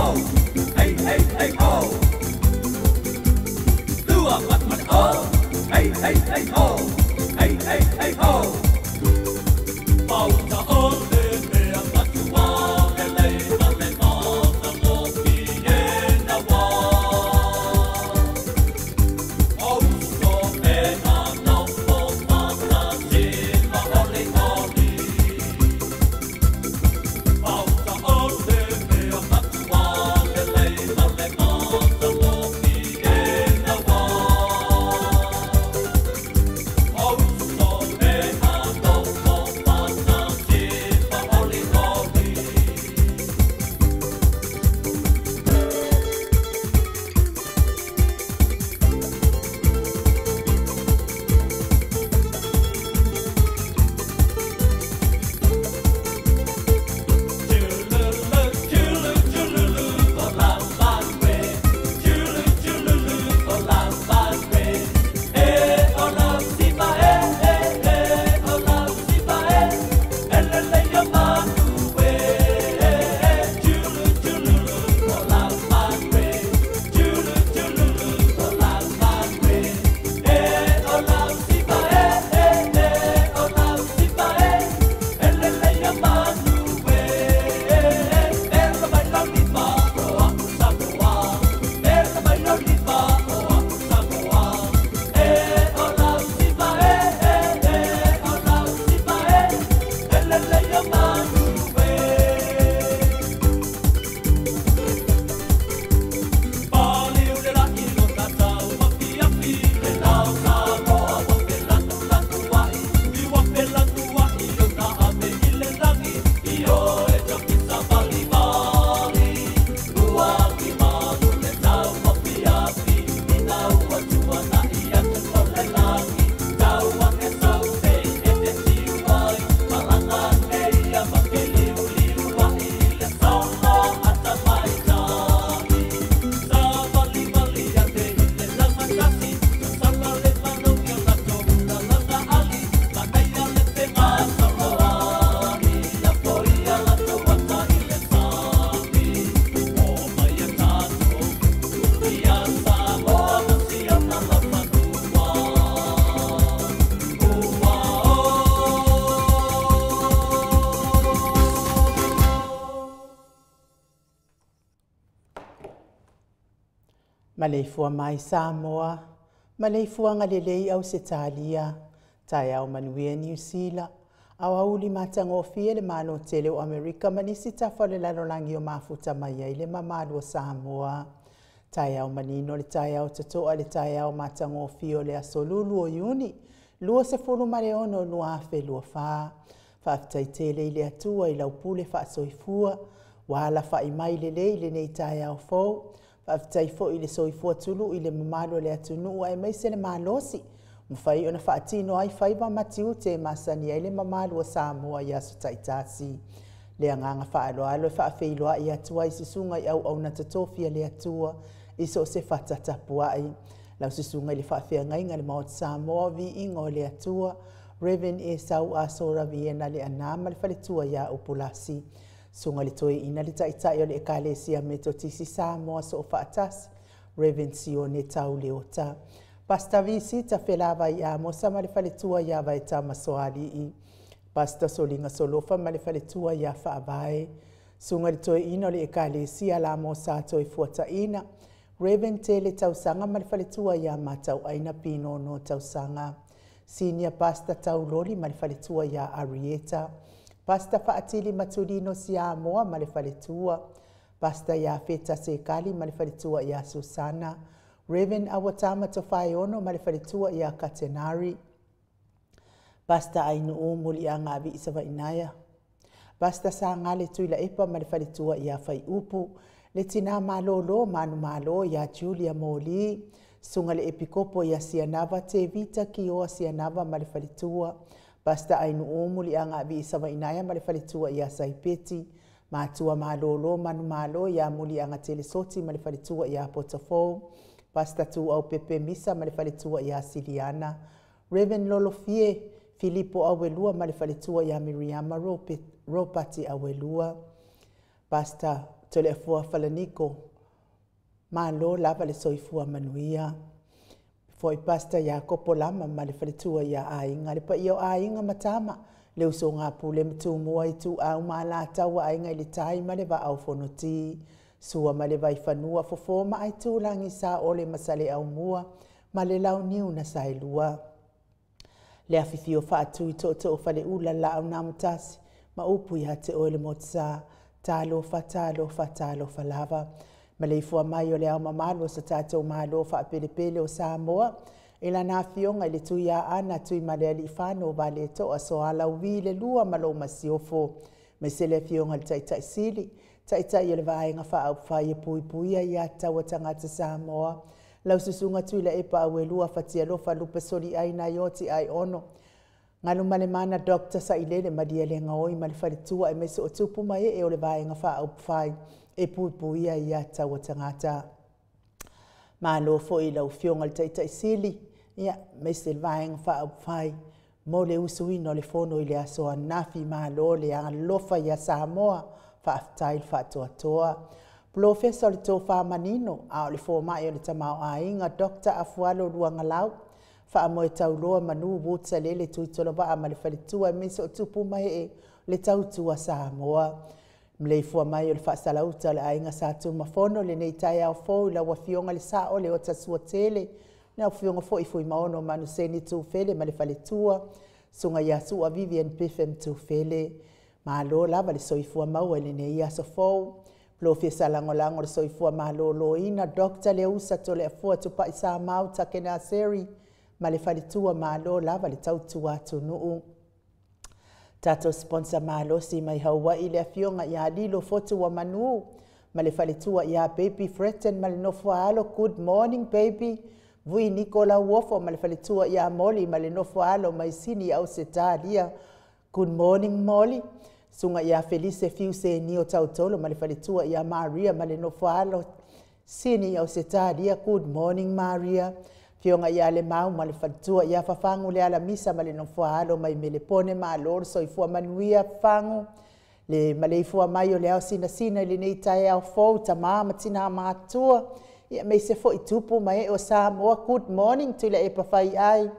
ho, hey hey hey ho. Tua mat mat oh, hey hey hey ho, hey hey hey ho. Pauta o le mea matua le lei ma le mata mo ki e na wā. Auso e na nofo patasi ma oli oli. Pauta o le mea matua le lei ma le mata mo ki e na wā. Auso e na nofo patasi ma oli oli. Chululu, chulu, chululu, o la madre. Chulu, chululu, o la madre. E o la sipa e, e, e, o la sipa e. Elele ya manu e, e, e. Chulu, chululu, o la madre. Chulu, chululu, o la madre. E o la sipa e, e, e, o la sipa e. Elele ya manu e, e, e. Ela vai lá lipa, o aku samoa. Ela vai lá lipa, o aku samoa. E o la sipa e, e, e, o la sipa e. Elele ya manu e. Paliu le la ilo tatau ma fiafi le lau Samoa wa pe latu latu ai i wa pe latu ai o na ave i le lagi i o e tokisa vali vali ua ki malu le tau ma fiafi i na ua tua na i atu o le lagi tau ane sau te e te tiu ai malanga nei a ma ke liu liu ai le solo ata mai tai. Sa vali vali a te i le lagatasi sala le manogi o lato la langa ali manaia le penga saloa i la foia lato ata i le sami o mai e tatou ia Samoa ma si ona lafanua ua o. Maleifua mai Samoa, maleifua ngalelei au se talia, taeao manuia Niu Sila, au auli matagofie le malo tele o Amerika ma nisi tafa o le lalolagi o mafuta mai ai le mamalu o Samoa. Taeao manino le taeao totoa le taeao matagofie o le aso lulu o Iuni, 26 2024. Faafetai tele i le Atua i lau pule faasoifua, ua alafai mai lelei lenei taeao fou. Faafetai foi i le soifua tulu i le mamalu o le atunuu aemaise le malosi. Mafai ona faatino ai faiva ma tiute e masani ai le mamalu o Samoa i aso taitasi. Le agaga faaaloalo e faafeiloai atu ai susuga i auauna totofi a le Atua i so o se fata tapuai. Lau susuga i le faafeagaiga le Maota Samoa viiga o le Atua, Reverend Esau Asora Viena le ana ma le faletua ia Upulasi. Suga le toeina le taitai o le Ekalesia Metotisi Samoa so o faatasi, Reverend Sione Tauleota. Pastor Visita Felava i Amosa ma le faletua ia Vaeta Masoali'i. Pastor Solinga Solofa ma le faletua ia Faavae. Suga le toeina o le Ekalesia la Mosa Toi Fuataina, Reverend Tele Tausaga ma le faletua ia Matau Aina Pino no Tausaga. Senior Pastor Tauloli ma le faletua ia Arieta. Pastor Faatili Matulino Siamoa ma le faletua. Pastor ia Feta Sekali ma le faletua ia Susana. Reverend Awatama Tofaeono ma le faletua ia Katenari. Pastor Ainuu Mulianga Avi Isavainaya. Pastor Sangale Tuila Epa ma le faletua ia Faiupu. Le tina malolo manu malo ia Julia Moli. Sunga le epikopo ia Sianava Te Vita Kioa Sianava ma le faletua. Pastor Ainuu Mulianga Avi Isavainaya ma le faletua ia Saipeti. Matua malolo manu malo ia Mulianga Telesoti ma le faletua ia Potafou. Pastor Tu au Pepe Misa ma le faletua ia Siliana. Reverend Lolofie Filipo Awelua ma le faletua ia Miriama Ropati Awelua. Pastor Toleafua Falaniko, malo lava le soifua manuia. Foi Pastor Iakopo Lama ma le faletua ia aiga, le paia o aiga ma tama, le usoga a Pule ma Tumua, Ituau ma Alataua, Aiga i le Tai ma le Vaa o Fonoti, Sua ma le Vaifanua, Fofo ma Aitulagi, Saole ma Saleaaumua ma le Launiu na Saelua. Le afifio faatu i tootoo o Faleula, Laau na Amotasi ma upu ia te oe le Motusa. Talofa, talofa, talofa lava. Maleifua mai o le ao mamalu o so tatou Malo faapelepele o Samoa, i lana afioga i le Tuiaana Tuimalealiifano Vaaletoa Sualauvi le lua ma lou masiofo, aemaise le afioga i le Taitai Sili, Taitai o le Vaega Faaupufai e Puipuia Aia Tatau a Tagata Samoa, lau Susuga Tuilaepa Auelua Fatialofa Lupesoliai Naioti Aiono, Galumalemana Dr. Sailele Malielegaoi ma le faletua, aemaise o tupu ma ee o le Vaega Faaupufai e Puipuia Aia Tatau a Tagata. Malo foi i lau Afioga i le Taitai Sili, aemaise le Vaega Faaupufai mo le usuina o le fono i le aso ananafi. Malo le alofa ia Samoa, faafetai le faatoatoa. Polofesa o le Tofa Manino, a o le fomai o le Tamaoaiga, Dr. Afualo Luagalau, faamoe tauloa manu Woods Alele Tuitolovaa ma le faletua, aemaise o tupu ma ee le tautua Samoa. Maleifua mai o le faasalauta o le aiga Sa Tunumafono i lenei taeao fou i lau Afioga i le Sao Leota Suatele, lau Afioga foi Fuimaono Manuseni Tufele ma le faletua, Susuga ia Sua Vivian Biffin Tufele. Malo lava le soifua maua i lenei aso fou. Polofesa Lagolago o le Soifua Maloloina, Dr. Leusa Toleafua Tupai Samau Takenaseri ma le faletua, malo lava le tautua atunuu. Tatou sponsor malosi mai Hawaii, le afioga ia Lilo Fotu wa Manu ma le faletua ia Baby Freton ma le nofo a alo. Good morning baby. Vui Niko Lauofo ma le faletua ia Molly ma le nofo a alo mai Sini Ausetalia. Good morning Molly. Susuga ia Felice Fiuse Nio Tautolo ma le faletua ia Maria ma le nofo a alo Sini Ausetalia. Good morning Maria. Afioga ia Lemau ma le faletua ia Fafagu le Alamisa ma le nofo a alo mai Melepone, malo le soifua manuia Fafagu. Le maleifua mai o le ao sinasina i lenei taeao fou, tama ma tina matua, ia aemaise foi tupu ma ee o Samoa. Good morning Tuilaepa Faiai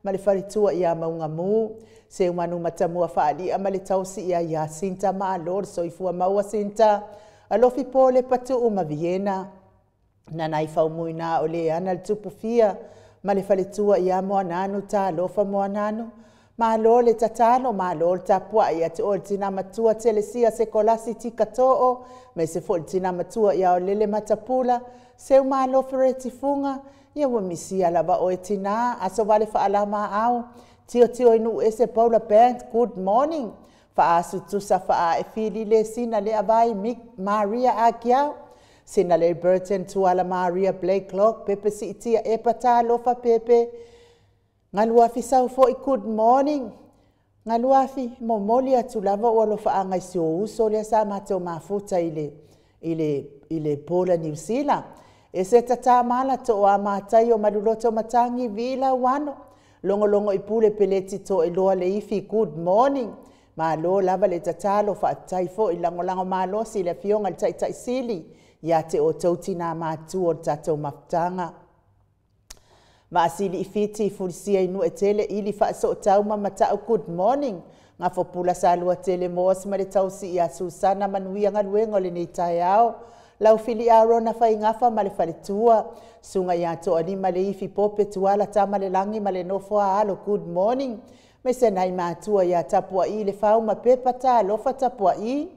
ma le faletua ia Maugamu, Seumanu Matamua Faalia ma le tausi ia Yasinta, malo le soifua maua Sinta. Alofi po le patuu ma Viena, nanai faumuina o le ana le tupufia ma le faletua ia Moananu, talofa Moananu. Malo le tatalo, malo le tapuai ia te oe le tina matua Telesia Sekolasi Tikatoo, aemaise foi le tina matua ia Olele Matapula, Seumalo Fereti Fuga, ia ua misia lava oe tina, aso vale faalama au, tio tio inu ese Paula Band, good morning. Faasu tusa faa e fili le sina le avai Mick Maria Agiao, sina le Burton Tuala Maria Blake Clock, Pepe Siitia Epa Talofa Pepe, Galuafi sau foi, good morning. Galuafi, momoli atu lava ua alofaanga i si ou uso lea sa matou mafuta i le i le i le Pola Niu Sila. E se tata mala to a matai o maluloto matangi vila wano. Longolongo i pule peleti to e loa le ifi, good morning. Malo lava le tatalo, faafetai foi lagolago malosi i le afioga i le Taitai Sili ia te outou tina matua o le tatou mafutaga. Vaasili i Fiti, Fulisia i Nuetele, Ili Faasootau ma Matau, good morning. Gafopula Saluatele Moas ma le tausi ia Susana, manuia galuega o lenei taeao. Laufili Arona Faigafa ma le faletua, Susuga ia Toalima le Ifi Pope Tuala Tama le Lagi ma le nofo a alo, good morning. Aemaise nai matua ia Tapuai le Fau ma Pepa, talofa Tapuai.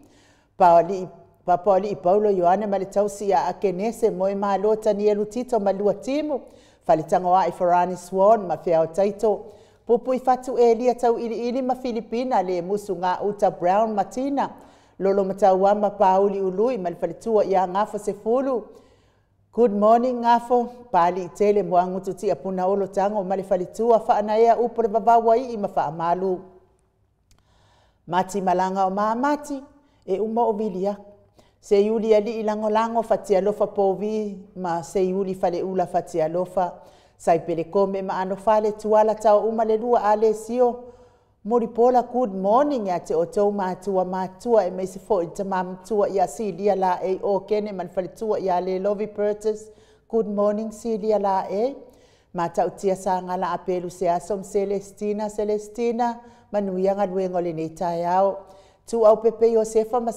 Paoalii Papaoalii Paulo Ioane ma le tausi ia Akenese, Moe Malo Tanielu Tito ma Lua Timu, Faletagoai Farani Swan ma Feao Taito, Pupui Fatu Elia Tauiliili ma Filipina le Musu Gauta Brown Matina, Lolo Matauama Pauli Ului ma le faletua ia Gafo Sefulu. Good morning Gafo, Pali Tele Moagutu Tia Punaolo Tago ma le faletua, Faanaea Upu le Vavauaii ma Faamalu. Mati Malaga o Mamati, e uma o vili aku. Seiuli alii lagolago fatialofa povi ma Seiuli faleula fatialofa. Saipelekome ma anofale Tuala tau uma le lua Alesio. Mulipola, good morning ia te outou matua matua e meise foi i tamā matua ia Silia Laei o Kene ma le faletua ia Lelovi Purchase. Good morning Silia Laei. Matautia Sagala Apelu Seaso ma Celestina Celestina, manuia galuega o lenei taeao. Tuau Pepe Iosefa ma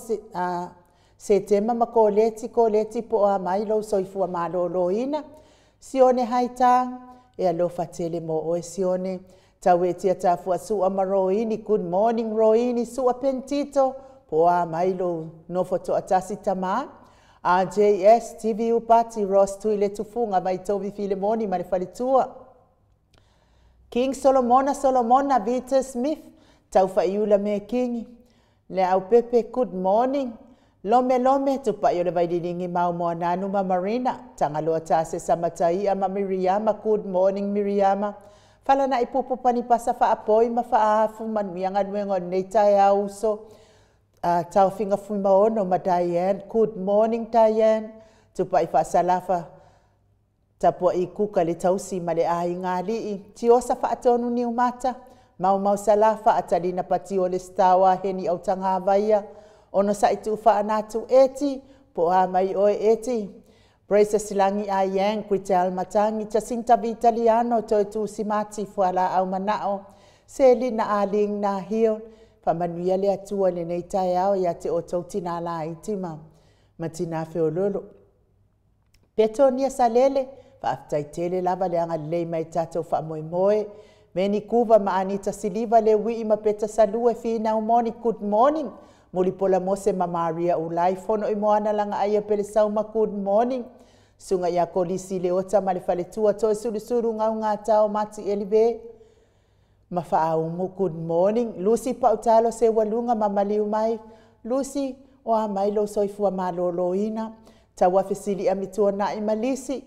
Setema ma Koleti, Koleti po o a mai lou soifua malōlōina. Sione Haitang, e alofa tele mo oe Sione. Tauetia Tafua Sua ma Roini, good morning Roini, Sua Pentito, po o a mai lou nofo toatasi tamā. RJS, TV Upati, Ross Tui le Tufuga, Vaitovi Filemoni ma le faletua. King Solomona Solomona, Vita Smith, Taufaiula me Kingi. Le Aupepe, good morning. Lome Lome, Tupai o le Vaililingi mau Moananu ma Marina, Tagaloa Tase Samataia ma Miriama, good morning Miriama. Falana i pupu pani pasa faapoi ma faafu manuia galuega o lenei taeao uso. Taufiga Fuimaono ma Diane, good morning Diane. Tupai faasalafa tapua'i kuka le tausi ma le aiga alii. Tiosa faatonu niumata, Maumau Salafa atalina patio le stawa heni au tagavaia. Ono sa'i tuufaanatu eti, po o a mai oe eti. Praise Silangi Ayang, Kritel Matangi, Jacinta Vitaliano, Toe Tusimati, Fuala au manao, Selina Aling na Hill, Faamanuia le Atua i lenei taeao ia te outou tinā laiti ma ma tinā feoloolo. Petonia Salele, faafetai tele lava le agalelei mai tatou faamoemoe. Meni Kuva ma Anita Siliva le Wii ma Peta Salue Finau Moni, good morning. Mulipola Mose ma Maria Ulai, Fono i Moana Langa Aia Pele Sauma, good morning. Suga ia Kolisi Leota ma le faletua Toe Sulusulu Gaugata o Mati Elive ma Faaumu, good morning. Lucy Pautalo Seualuga ma maliu mai. Lucy, o a mai lou soifua malōlōina. Taua fesili amituana'i ma Lisi.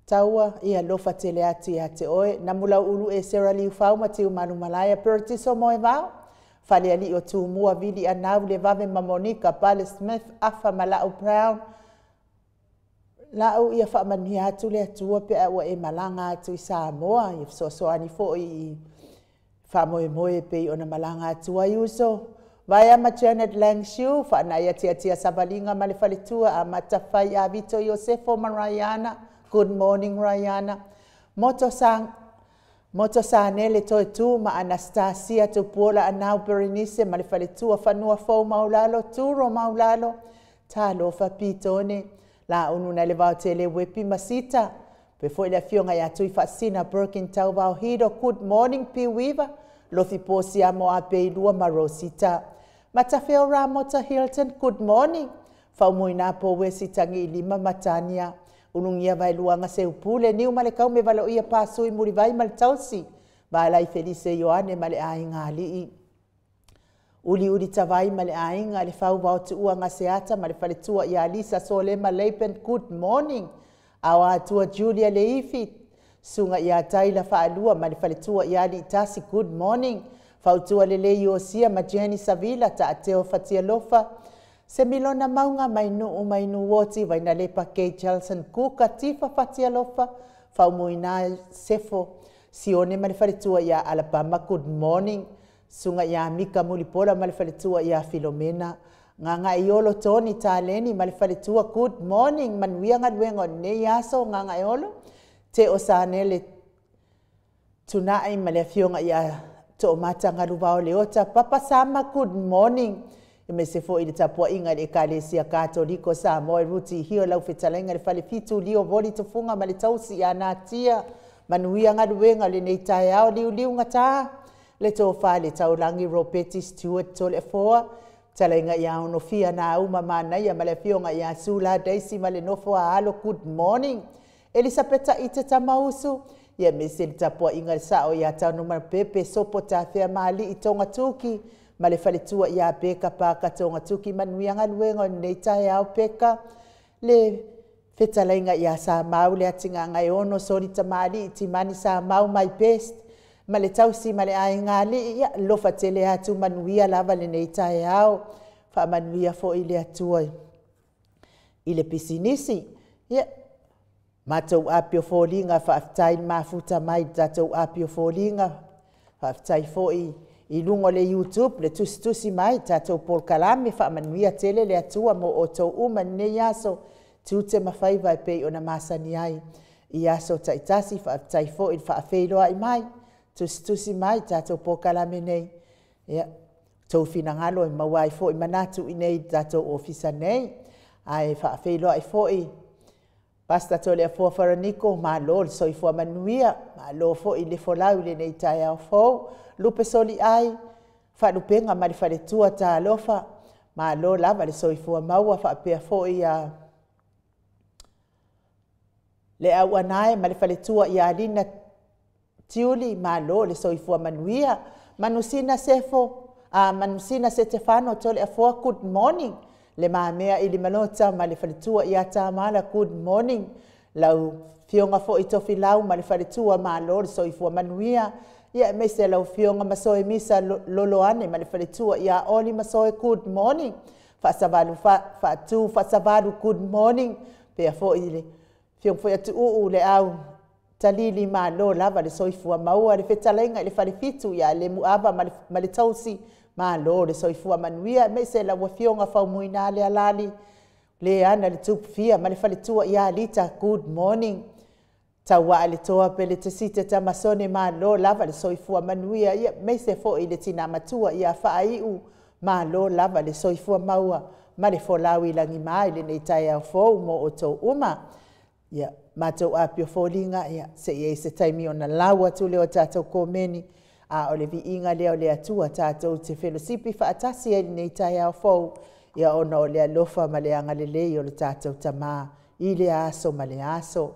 Taua, ia alofa tele atu ia te oe. Namu Lauulu e Sera Liufau ma Tiumalumalaia Peretiso Moevao. Falealii o Tumua Vili Anau le Vave ma Monika Pale Smith Afa ma Lau Brown. Lau ia faamanuia atu le Atua pe a ua e malaga atu i Samoa. Ia fesoasoani foi i faamoemoe e pei ona malaga atu ai uso. Vaea ma Janet Langshu, faanai atiatia savaliga ma le faletua amata fai a Vito Iosefo ma Rayana. Good morning Rayana. Moto sang Moto Sanele Toe Tu ma Anastasia Tupuola Anau Berenice ma le faletua Fanua Fou Maulalo Turo Maulalo Talofa Pitone La unu na le vaotele Wepi Masita pe foi le afioga ia Tui Faasina Birkin Tauvao Hido, good morning Piuiva Lofi Posia mo Apeilua ma Rosita Matafeo Ramota Hilton, good morning. Faumuina po Wesi Tangi Lima Matania Ulugia Vaeluaga Seupule Niu ma le Kaume Valoia Pasui Mulivai ma le Tausi Valai Felise Ioane ma le aiga alii. Uliuli Tavai ma le aiga le Fau Vaotuua Gaseata ma le faletua ia Lisa Solema Leipen, good morning. Aoa Atua Julia Leifi Suga ia Taila Faalua ma le faletua ia Aliitasi, good morning. Fautua Lelei Iosia ma Jenny Savila Taateo Fatialofa Semilona Mauga mai Nuu mai Nuoti Vainalepa Kate Chelson Kuka Tifa Fatialofa Faumuina Sefo Sione ma le faletua ia Alabama, good morning. Suga ia Mika Mulipola ma le faletua ia Filomena Gagaiolo Tony Taleni ma le faletua, good morning. Manuia galuega o lenei aso Gagaiolo. Te o Sanele Tunai ma le afioga ia Toomata Galuvao Leota Papa Sama, good morning. E me se foi le tapuaiga i le Ekalesia Katoliko Samoa e Ruti Hio lau fetalaiga le Falefitu Lio Voli Tufuga ma le tausi ia Natia. Manuia galuega o lenei taeao liuliugatā le tofa le taulagi Ropeti Stewart Toleafoa. Talaiga ia Onofia na uma manaia ma le afioga ia Sula Daisy ma le nofo a alo, good morning. Elisapeta Ite Tamausu ia me se le tapuaiga le sao ia Taunumapepe Sopo Tafea Maali'i Togatuki ma le faletua ia Peka Paka Togatuki. Manuia galuega o lenei taeao Peka. Le fetalaiga ia Samau le atigaga e ono soli tamali'i Timani Samau my best ma le tausi ma le aiga alii. Ia lofa tele atu manuia lava lenei taeao. Faamanuia foi le Atua i le pisinisi. Ia matou api o foliga, faafetai le mafuta mai le tatou api o foliga. Faafetai foi i luga o le YouTube le tusitusi mai tatou polokalame faamanuia tele le Atua mo outou uma i lenei aso tiute ma faiva e pei ona masani ai i aso taitasi. Faafetai foi i le faafeiloai mai, tusitusi mai tatou polokalame nei. Ia, outou finagalo e maua ai foi manatu i inei i le tatou ofisa nei. Ae faafeiloai foi Pastor Toleafoa Faraniko, malo le soifua manuia, malo foi le folau i lenei taeao fou. Lupe Soliai, Faalupega ma le Faletua, talofa, malo lava le soifua maua. Faapea foi ia le Auanae ma le Faletua ia Lina Tiuli, malo le soifua manuia. Manusina Sefo, Manusina Setefano Toleafoa, good morning. Le Mamea Ilimalota ma le Faletua ia Tamala, good morning. Lau Afioga foi Tofilau ma le Faletua, malo le soifua manuia. Ia aemaise lau Afioga Masoe Misa Loloane ma le Faletua ia Oli Masoe, good morning. Faasavalu Faatu Faasavalu, good morning. Pea foi le Afioga foi Atuuu le au Talili, malo lava le soifua maua. Le fetalaiga i le Falefitu ia Lemuava ma le Tausi, malo le soifua manuia. Aemaise lau Afioga Faumuina Lealali, le ana le Tupufia ma le Faletua ia Lita, good morning. Tauaa le Toa Peletesite Tamasone, malo lava le soifua manuia. Ia aemaise foi le tina matua ia Faaiu, malo lava le soifua maua ma le folau i lagima i lenei taeao fou mo outou uma. Ia, matou apia foliga, ia, se i ai se taimi ona lau atu lea o tatou komeni, a o le viiga lea o le Atua tatou te felosipi faatasi ai i lenei taeao fou, ia ona o le alofa ma le agalelei o le tatou Tamā i lea aso ma lea aso.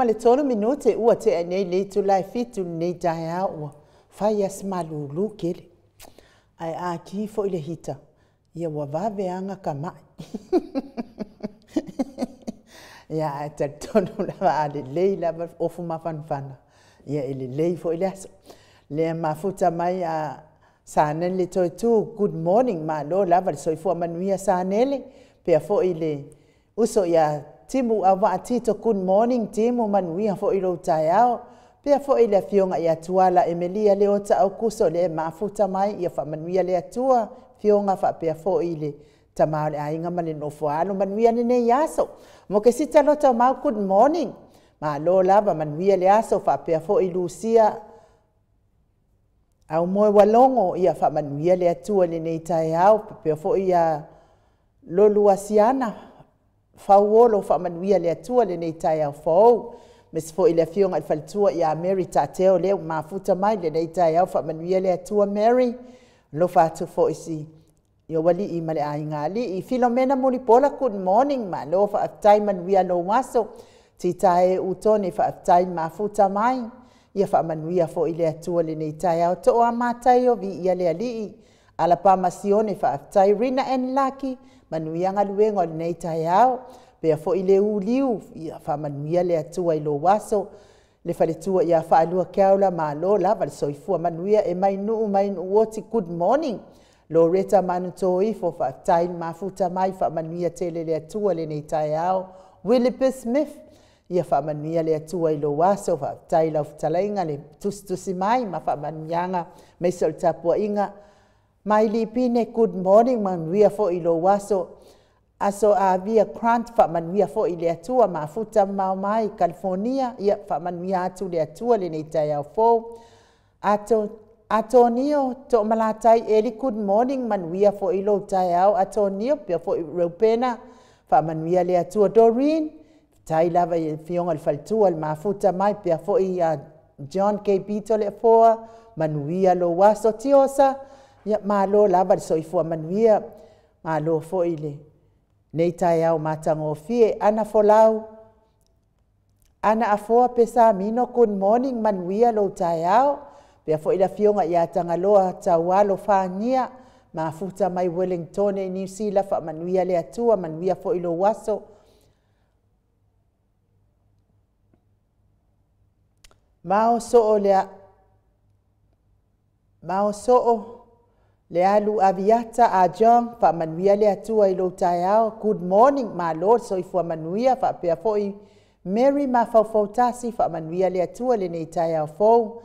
23 minute ua tea nei le itula e 7 lenei taeao, ua fai lava si malulu tele. Ae a ki foi le hita, ia ua vave lava gata mai. Ia, ae talitonu lava a lelei lava ofu mafanafana, ia e lelei foi le aso. Lea mafuta mai a Sanele Toetu, good morning, malo lava le soifua manuia Sanele, pea foi le uso ia Timu Auvaa Tito, good morning Timu, manuia foi lou taeao. Pea foi le afioga ia Tuala Emelia Leota Aukuso, lea e mafuta mai, ia faamanuia le Atua, afioga faapea foi le tama o le aiga ma le nofo a alo, manuia lenei aso. Mokesita Lotomau, good morning, malo lava, manuia le aso, faapea foi Lusia Aumoe Ualogo, ia faamanuia le Atua i lenei taeao, faapea foi ia Loluasiana Fauolo, faamanuia le Atua i lenei taeao fou. Aemaise foi le afioga i le faletua ia Mary Tateo lea ua mafuta mai lenei taeao, faamanuia le Atua Mary. Alofa atu foi i ou alii ma le aigaalii. Filomena Mulipola, good morning, malo faafetai, manuia lou aso. Titae Utone, faafetai mafuta mai, ia faamanuia foi le Atua i lenei taeao. Toa Mataio, viia le Alii. Alapama Sione, faafetai. Rina and Lucky, manuia galuega o lenei taeao. Pea foi le uliu, ia faamanuia le Atua i lou aso. Le faletua ia Faalua Keaula, malo lava le soifua manuia. E mai Nuu mai Nuuoti, good morning. Loreta Manutoifo, faafetai le mafuta mai, faamanuia tele le Atua i lenei taeao. Willie Smith, ia faamanuia le Atua i lou aso, faafetai lau fetalaiga le tusitusi mai ma faamanuiaga aemaise o le tapuaiga. Mai Lipine, good morning, manuia foi i lou aso. Aso Avia Grant, faamanuia foi le Atua, mafuta mamao mai Kalifonia, ia faamanuia atu le Atua lenei taeao fou. Atonio Toomalatai Eli, good morning, manuia foi lou taeao Atonio, pea foi Reupena, faamanuia le Atua. Doreen, faafetai lava i le afioga i le faletua le mafuta mai, pea foi ia John K. Toleafoa, manuia lou aso. Tiosa, ia malo lava le soifua manuia, malo foi lenei taeao matagofie. Ana Folau, Ana Afoa Pesamino, good morning, manuia lou taeao. Pea foi le afioga ia Tagaloa Taualo Fagia, mafuta mai Wellington i Niu Sila, faamanuia le Atua, manuia foi lou aso. Mao soo le alu Aviata a John, faamanuia le Atua i lou taeao, good morning, malo le soifua manuia, faapea foi Mary Mafaufau Tasi, faamanuia le Atua i lenei taeao fou.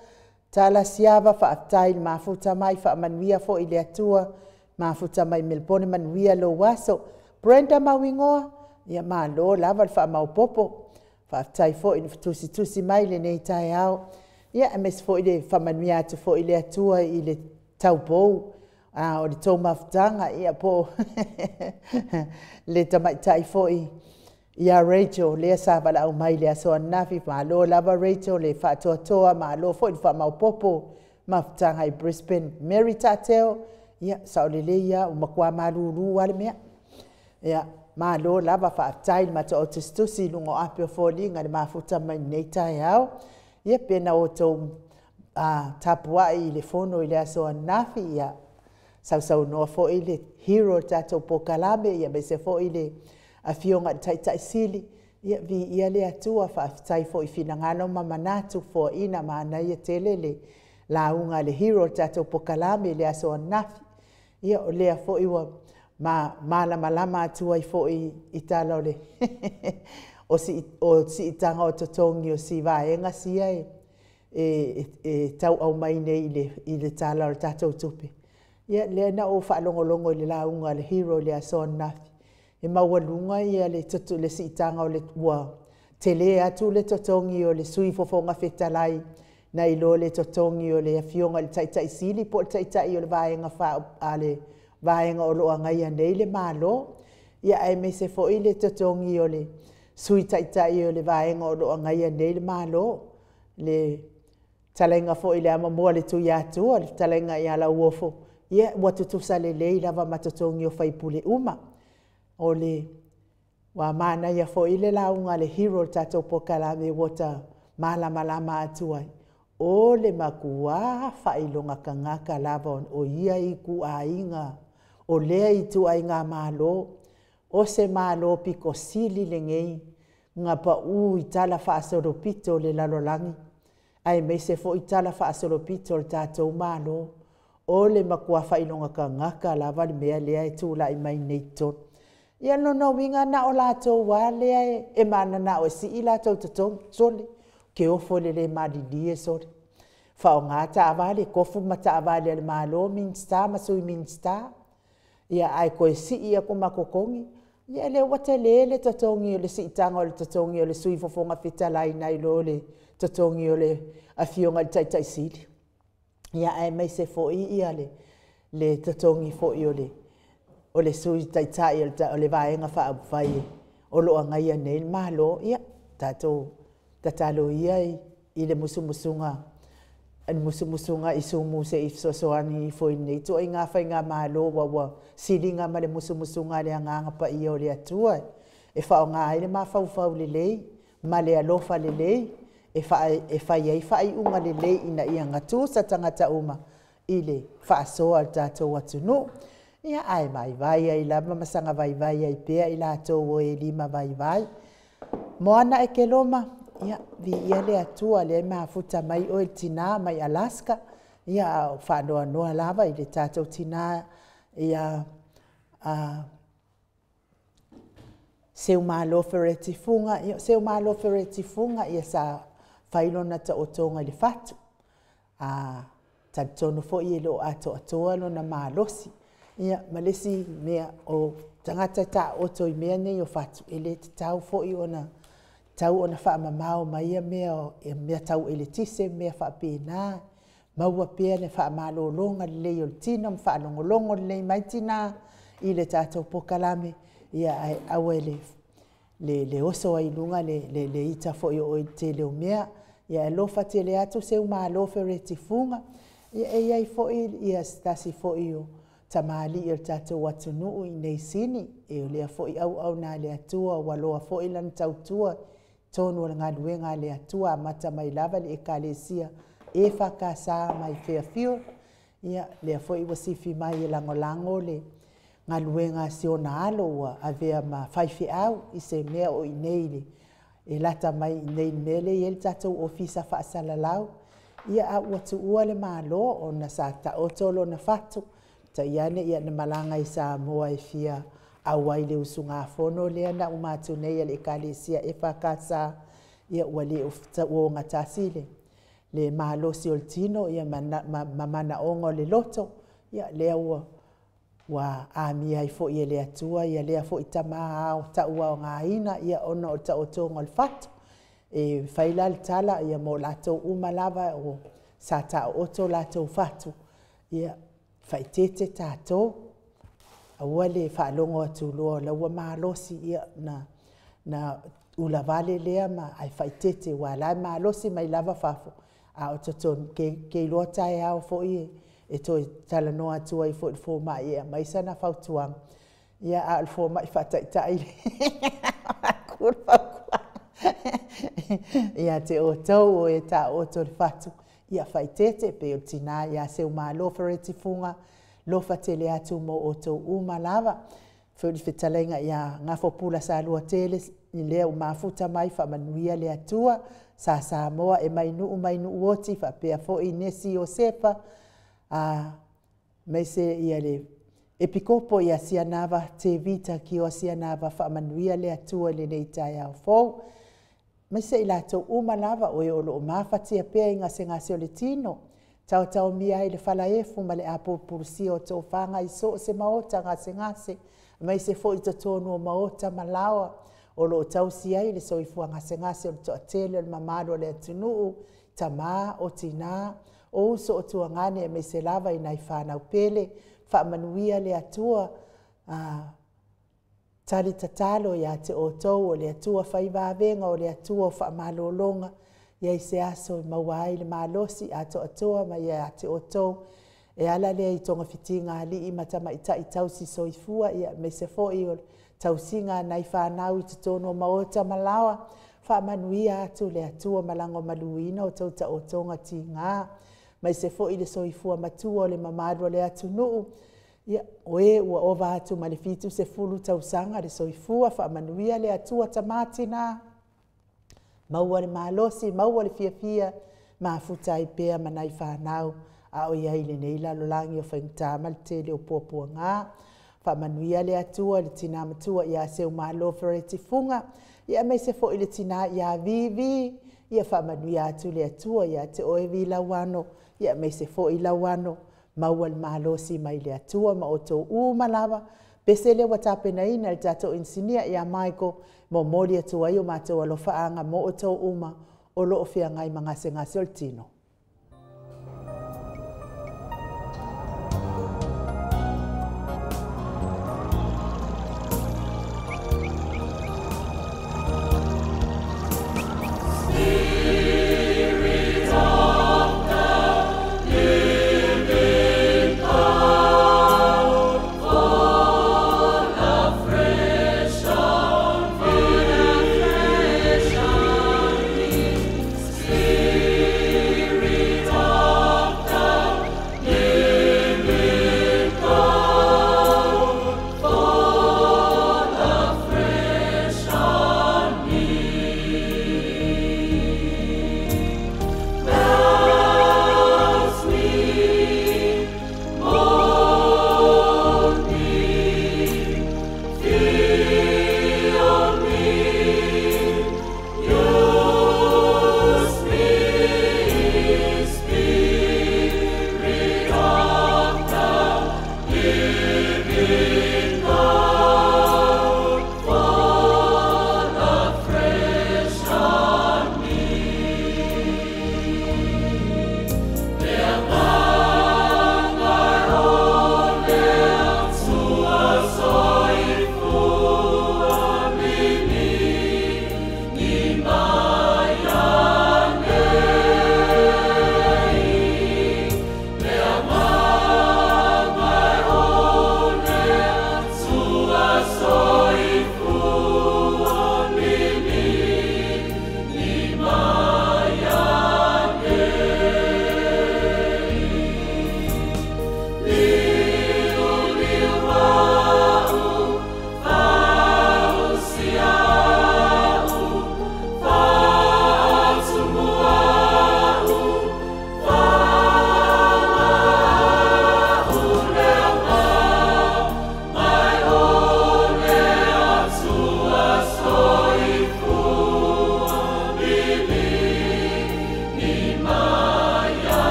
Tala Siava, faafetai le mafuta mai, faamanuia foi le Atua, mafuta mai Melepone, manuia lou aso. Brenda Mauigoa, ia malo lava le faamaopopo, faafetai foi le tusitusi mai i lenei taeao. Ia aemaise foi le faamanuia atu foi le Atua i le taupou o le tou mafutaga, ia po le tamaitai foi ia Rachel lea sa valaau mai i le aso ananafi. Malo lava Rachel le faatoatoa, malo foi le faamaopopo mafutaga i Brisbane. Mary Tateo, ia sao lelei lava, ua matua malulu lava le mea. Ia malo lava faafetai le matou au tusitusi i luga o api o foliga i le mafuta mai lenei taeao. Ia pe na outou tapuai i le fono i le aso ananafi, ia sausaunoa foi le hero o le tatou polokalame, ia aemaise foi le afioga i le Taitai Sili, ia viia le Atua, faafetai foi i finagalo ma manatu foaina, manaia tele le lauga a le hero o le tatou polokalame i le aso ananafi. Ia o lea foi ua malamalama atu ai foi i tala o le o siitaga o totogi o si vaega sia e tau aumai nei i le tala o le tatou tupe. Ia lea na ou faalogologo i le lauga a le hero i le aso ananafi, e maualuga le siitaga ua tele atu le totogi o le Sui Fofoga Fetalai nai lo le totogi o le afioga i le Taitai Sili po o le Taitai o le Vaega o lo o agaia nei le Malo. Ia aemaise foi le totogi o le Sui Taitai o le Vaega o lo o agaia nei le Malo, le fetalaiga foi i le Amomua a le Tuiatua, le fetalaiga ia Lauofo, ia ua tutusa lelei lava ma totogi o sui usufono uma. O le ua manaia foi le lauga a le hero o le tatou polokalame ua ta malamalama atu ai, o le matua faailoga tagata lava o ia ituaiga, o lea ituaiga Malo, o se Malo pito sili lenei. na paʻū i tala faasolopito o le lalolagi aemaise foi tala faasolopito o le tatou Malo. O le matua faailoga tagata lava le mea lea e tulai mai nei i totonu. Ia o lona uiga na o latou lava lea e mananao e sii latou totogi. Sole, ou te ofo i le le malilie sole, faaaoga taavale, tofu ma taavale a le Malo Minisita ma Sui Minisita, ae toe sii atu ma totogi. Ia o lea ua tele le totogi o le siitaga o le totogi o le Sui Fofoga Fetalai nai lo le totogi o le Afioga i le Taitai Sili, aemaise foi le totogi foi o le Sui Taitai o le Vaega Faaupufai o lo o agaia nei le Malo. Ia, tatou tatalo ia i le musumusuga i Sumu se i fesoasoani ifo i lenei ituaiga faigamalo aua ua siliga ma le musumusuga a le Agaga Paia o le Atua e faaaoga ai le mafaufau lelei ma le alofa lelei e fai ai faaiuga lelei ina ia gatusa tagata uma i le faasoa a le tatou atunuu. Ia, ae vaivai ai lava ma saga vaivai ai pea i latou o e limavaivai. Moana Ekeloma, ia, viia le Atua o lea e mafuta mai oe i le tina mai Alaska, a o faanoanoa lava i le tatou tina ia Seumalo Fereti Fuga. Ia, o Seumalo Fereti Fuga, sa fai lona taotoga i le fatu. E talitonu foi e le o atoatoa lona malosi. Ia, ma le isi mea, o tagata e taooto i mea nei o fatu, e le tatau foi ona tatau ona faamamao ma ia mea o mea tau eletise ma mea faapena, maua pea le faamalologa lelei o le tino ma faalogologo lelei mai tina i le tatou polokalame, ae aua le oso ai i luga le ita foi o oe i le tele o mea. Ia e alofa tele atu Seumalo Fereti Fuga. Ia, e i ai foi se tasi foi o tamalii o le tatou atunuu i inei i Sini, o lea foi auauna a le Atua ua loa foi lana tautua i totonu o le galuega a le Atua, amata mai lava i le Ekalesia EFKS mai Fairfield. Ia, lea foi ua sifi mai e lagolago le galuega a si ona alo ua avea ma faifeau i se mea o i inei e lata mai i inei i le mea lea e i ai le tatou ofisa faasalalau. Ia, a ua tuua le Malo ona sa taoto lona fatu, te i ane na malaga i Samoa e fia auai i le usugafono lea na uma atu nei a le Ekalesia EFKS, ia ua le ogatasi le malosi o le tino ma manaoga o le loto, ia lea ua amia ai foi e le Atua lea foi tama tauaogaina ona o le taotoga o le fatu. E fai la le tala mo latou uma lava sa taooto latou fatu, ia, faaeteete tatou, aua le faalogo atu loa o la e ua malosi ona ulavale lea, ae faaeteete aua o la e malosi mai lava fafo, a o totonu, e te iloa taeao foi e toe talanoa atu ai foi i le fomai e aumai sana fautuaga, a o le fomai faataitai lea e avatu le fautuaga ia te outou o e taooto i le fatu. Ia faaeteete, e pei o le tina ia Seumalo Fereti Fuga, alofa tele atu mo outou uma lava. Foi le fetalaiga ia Gafopula Saluatele, lea ua mafuta mai, faamanuia le Atua. Sa Samoa e mai Nuu mai Nuuoti, faapea foi Nesi Iosepa, aemaise le Epikopo ia Sianava Tevita Kioa Sianava, faamanuia le Atua i lenei taeao fou. Aemaise i latou uma lava o e o lo o mafatia pea i gasegase o le tino, taotaomia ai i le falaefu ma le apulupulusia o tofaga i so o se maota gasegase, aemaise foi totonu o maota ma laoa o lo o tausi ai le soifua gasegase o le toatele o le mamalu o le atunuu, tama, o tina, o uso o tuagane, aemaise lava i nai fanau pele. Faamanuia le Atua, tali tatalo ia te outou, o le Atua fai vavega, o le Atua o faamalologa. E i ai se aso e maua ai le malosi atoatoa mai ia te outou e ala lea i togafitiga a alii ma tamaitai tausisoifua, aemaise foi o le tausiga a nai fanau i totonu o maota ma laoa. Faamanuia atu le Atua ma lagomaluina outou taotoga tiga, aemaise foi le soifua matua o le mamalu o le atunuu, o e ua ova atu ma le 70 tausaga le soifua. Faamanuia le Atua, tama, tina, Maua le malosi, maua le fiafia, mafuta ai pea ma nai fanau, a o i ai i lenei lalolagi o faigata ma le tele o puapuaga. Faamanuia le Atua i le tina matua ia Seumalo Fereti Fuga, ia aemaise foi le tina ia Vivi, ia faamanuia atu le Atua ia te oe Vilauano, ia aemaise foi Lauano, maua le malosi mai le Atua ma outou uma lava. Pese lea ua tapenaina e le tatou inisinia ia Michael, momoli atu ai o matou alofaaga mo outou uma o lo o feagai ma gasegase o le tino.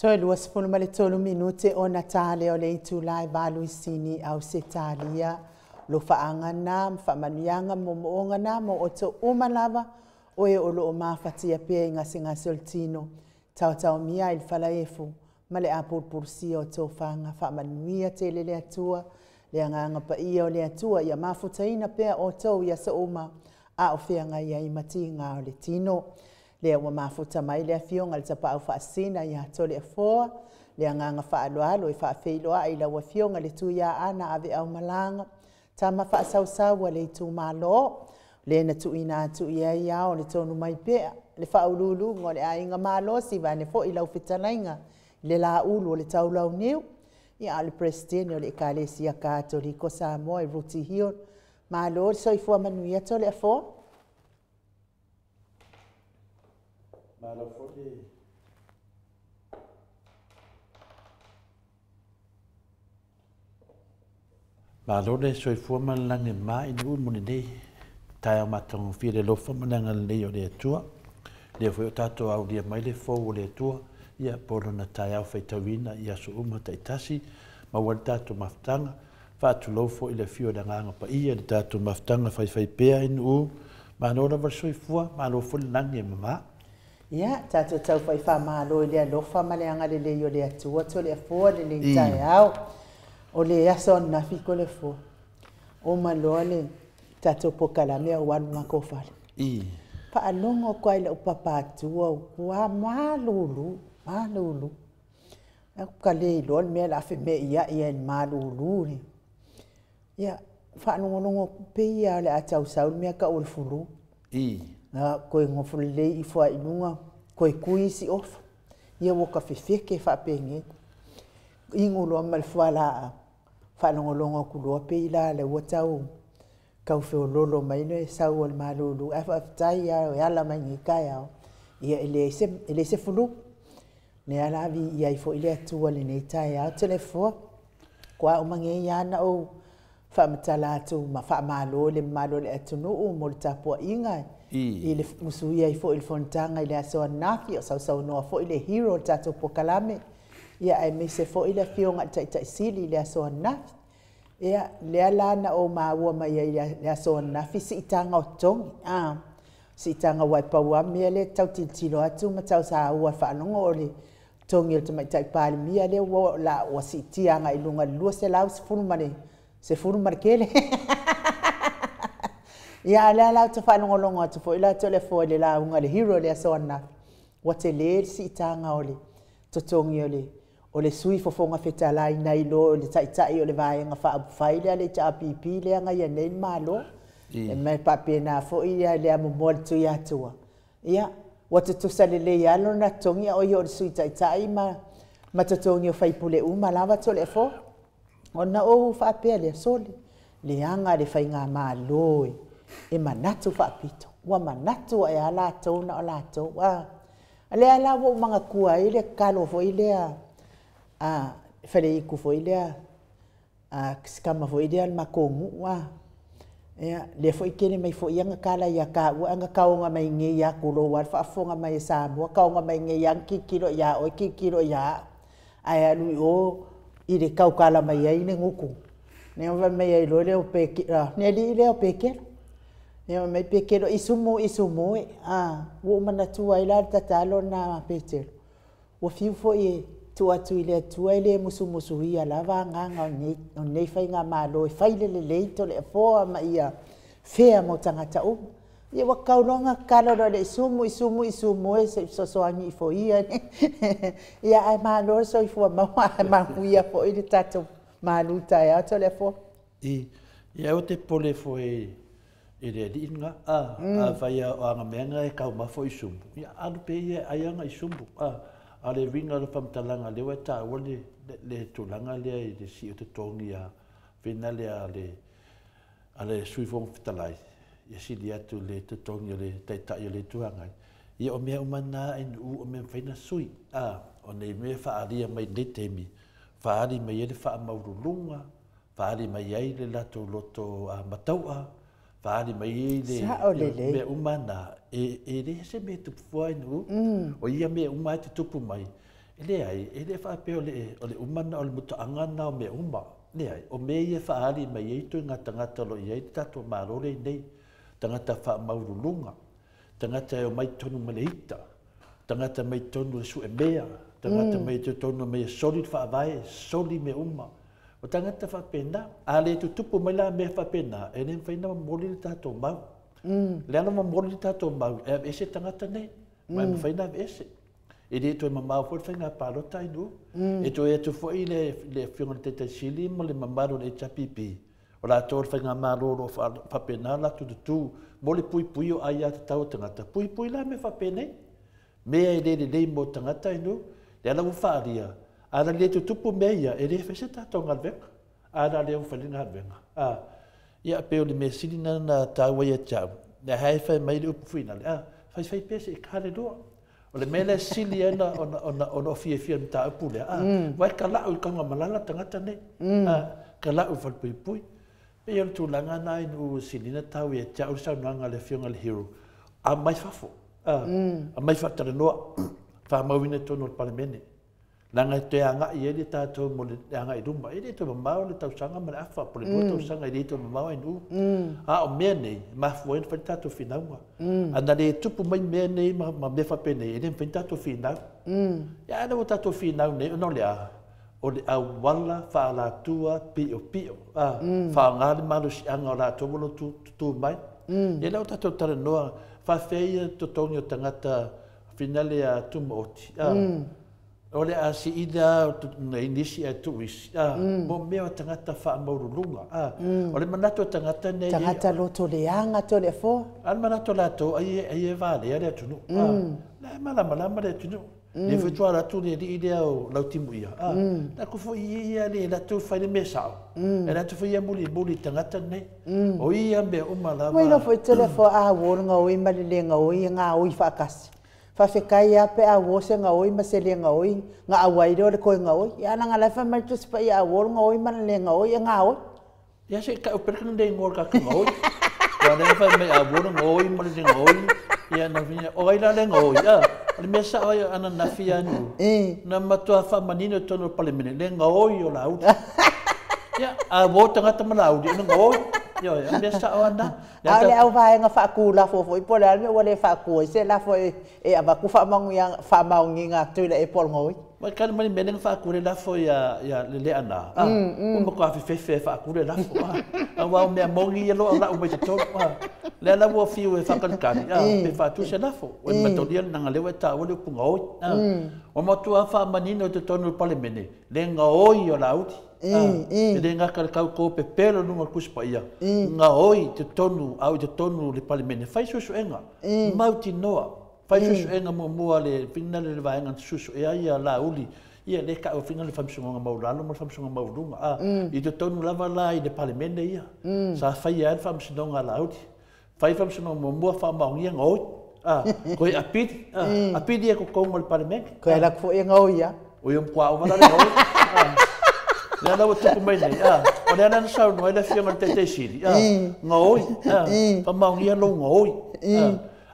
Toe 23 minute ona ta lea o le itula e 8 i Sini, Ausetalia. Alofaaga na, ma faamanuiaga ma moomooga na mo outou uma lava, o e o loo mafatia pea i gasegase o le tino, taotaomia i le falaefu ma le apulupulusia o tofaga. Faamanuia tele le Atua, le agaga paia o le Atua, ia mafutaina pea outou i aso uma, a o feagai ai ma tiga o le tino. Lea ua mafuta mai le afioga i le Tapaau Faasisina ia Toleafoa, le agaga faaaloalo e faafeiloai i lau afioga i le Tuiaana Aveaumalaga, tama faasausau a le itumalo, le na tuuina atu i ai ao le tonu mai pea, le faauluuluga o le aiga malosi, vaeane foi lau fetalaiga le laulu o le taulauniu, ia a o le Peresetene o le Ekalesia Katoliko Samoa i Rooty Hill. Malo le soifua manuia Toleafoa. Malo foi Malo le soifua ma le lagi e mama i nuu mo lenei taeao matagofie i le alofa ma le agalelei o le Atua. Lea foi o tatou aulia mai le fou o le Atua, ia po o lona taeao faitauina i aso uma taitasi, maua ai le tatou mafutaga. Faatulou foi i le afio o le Agaga Paia i le tatou mafutaga faifaipea i nuu. Malo lava le soifua, malo foi le lagi e mama. Ia, tatou tau faamalo i le alofa ma le agalelei o le Atua Toleafoa lenei taeao. O le aso ananafi Toleafoa, o maloa le tatou pokalame au alu matou fale. Faalogo atu ai i lau papatua ua malulu, malulu. Ka le iloa le mea la femei ai ai le malulu le. Ia, faalogologo atu pei lava o le a tausau le mea tau o le fulu. Na toe nofo lelei ifo ai i luga, toe tui isi ofa. Ia ua ta fefete faapenei. Inu loa ma le fualaau, faalogologo atu loa pei la lea ua tau feololo mai le sau o le malulu. Ae faafetai lava e ala mai lenei taeao. Ia e leai se fulu. Lea la viia ai foi le Atua i lenei taeao. Toleafoa, faatoa uma nei lava ona ou faamatala atu ma faamalo i le mamalu o le atunuu mo le tapuaiga i le musuia ai foi o le fonotaga i le aso ananafi, o sausaunoa foi le hero o le tatou pokalame, ia aemaise foi le afioga i le Taitai Sili i le aso ananafi. Ia, lea la na ou maua mai ai i le aso ananafi siitaga o totogi, siitaga aua e pau lava mea lea e tau tilotilo atu ma tau saua i le faalogo o le totogi o le Tamaitai Palemia lea ua siitia agai i luga i le 210 ma le tele. Ia, a o lea la ou te faalogologo atu foi la Toleafoa i le lauga a le hero i le aso ananafi, ua tele le siitaga o le totogi o le Sui Fofoga Fetalai nai lo le Taitai o le Vaega Faaupufai lea le HRPP lea na ia nei le Malo. E mai faapena foi le amomua le Tuiatua, ia, ua tutusa lelei lava lona totogi a o ia o le Sui Taitai ma totogi o faipule uma lava Toleafoa. Ona ou faapea lea, sole, leaga le faigamalo e manatu faapito. Ua manatu ai lava latou na o latou. Lea la ua ou manatua ai le tatalo foi lea a Faleitu foi lea, si tama foi lea o le matou nuu, ia, lea foi e tele mai foi ana tala ia taua, ae na taoga mai nei lava, tulou lava le faafofoga mai a Samoa, taoga mai nei lava na tilotilo ia oe, tilotilo ia au, ae alu i o i le tautala mai ai le gutu. Ia fai mai ai loa lea o le alii lea o Petelo. Ia fai mai Petelo, isumu, isumu e. Ua ou manatua ai la le tatalo lena a Petelo. Ua fiu foi e tuu atu i le Atua e le musumusuia lava agaga o lenei faigamalo e fai le lelei Toleafoa ma ia fea mo tagata uma. Ia ua tatau loa ona tatalo loa le isumu, isumu, isumu e se i fesoasoani ifo ia. Ia ae malo le soifua maua, ae manuia foi le tatou malu taeao Toleafoa. Ia o te pole foi i le alii lena. A fai o aga mea na e taumafai i sumu, ia alu pe ia ai aga i sumu. A le uiga o le faamatalaga lea ua e taua le tulaga lea i le sii o totogi a whina lea a le Sui Fofoga Fetalai, ia sili atu le totogi o le Taitai o le Itu Agai. Ia o mea uma na e nuu o mea mafai na sui. O nei mea faaalia mai nei taimi, faali mai ai le faamaululuga, faali mai ai le latou loto mataua, faali mai ai le mea uma na, e le se mea tupu fua i nuu, o ia mea uma e tutupu mai, e leai, e le faapea o le uma na o le mutaanga na o mea uma. Leai, o mea ia faali mai ai toe ngā tangata lo i ai te tātou malo le nei, tangata faamaululuga, tangata e o mai tonu ma le ita, tangata mai tonu le sue mea, tangata mai tonu mai soli le faavae, soli mea uma. O tangata faapena, a le tutupu mai la mea faapena, e le mafai na momoli le tātou mau. Le ana momoli le tātou mau, e aveese tangata nei, ma e mafai na aveese. E le toe mamao foi le faiga palota i nuu. E toe atu foi le afioga i le Taitai Sili ma le mamalu o le HRPP. O latou le faiga malo o lo o faapena latou tutu mo le puipui o ai a tatau o tagata. Puipui la mea faapenei. Mea e le lelei mo tagata i nuu. Le ala ua faalia. A na le tutupu mea ia, e le fai se tātou galuega. A na le ua fai le galuega. Ia pe o le mea sili na tāua ia te au. Le hae fai mai le upu fuina le. Fai fai pea se i kale loa. O le mea lea sili ai ona o fiafia mataupu lea. Vai ka lau i kaunga malala tagata nei. Ka lau i falepuipui. Pei o le tulaga lena ina ua silina tau ia te au le saunoaga a le Afioga i le Hero, aumai fafo, aumai faatalanoa, faamauina i totonu o le Palemene, leaga e toe agai i ai le tatou mo le agai i luma. E le toe mamao le tausaga ma le afa, po o le 2 tausaga, e le toe mamao ae nuu. A o mea nei, e mafua ai ona fai le tatou finauga. A na le tupu mai mea nei ma mea faapenei, e le mafai ona tatou finau. Ia a lea ua tatou finau nei ona o le a? O le auala faaalatua piopio, faaaoga le malosiaga o latou o lo o tutu mai. Ia lea ua tatou talanoa, faafefea ia totogi o tagata finale a tumaoti, o le a siila nisi ae tuu isi, mo mea o tagata faamaualuluga. O le manatu o tagata nei... Tagata loto leaga te o le afoa. A le manatu o latou, ai e valea le atunuu. La e malamalama le atunuu. Le foi tua atu le alii lea o Lautimuia. La ku foi ia le latou fai le mea sao. E latou foi ia muli muli tagata nei. O ia mea uma lava. Ua ilo foi te le afoa a uo nga oi ma le le nga oi nga oi whaakasi. Whawhekai a pe a uo se nga oi ma se le nga oi nga awai leo le koe nga oi. Ia na nga laifa mai tusi pa ia uo nga oi ma le le nga oi nga oi. Ia se ka upere kana le ngor ka nga oi. Wa le fa mai a uo nga oi ma le nga oi. Ia na vinga o ai la le nga oi. O le mea sao ai ana na fia anu. Na matua whamanino tonu o palemene, le nga oi o la uri. Ia, a wo tangata ma la uri, na nga oi. Ia, o mea sao ana. A le au vaenga whaaku la fofo, i po le alme ua le whaaku ai, se la fo e awaku whaamaungi ngā tui la e po ngoi. Mai kani mani mele nga whaaku le lafo ia le lea nā. Uma ko afi fefe whaaku le lafo. A wau mea mongi ia loa lau mai te tolu. Le ala ua fiu e whakalikani. Pe whaatu se lafo. O matolia nanga lewa e tā ua le upunga oi. O matua whaamanino te tonu o palemene. Le nga oi o la uri. E le ngaka le kau ko pepelo nunga kuspa ia. Nga oi te tonu, au te tonu le palemene. Whai susuenga. Mauti noa. Whai susuenga mua mua le finale le vaenga susu e ai la uli. Ia le ka o finale whamsunga maulalo ma whamsunga maulunga. I te tonu lava la i le palemene ia. Sa whai ai whamsunga la uli. Whai whamsunga mua mua whamaongia nga oi. Koe apiri. Apiri e kokongo le palemene. Koe ala kufo e nga oi ia. O ia mkua o wala le nga oi. Le ala ua tupu mai nei. O le ala na sau noa le fionga le tete siri. Nga oi. Whamaongia lou nga oi.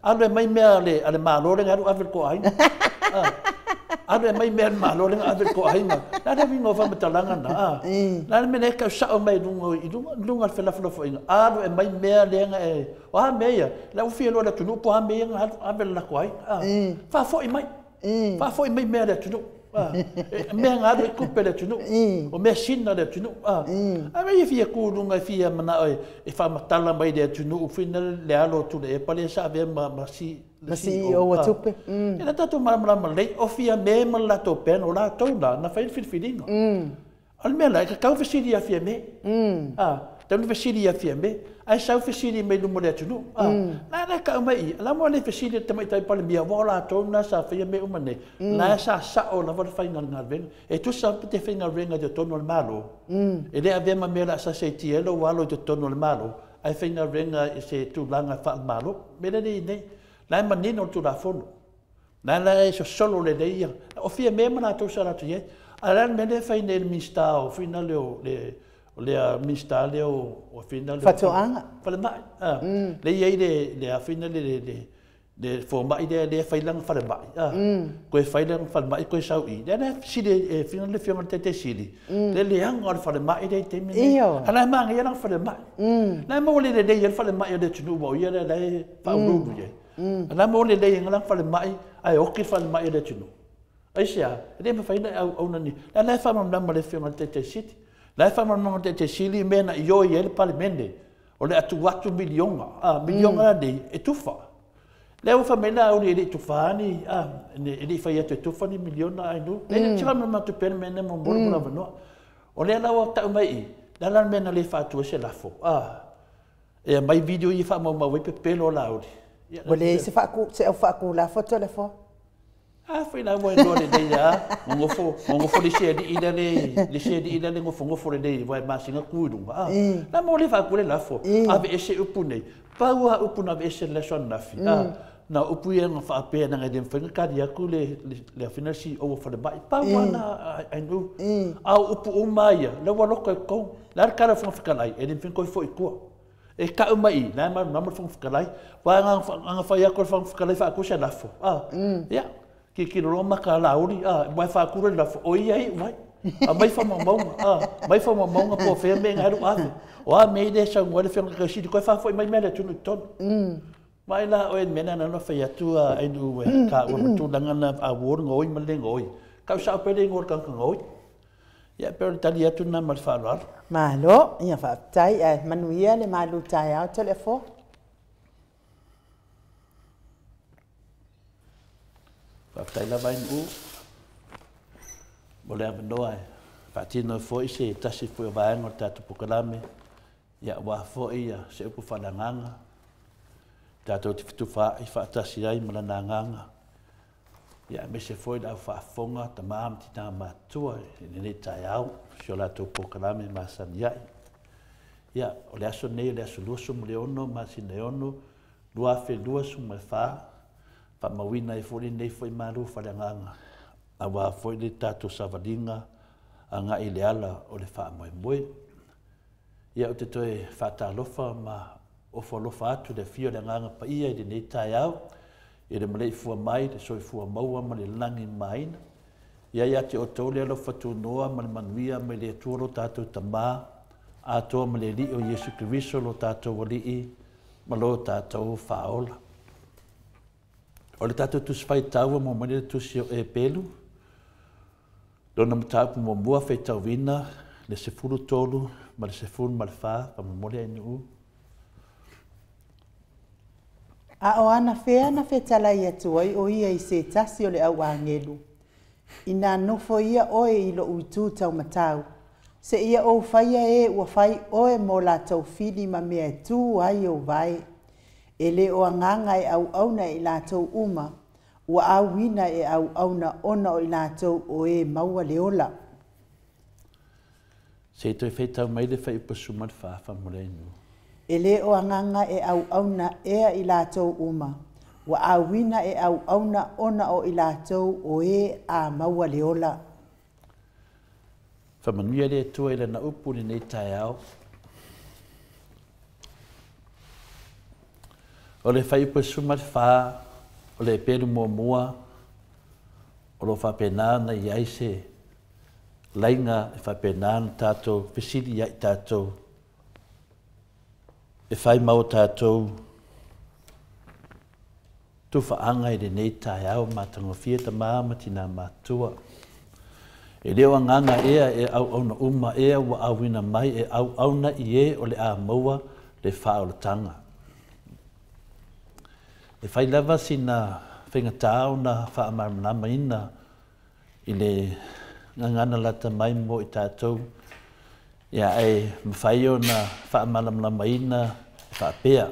Alu e mai mea a le malo le ngaru ave le ko aina. Alu e mai mea le malo le ave le ko aina. La le wingo whamatalanga na. La le mene e kau sao mai lunga i lunga le whelafalafo inga. Alu e mai mea le nga e. O ha mea ia. La ufi e loa le atunu po ha mea nga ave le lako ai. Whafoi mai. Whafoi mai mea le atunu. Mea nga alu e kupe le atunu. O mea sina le atunu. A mea ia fia ku lunga e fia mana e whamatala mai le atunu u whina le alo tule e pale sa avea ma si Ma CEO o tupe. E la tātou malamalama lei o fia me ma la tō pen o la tau la na whai whilwhilinga. O le mea la e kakau whesiri a fia me. Tau whesiri a fia me. Ai sau whesiri mai lumo le atunu. La la ka mai i. La mo le whesiri te mai tai pale mia wa la tau na sa fia me uma nei. La sa sa o la wala whai ngā venga. E tu sa te whai ngā venga te tonu o le malo. E le avea ma mea la sa se tielo walo te tonu o le malo. Ai whai ngā venga i se tūlanga wha malo. Me le nei nei. La e manino o tūlafono. La la e sosolo le nei ia. O fia me ma la tau sa ratu ie. A la me le whai nei le minista o whina le o le le minista le o whina le Whatoanga. Whale mai. Le iei le a whina le fōmai le le whailanga whale mai. Koe whailanga whale mai koe sau i. Le le sili e whina le whionga te te sili. Le leanga o le whale mai le te mene. A la maanga ia langa whale mai. La mo le le le ia whale mai o le tunu wau ia le le whaururu ia. A la mo le le ia langa whale mai ai oki whale mai o le tunu. Ai sea, le mawhaina au au nani. La le whamamlama le whionga te te sili. La whamamlama te te sili mena i oi e le palemene. O le atu atu milionga. Milionga la nei, e tuwha. Le au whamena au ni e le tuwha ani, e le whai atu e tuwha ni miliona ai nu. Le te whamamlama tu pene mena mo mora mora wanoa. O le ala tau mai i, la la mena le whaatua se lafo. E mai video i whamamau e pepelo la uri. O le se whaaku, se au whaaku lafo te lafo. A foi la ua loa lenei a gogofo le seali'i lea le seali'i lea le gofogofo lenei ua e masina ku i luga la mo le faaku le lafo aveese upu nei pau a upu na aveese le aso ananafi Na o upu ia na faapea leaga e le mafai ona tali atu le le afioga i le CEO o falemai. Pau lava na Ainuu. A o upu uma lava ia, la ua loka i totonu. O le a le tala a le Fofoga Fetalai, e le mafai ona toe foi i tua. E tau mai i i, la e malamalama le Fofoga Fetalai. Aua ana fai atu e le Fofoga Fetalai e faatu se lafo, a, ia, tilotilo loa mata a Laauli, a, aua e faatu le lafo, o ia e iu ai. Aumai faamaumauga, a, aumai faamaumauga po o fea mea i na e ave. O a mea ia e saunoa ai le Afioga i le Taitaifono, toe faafoi mai mea a le atunuu i totonu. Vaai la oe i le mea lea na ona fai atu a Ainuu e taua ma le tulaga lena a uo le gaoi ma le le gaoi. Tau sao pea le igoa o le tagata gaoi. Ia pei o le tali atu lena ma le faaaloalo. Malo, ia faafetai ae manuia le malu taeao Toleafoa. Faafetai lava Ainuu mo le avanoa e faatino ai foi se tasi foi o vaega o le tatou polokalame. Ia aua foi se upu faale-agaga tatou te fetufaai faatasi ai ma Lana Agaga, ia aemaise foi le au faafofoga, tama ma tina matutua i lenei taeao, si o latou polokalame masani ai. Ia, o le aso lenei o le aso 26 masina e 6, 2024, faamauina ai foi lenei foi malu faaleagaga, aua foi le tatou savaliga agai i le ala o le faamoemoe. Ia ou te toe faatalofa ma ofo alofa atu i le afio o le Agaga Paia i lenei taeao, i le maleifua mai, le soifua maua ma le lagi mamaina. Ia ia te outou le alofa tunoa ma le manuia mai le Atua lo tatou Tama, atoa ma le Alii o Iesu Keriso lo tatou Alii ma lo tatou Faaola. O le tatou Tusi Faitau ua maua mai le Tusi o Epelu, Lona mataupu muamua faitauina le 13 ma le 14, faamolemole Ainuu. A o anafea na fetalai atu ai o ia i se tasi o le au agelu, Inā nofoia oe i loʻu itu taumatau, seia ou faia e ua fai oe mo latou fili ma mea e tu ai ou vae. E le o agaga e auauna e i latou uma, ua auina e auauna ona o i latou o e maua le ola. Se i toe faitau mai le fuaiupu 14 faamolemole. E le o agaga e auauna ea i latou uma, ua auina e auauna ona o i latou o e a maua le ola. Faamanuia le Atua i Lana upu i lenei taeao. O le fuaiupu 14 o le Epelu muamua, o lo o faapena ona i ai se laiga e faapena ona tatou fesili ia i tatou e fai ma o tatou tufaaga i lenei taeao matagofie tama ma tina matutua. E le o agaga ea e auauna uma ea ua auina mai e auauna i e o le a maua le faaolataga. E fai lava sina faigata ona faamalamalamaina i le gagana lata mai mo i tatou, ia ae mafai ona faamalamalamaina e faapea,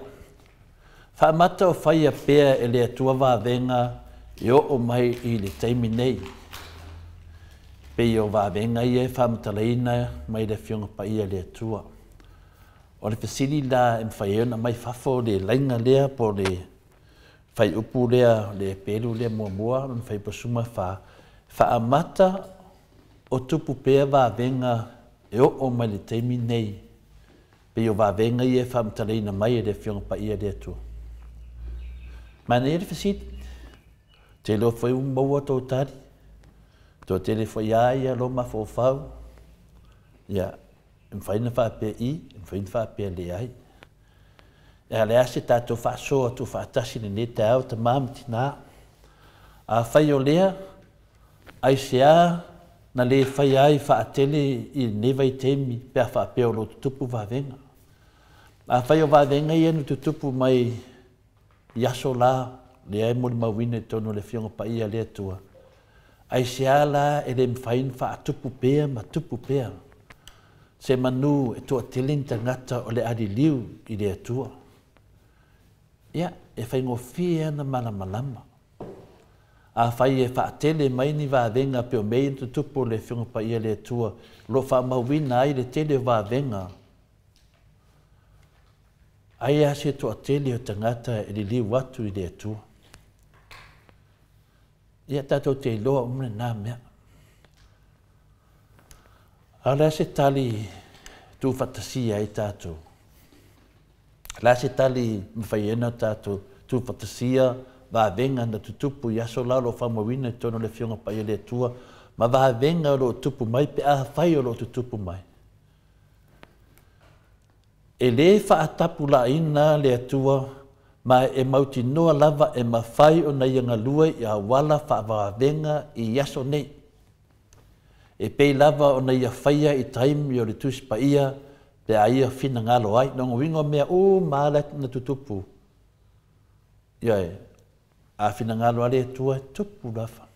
Faamata o faia pea e le Atua vavega e oo mai i le taimi nei, pei o vavega ia e faamatalaina mai le Afioga Paia a le Atua. O le fesili la e mafai ai ona aumai fafo le laiga lea po o le fuaiupu lea, le pelu lea muamua, lona fuaiupu 14, faamata o tupu pea vavega e oo mai le taimi nei, pei o vavega ia e faamatalaina mai e le Afioga Paia a le Atua. Manaia le fesili, ou te iloa foi ua maua tou tali, toatele foi lava ia lo mafaufau, ia, e mafai ona faapea i, e mafai ona faapea leai. A o le a se tatou faasoa tuufaatasi i lenei taeao, tama ma tina? Afai o lea, aisea na le faia ai faatele i lenei vaitaimi pe a faapea o lo o tutupu vavega? Afai o vavega ia na tutupu mai i aso la, lea e molimauina i totonu o le Afioga Paia a le Atua, aisea la e le mafai ona faatupu pea ma tupu pea se manu e toatele ni tagata o le a liliu i le Atua? Ia, e faigofie ona malamalama. Afai e faatele mai ni vavega pei o mea ia na tutupu o le Afioga Paia a le Atua, o lo o faamauina ai le tele o vavega, ai lava se toatele o tagata e liliu atu i le Atua. Ia tatou te iloa uma lenā mea. A o le a se tali tuufaatasia ai tatou? O le a se tali mafai ai ona tatou tuufaatasia vavega na tutupu i aso la o lo o faamauina i totonu o le Afioga Paia a le Atua ma vavega o lo o tupu mai pe afai o lo o tutupu mai? E lē faatapulaaina le Atua ma e mautinoa lava e mafai ona ia galue i auala faavavega i aso nei, e pei lava ona ia faia i taimi o le Tusi Paia pe a ia finagalo ai. Lona uiga o mea uma lava la na tutupu, ioe, a finagalo lava le Atua e tupu lava.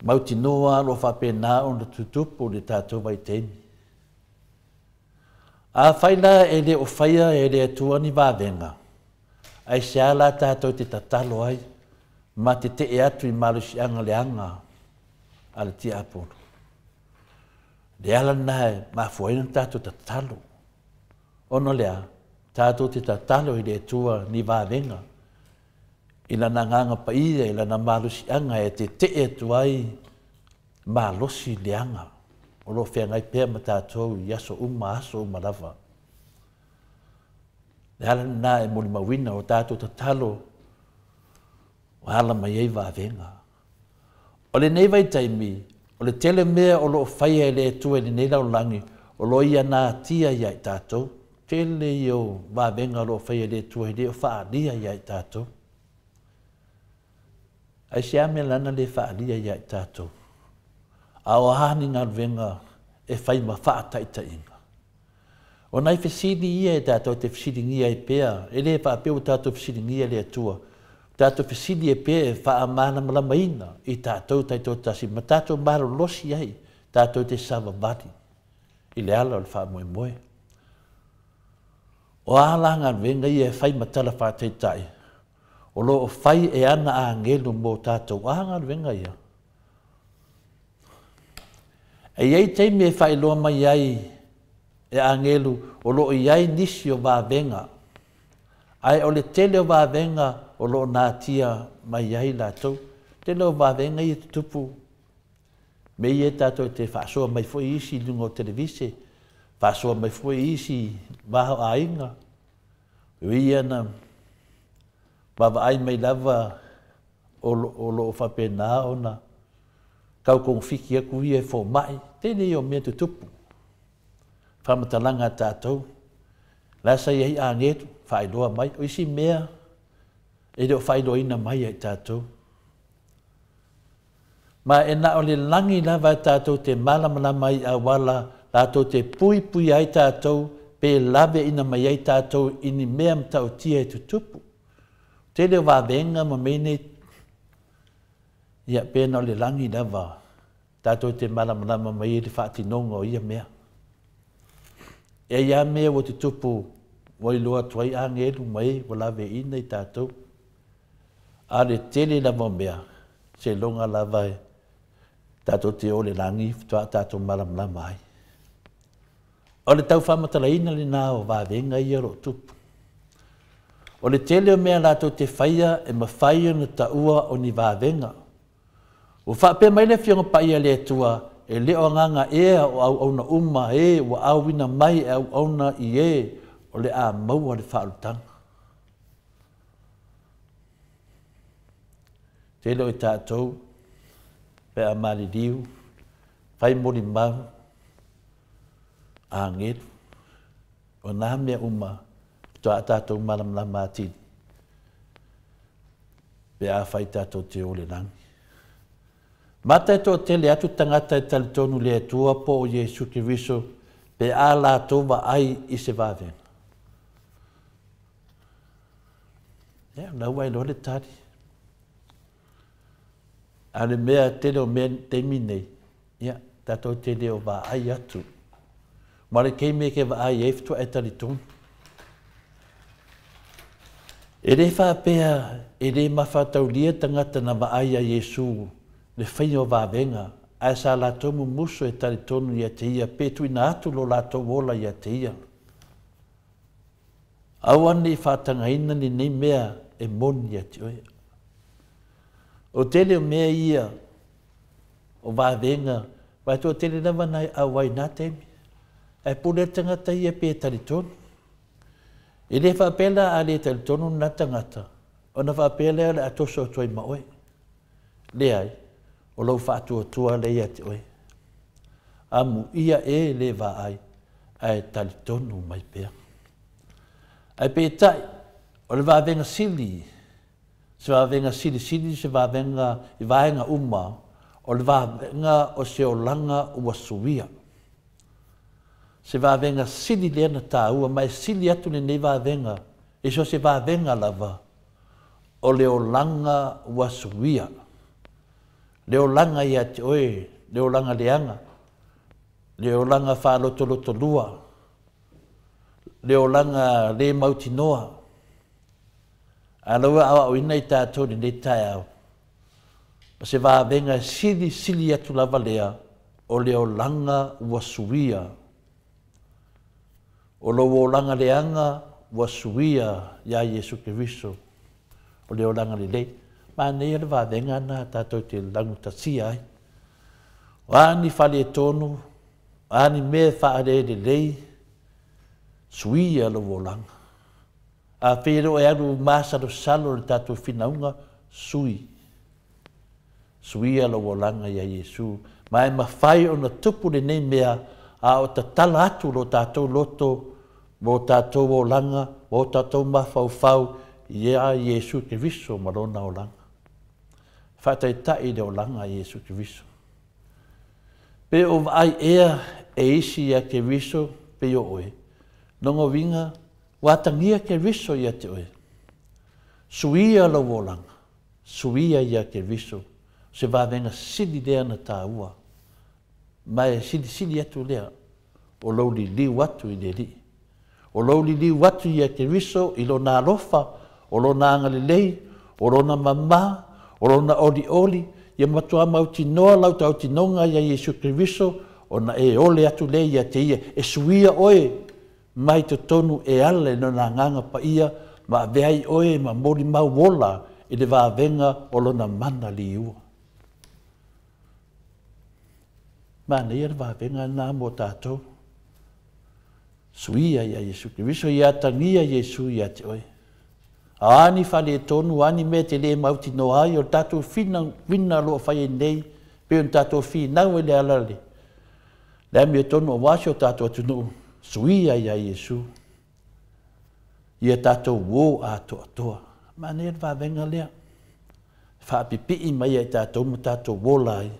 Mautinoa o lo o faapena ona tutupu le tatou vaitaimi. Afai la e le o faia e le Atua ni vavega, aisea la tatou te tatalo ai ma tetee atu i malosiaga leaga a le tiapolo? Le ala lena e mafua ai ona tatou tatalo. Ona o le a? Tatou te tatalo i le Atua ni vavega, i Lana Agaga Paia, i Lana malosiaga e tetee atu ai malosi leaga o lo o feagai pea ma tatou i aso uma, aso uma lava. Le ala lenā e molimauina o tatou tatalo ua ala mai ai vavega. O lenei vaitaimi, o le tele mea o lo o faia e le Atua i lenei lalolagi, o lo o ia natia ia i tatou. Tele ia o vavega o lo o faia e le Atua e le o faaalia ia i tatou. Aisea mea lana le faaalia ia i tatou? A o a ni galuega e fai ma faataitaiga? O nai fesili ia e tatou te fesiligia ai pea, e le faapea ua tatou fesiligia le Atua, ua tatou fesili ai pea e faamalamalamaina i tatou taitoatasi ma tatou malolosi ai tatou te savavali i le ala o le faamoemoe. O a la galuega ia e fai ma tala faataitai o lo o fai e ana agelu mo tatou? O a galuega ia? E i ai taimi e faailoa mai ai e agelu o lo o i ai nisi o vavega, ae o le tele o vavega o lo o natia mai ai latou. Tele o vavega ia tutupu me ia tatou te faasoa mai foi isi i luga o televise, faasoa mai foi isi va o aiga. O ia na vaavaai mai lava o lo o faapena ona tau kogofiti atu ia e fomai. Tele ia o mea tutupu. Faamatalaga a tatou, la sa i ai agelu, faailoa mai. O isi mea e le o faailoaina mai ia i tatou. Ma e na o le lagi lava e tatou te malamalama ai i auala latou te puipuia ai tatou pe laveaina mai ai tatou i ni mea matautia e tutupu. Tele o vavega ma mea nei, ia pe na o le lagi lava tatou te malamalama mai ai le faatinoga o ia mea. E ai lava mea ua tutupu ua iloa atu ai agelu ma e ua laveaina i tatou. A o le tele lava o mea, seiloga lava e tatou te o i le lagi faatoa tatou malamalama ai. O le tau faamatalaina lenā o vavega ia o lo o tupu. O le tele o mea latou te faia e mafai ona taua o ni vavega. Ua faapea mai le Afioga Paia a le Atua, e le o agaga ea o auauna uma e ua auina mai e auauna i e o le a maua le faaolataga. Tele o i tatou pe a maliliu, fai molimau, agelu, o nā mea uma faatoa tatou malamalama atili pe afai tatou te o i le lagi. Mata e toatele atu tagata e talitonu i le Atua po o Iesu Keriso pe a latou vaai i se vavega. Ia, o la ua iloa le tali. A o le mea tele o mea taimi nei, ia, tatou te le o vaai atu. Ma le taimi e te vaai ai faatoa e talitonu. E le faapea e le mafataulia tagata na vaai iā Iesu le faia o vavega, ae sa latou mumusu e talitonu ia te ia pe tuuina atu lo latou ola ia te ia. Aua ne i faatagaina lenei mea e moni ia te oe. O tele o mea ia o vavega, aua e toatele lava nai auai i na taimi. Ae pule le tagata ia pe talitonu. E le faapea la a le talitonu lena tagata, ona faapea lea o le a toso atu ai ma oe. Leai, o lou faatuatua lea ia te oe. Amuia e le vaai, ae talitonu mai pea. Ae peitai, o le vavega sili, se vavega silisili se vavega i vaega uma, o le vavega o se olaga ua suia. Se vavega sili lea na taua, ma e sili atu lenei vavega i so o se vavega lava, o le olaga ua suia. Le olaga ia te oe, le olaga leaga, le olaga faalotolotolua, le olaga le mautinoa. A o la ua aoaoina i tatou i lenei taeao, o se vavega e silisili atu lava lea, o le olaga ua suia. O lou olaga leaga ua suia iā Iesu Keriso, o le olaga lelei. Manaia le vavega lena tatou te lagutasia ai. O a ni faaletonu, o a ni mea e faalelelei, suia lou olaga. Afai e le o e alu masalosalo i le tatou finauga, sui. Suia lou olaga iā Iesu, ma e mafai ona tupu lenei mea a o tatala atu lo tatou loto ma o tatou olaga ma o tatou mafaufau iā Iesu Keriso ma Lona olaga. Faataitai le olaga a Iesu Keriso. Pe o vaai ea e isi iā Keriso pei o oe, lona uiga ua atagia Keriso ia te oe. Suia lou olaga, suia ia Keriso, o se vavega sili lea na taua, ma e silisili atu lea o lou liliu atu i le Alii. O lou liliu atu ia Keriso i Lona alofa, o Lona agalelei, o Lona mama, o Lona olioli, ia matua mautinoa lau tautinoga ia Iesu Keriso, ona e ole atu lea ia te Ia, e suia oe mai totonu e ala i Lona Agaga Paia, ma avea ai oe ma molimau ola i le vavega o Lona mana liua. Manaia le vavega lena mo tatou. Suia ia Iesu Keriso, ia atagia Iesu ia te oe. A ni faaletonu, a ni mea te le mautinoa ai, o le tatou finauina o lo o fai ai nei, pei ona tatou finau ai le ala le le amiotonu aua si o tatou atunuu, suia ia Iesu, ia tatou uo atoatoa. Manaia le vavega lea, faapipii mai ia i tatou ma tatou ola ai,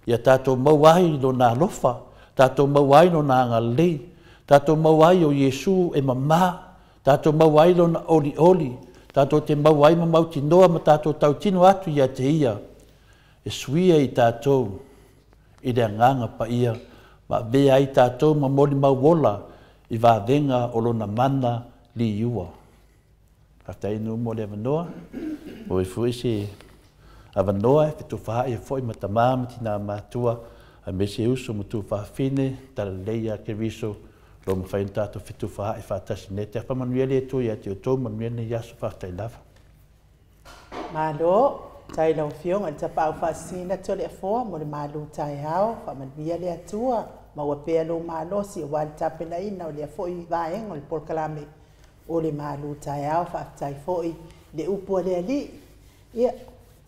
ia tatou maua ai Lona alofa, tatou maua ai Lona agalelei, tatou maua ai o Iesu e mama, tatou maua ai Lona olioli, tatou te maua ai ma mautinoa ma tatou tautino atu ia te Ia, e suia i tatou i le Agaga Paia, ma avea ai tatou ma molimau ola i vavega o Lona mana liua. Faafetai nuu mo le avanoa, maua ai foi se avanoa e fetufaai ai foi ma tama ma tina matua, aemaise uso ma tuafafine, talalelei ia Keriso, o lo o mafai ona tatou fetufaai faatasi nei. Te faamanuia le Atua ia te outou, manuia lenei aso, faafetai lava. Malo, tai lau Afioga i le Tapaau Faasisina Toleafoa mo le malu taeao, faamanuia le Atua, maua pea lou malosi aua le tapenaina o lea foi vaega o le polokalame o le malu taeao. Faafetai foi le upu a le Alii. Ia,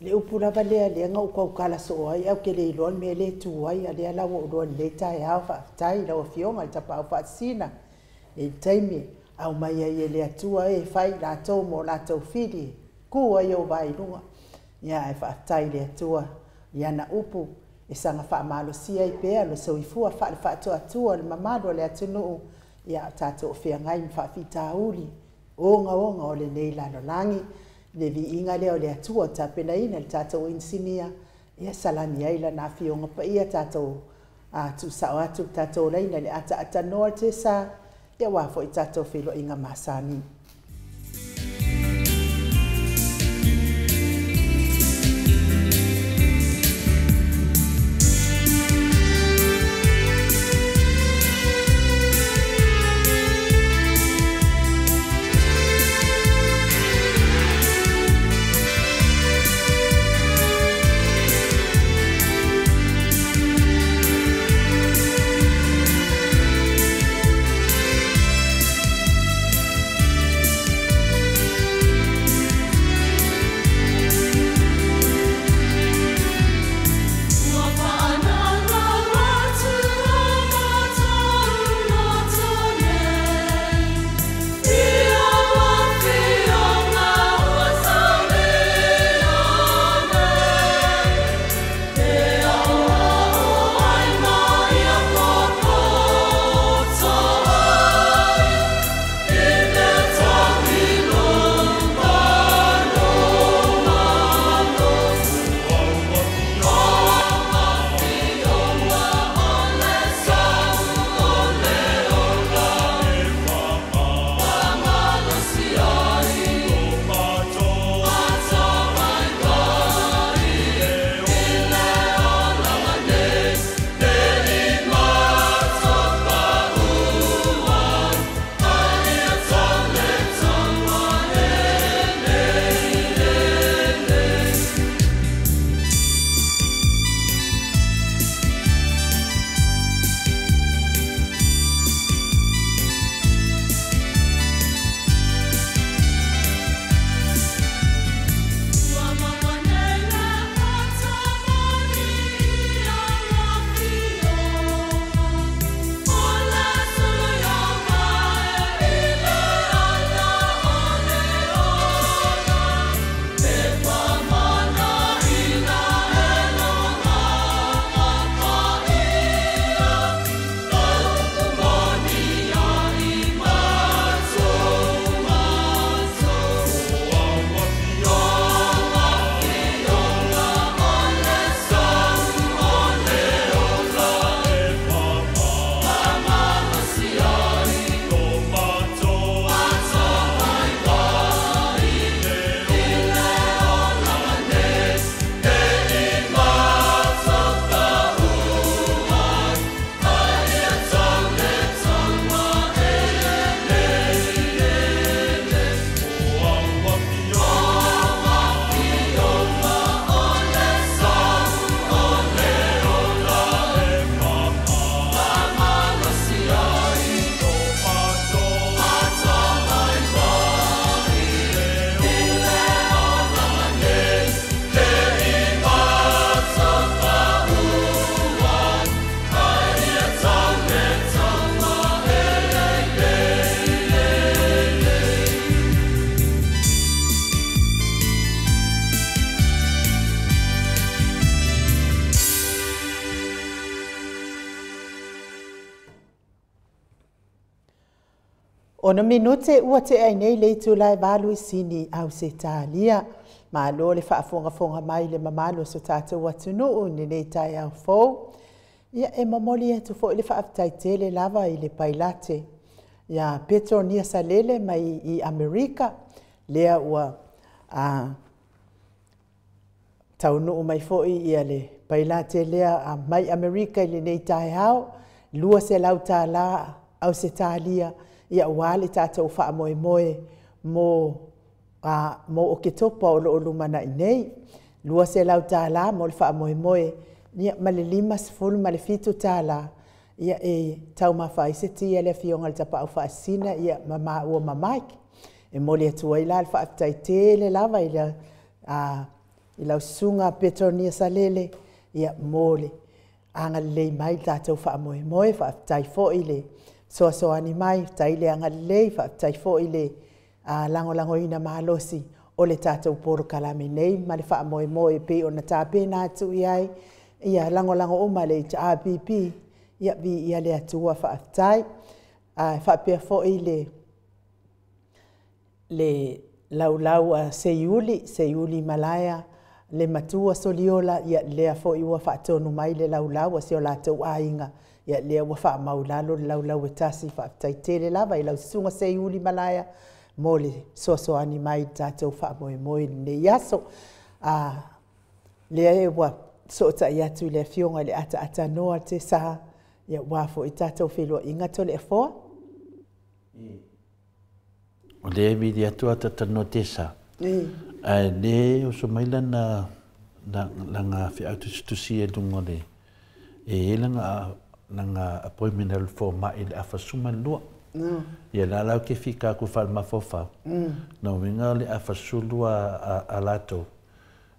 le upu lava lea lea na ou tautala soo ai, ae ou te le iloa le mea lea e tu ai, a o lea la ua ou iloa i lenei taeao. Faafetai i lau Afioga i le Tapaau Faasisina, e i le taimi aumai ai e le Atua e fai i latou mo latou fili, tu ai ou vae i luga. Ia, ae faafetai i le Atua i ana upu e saga faamalosia ai pea le soifua faale-faatuatua o le mamalu o le atunuu, ia o tatou feagai ma faafitauli ogaoga o lenei lalolagi. Le viiga lea o le Atua o tapenaina le tatou inisinia, ia salani ai lana Afioga Paia, tatou tuusao atu le tatou laina le ataaatanoa le tesa, ia aua foi tatou feiloaiga masani. Ono minute ua te ai nei le itula e 8 i Sini Ausetalia. Malo le faafogafoga mai le mamalu o so tatou atunuu i lenei taeao fou. Ia e momoli atu foi le faafetai tele lava i le pailate ia Petronia Salele mai i Amerika, lea ua taunuu mai foi ia le pailate lea mai Amerika i lenei taeao, $200 Ausetalia, ia aua le tatou faamoemoe mo Oketopa o lo o lumanai nei. $200 mo le faamoemoe, ia ma le $57 ia e taumafa ai se ti a le Afioga i le Tapaau Faasisina ia ma maua ma Mike. E momoli atu ai la le faafetai tele lava i lau susuga Petronia Salele ia mo le agalelei mai i le tatou faamoemoe. Faafetai foi le fesoasoani mai, faafetai le agalelei, faafetai foi le lagolagoina malosi o le tatou polokalame nei ma le faamoemoe e pei ona tapena atu i ai ia lagolago uma a le HRPP. Ia viia le Atua, faafetai. Ae faapea foi le laulau a Seiuli, Seiuli Malaea le matua Soliola, ia lea foi ua faatonu mai le laulau a si o latou aiga, ia lea ua faamau i lalo le laulau e tasi. Faafetai tele lava i lau susuga Seiuli Malaea mo le fesoasoani mai i le tatou faamoemoe i lenei aso. Lea ua fesootai atu i le Afioga i le Ataatanoa Tesa, ia aua foi tatou feiloaiga Toleafoa. O lea e vili atu Atatanoa Tesa, ae le oso mai lana lana feau tusitusi e luga o le e i ai lana appointment a le fomai i le afa 12. Ia la la ou te fika atu faale-mafaufau, lona uiga o le afa 10 a latou,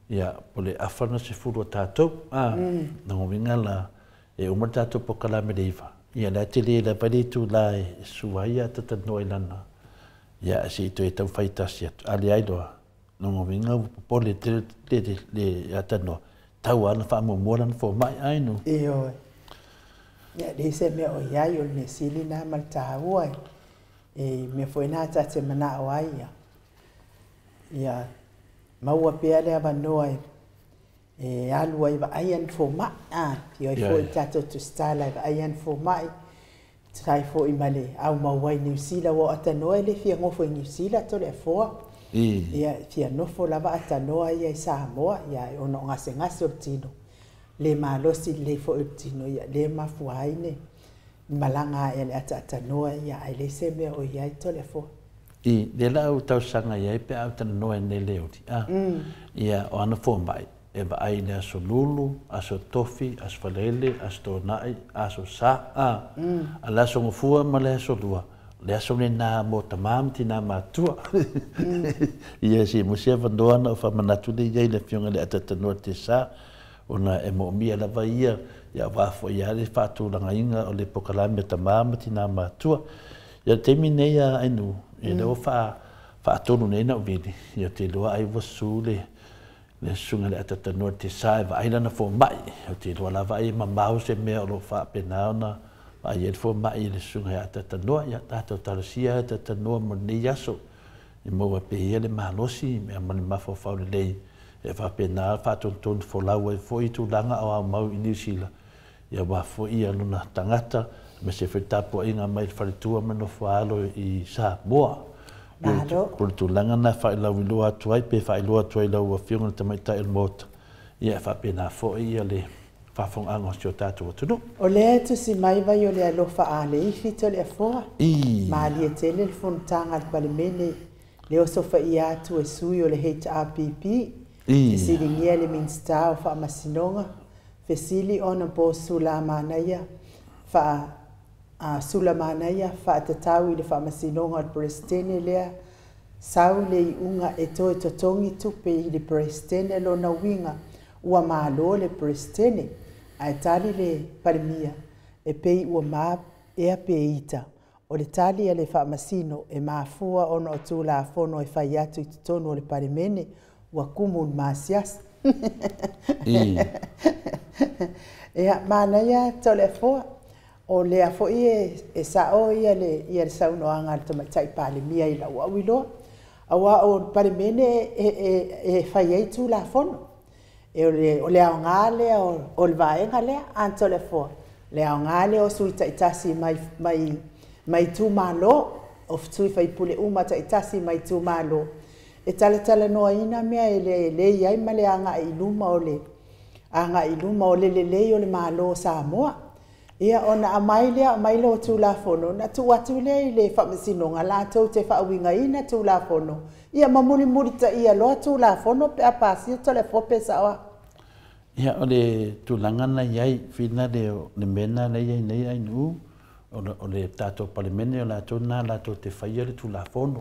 ia po o le afa na 10 a tatou. Lona uiga la e uma le tatou polokalame i le 9, ia la e tele lava le itula e sua ai Atatanoa i lana, ia se i toe taufai tasi atu, a leai loa, lona uiga ua popole tele le Atanoa, tau lava ona faamuamua lana fomai, ai no. Ioe. Ia leai se mea o i ai, o le mea sili lena ma le taua e mea foi lena ta te manao ai ia maua pea le avanoa e alu ai vaai ana fomai. Afio ai foi le tatou tusitala e vaai ana fomai, tusa ai foi ma le aumau ai i Niu Sila, aua o Atanoa e le fia nofo i Niu Sila Toleafoa. Ia e fia nofo lava Atanoa ia i Samoa, ia ona o gasegase o le tino, le malosi lelei foi o le tino, ia lea e mafua ai le malaga ae a le Ataatanoa ia, ae leai se mea o i ai Toleafoa. Lea la ou talosaga i ai pe a ou talanoa i nei Leoli, ia o ana fomai e vaai i le aso Lulu, aso Tofi, aso Faraile, aso Toonai, aso Sa, a le aso Gafua ma le aso Lua, le aso lena mo tamā ma tinā matua. Ia se i maua se avanoa ona ou faamanatu lea i ai i le Afioga i le Ataatanoa Tesa, ona e moomia lava ia, ia aua foi lava le faatulagaina o le polokalame a tamā ma tinā matua. Ia le taimi nei a Ainu, ia lea ua faatonu nei na ou vili, ia ou te iloa ai ua susu le susuga i le Ataatanoa Tesa e vaai lana fomai. Ou te iloa lava ai e mamao se mea o lo o faapena ona vaai ai le fomai i le susuga ia Ataatanoa. Ia tatou talosia Ataatanoa mo lenei aso, e maua pea ia le malosi ma le mafaufau lelei e faapena faatonutonu folau ai foi i tulaga o aumau i Niu Sila, ia aua foi ia lona tagata, aemaise foi le tapuaiga mai le faletua ma le nofoaalo i Samoa. Malo. O le tulaga lena e failauiloa atu ai pe faailoa atu ai i lau Afioga i le Tamaitai o le Maota, ia e faapena foi ia le faafofogaaga o si o tatou atunuu. O lea e tusi mai vai o le alofa a Leifi Toleafoa. Malie tele le fonotaga a le Palemene le osofaia atu e sui o le HRPP, fesiligia le Minisita o Faamasinoga, fesili ona po Sulamanaia Sulamanaia faatatau i le faamasinoga o le Peresetene lea sau le iuga e toe totogi tupe i le Peresetene lona uiga ua malo le Peresetene ae tali le Palemia e pei ua ma ea pe ita o le tali a le faamasino e mafua ona o Tulafono e fai atu i totonu o le Palemene ua kumu le masiasa. Ia, manaia Toleafoa. O lea foi e sa'o ia le saunoaga a le Tamaitai Palemia i la'u auiloa, auā o le Palemene e fai ai Tulafono. E o le aoga lea o le vaega lea a Toleafoa, le aoga lea o sui taitasi mai itumalo, o sui faipule uma taitasi mai itumalo, e talatalanoaina mea e lelei ai ma le agai i luma o le agai i luma o le lelei o le Malo o Samoa. Ia ona aumai lea, aumai lea o Tulafono ona tuu atu lea i le Faamasinoga latou te faauigaina Tulafono, ia ma mulimulitaia loa Tulafono pe a pasia Toleafoa pe sao a? Ia, o le tulaga na i ai, whina le mea na lea i ai nei Ainuu, o le tatou Palemene o latou na latou te faia le Tulafono.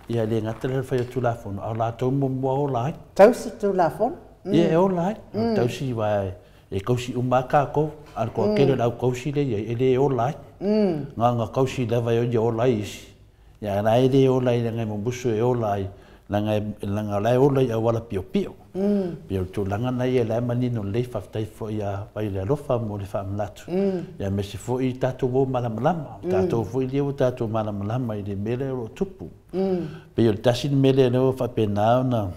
Ia le gata le faia Tulafono, a o latou muamua ola ai. Tausi Tulafono. Ia e ola ai. Tausi wa e kausi uma kākou, a le toatele o le au kausi lea i ai, e le ola ai. Ngā kausi lava e ia ola ai isi. Ia la e le ola ai leaga e mumusu e ola ai, leaga o la e ola i auala piopio. Pei o le tulaga na ia la e manino lelei, faafetai foi ia vai le alofa mo le faamanatu. Ia aemaise foi tatou o malamalama, tatou foi lea ua tatou malamalama i le mea lea o lo o tupu. Pei o le tasi le mea lea lea ua faapena ona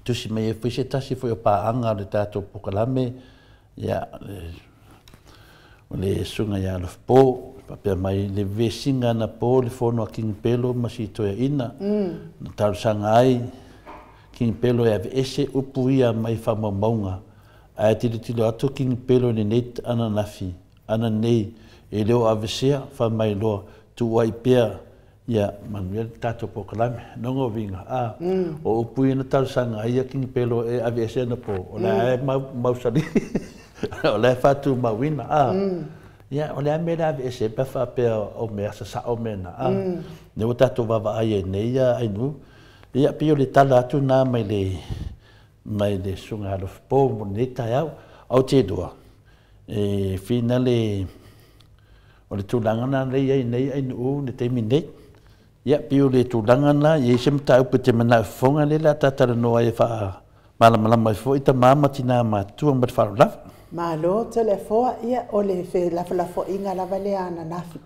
tusi mai ai foi se tasi foi o paaga o le tatou polokalame, ia, o le susuga ia Alofapo, faapea mai le vesiga na po le fono a King Pelo ma si toeaina, na talosaga ai King Pelo e aveese upu ia mai faamaumauga, ae tilotilo atu King Pelo i lenei ananafi, ananei e le o avesea fai mai loa tuuai pea ia manuia le tatou polokalame. Nongo uiga, a o upu ia na talosaga ai ia King Pelo e aveese na po, o la e mausali, o la e faatumauina, a. Ia, o le a mea le aveese pe faapea o mea sasao mea na, a. Ne ua tatou vaavaai ai nei ia Ainuu. Ia, pei o le tala atu na mai le susuga Alofapo mo lenei taeao. Ou te iloa, e whina le, o le tulaga na lea i ai nei Ainuu le taimi nei. Ia, pei o le tulaga na, i ai se mataupu e te manao e fofoga lea o le a tatalanoa ai e faamalamalama ai foi tama ma tina matutua ma le faaaloalo lava. Malo Toleafoa, ia o le felafolafoaiga lava lea ananafi.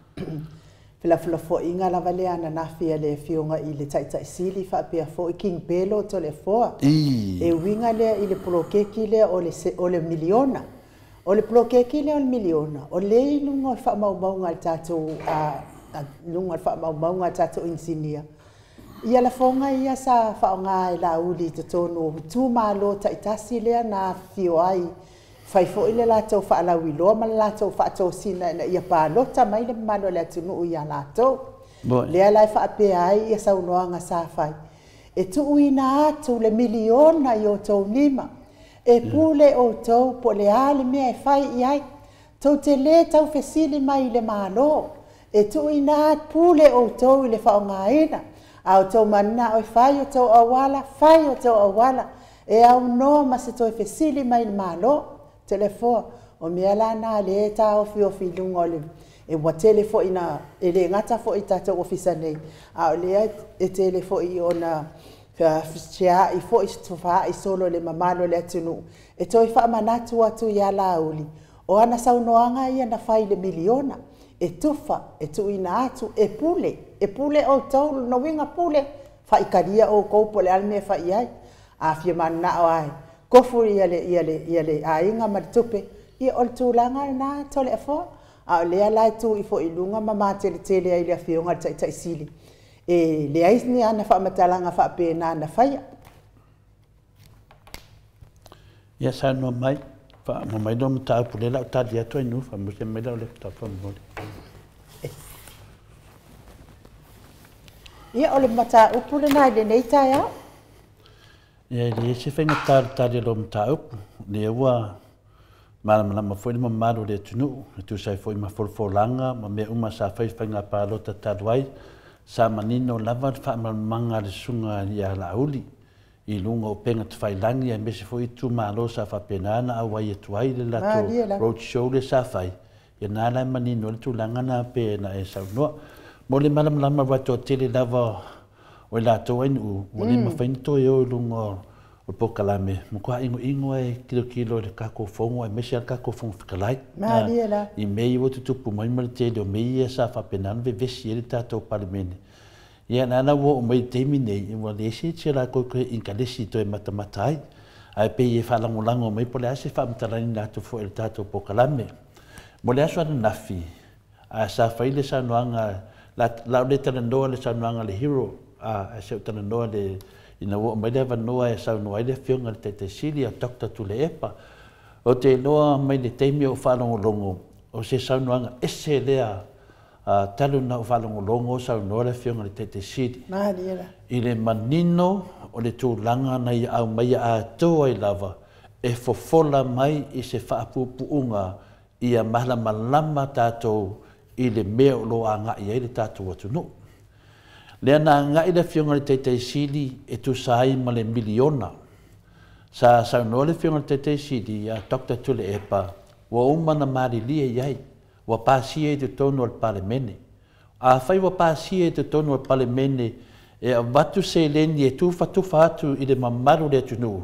Felafolafoaiga lava lea ananafi a le afioga i le Taitai Sili faapea foi King Pelo Toleafoa. E uiga lea i le poloketi lea o le miliona. O le poloketi lea o le miliona, o lea i luga o le faamaumauga a le tatou luga o le faamaumauga a le tatou inisinia. Ia lafoga ia sa faaaoga e Laauli i totonu o itumalo taitasi lea na afifio ai, fai foi le latou faalauiloa ma le latou faatosina ina ia palota mai le mamalu o le atunuu ia latou. Lea la e faapea ai ia saunoaga sa fai, e tuuina atu le miliona i outou lima, e pule outou po o le a le mea e fai i ai. Tou te le taufesili mai i le Malo, e tuuina atu pule outou i le faaaogaina. A outou mananao e fai outou auala, fai outou auala, e aunoa ma se toe fesili mai i le Malo. Toleafoa, o mea la na lea e taofiofi i luga o le, e ua tele foi na, e le gata foi i tatou ofisa nei, a o lea e tele foi ona fea'i foi, fea'i solo i le mamalu o le atunuu, e toe faamanatu atu ia Laauli, o ana saunoaga ia na fai i le miliona, e tufa, e tuuina atu, e pule, e pule outou, lona uiga pule, faitalia outou po o le a le mea e fai i ai. A fia mananao ai, kofu ia le aiga ma le tupe, ia o le tulaga lena Toleafoa. A o lea la e tu ifo i luga ma mateletele ai le afioga i le Taitai Sili, e leai ni ana faamatalaga faapena na faia. Ia saunoa mai, faamua mai lou mataupu lea o le a ou tali atu ai nu, faamaise mai lau laptop faamolemole. Ia o le mataupu lena i lenei taeao. Ia e leai se faigata le tali o lou mataupu, lea ua malamalama foi le mamalu o le atunuu, e tusa ai foi ma folafolaga ma mea uma sa fai faiga palota talu ai, sa manino lava le faamalamalamaga a le susuga ia Laauli i luga o upega tafailagi aemaise foi itumalo sa faapena ona auai atu ai le latou road show lea sa fai, ia na la e manino ai le tulaga na pe na e saunoa. Mo le malamalama ua toatele lava o i latou ai nuu, ua le mafai ona toe o i luga o le polokalame, matua inoino e tilotilo i le tatou Fono aemaise lava le tatou Fofoga Fetalai. Malie la. I mea ia ua tutupu mai ma le tele o mea ia sa faapena ona vevesi ai le tatou Palemene. Ia lea la ua oo mai i le taimi nei, ua leai se isi o latou toe inkalesi toe matamata ai. Ae pei e faalagolago mai po o le a se faamatalaina atu foi o le tatou polokalame. Mo le aso ananafi, a sa fai le saunoaga, la o le talanoa le saunoaga a le Hero, a se o talanoa le ina ua oo mai le avanoa e saunoa ai le afioga i le Taitai Sili a Dr. Tuilaepa. Ou te iloa mai le taimi o ou faalogologo, o se saunoaga ese lea talu na ou faalogologo o saunoa le afioga i le Taitai Sili. I le manino o le tulaga na ia aumaia atoa ai lava e fofola mai i se faapuupuuga ia malamalama tatou i le mea o lo o agai ai le tatou atunuu. Lea na agai le afioga i le Taitai Sili e tusa ai ma le miliona. Sa saunoa le afioga i le Taitai Sili ia Dr. Tuilaepa ua uma na malilie i ai, ua pasia i totonu o le Palemene. Afai ua pasia i totonu o le Palemene e avatu seleni e tufatufa atu i le mamalu o le atunuu,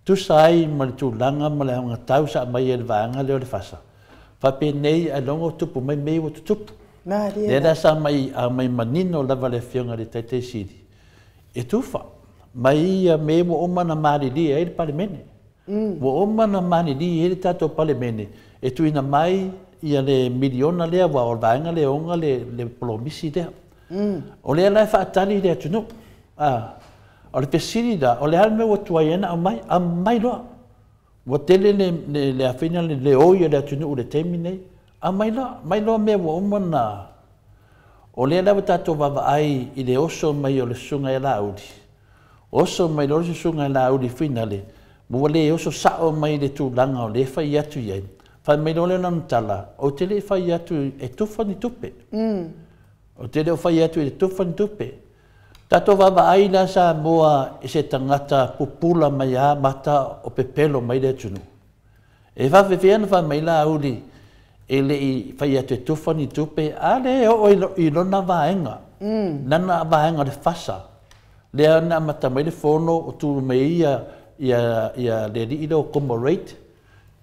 tusa ai ma le tulaga ma le augatau sa aumai e le vaega lea o le FASA, faapenei ailoga o tupu mai mea ua tutupu. Lea la sa aumai manino lava le afioga i le Taitai Sili e tufa mai ia mea ua uma na malilie ai le Palemene. Ua uma na malilie ai le tatou Palemene e tuuina mai ia le miliona lea, aua o le vaega lea e ona le polomisi lea. O lea la e faatali le atunuu. O le fesili la, o le a le mea ua tuai ai ona aumai? Aumai loa. Ua tele le afeina le leoi o le atunuu i le taimi nei. Aumai loa, aumai loa mea ua uma na. O lea la ua tatou vaavaai i le oso mai o le susuga ia Laauli. Oso mai loa le susuga ia Laauli finale, ua le oso sao mai le tulaga o lea e fai atu i ai. Fai mai loa le lana tala, ou te le fai atu e tufa ni tupe. Ou te le o fai atu e tufa ni tupe. Tatou vaavaai la Samoa i se tagata pupula mai a mata o pepelo mai le atunuu. E faafefea ona fai mai Laauli e le i fai atu e tufa ni tupe, a le oo i lona vaega. Lana vaega o le FASA. Lea na amata mai le fono o tu mai ia le alii lea o Comrade,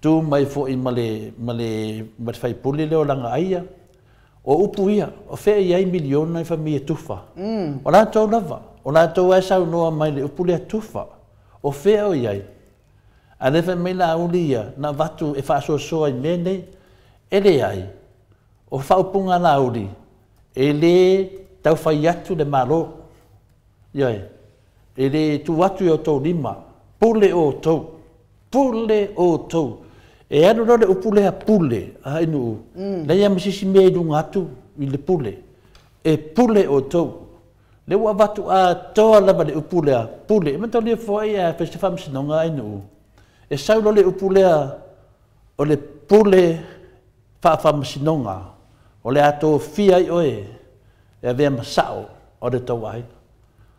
tu mai foi ma le faipule lea o Lagaaia. O upu ia, o fea i ai miliona i fai e tufa. O latou lava, o latou e saunoa mai le upu lea tufa. O fea o i ai. A le fai mai Laauli ia, na avatu e faasoasoa i mea nei. E leai, o faaupuga Laauli, e le taufai atu le Malo. Ioe, e le tuu atu i o outou lima, pule o outou, pule o outou. E alu loa le upu lea pule, a inu, leai ma se isi mea i luga atu i le pule. E pule outou. Le ua avatu atoa lava le upu lea, pule. E matalia foi e fai se faamasinoga a inu. E sau loa le upu lea o le pule faafaamasinoga, o le atofia ai oe e avea ma sao o le tou aiga.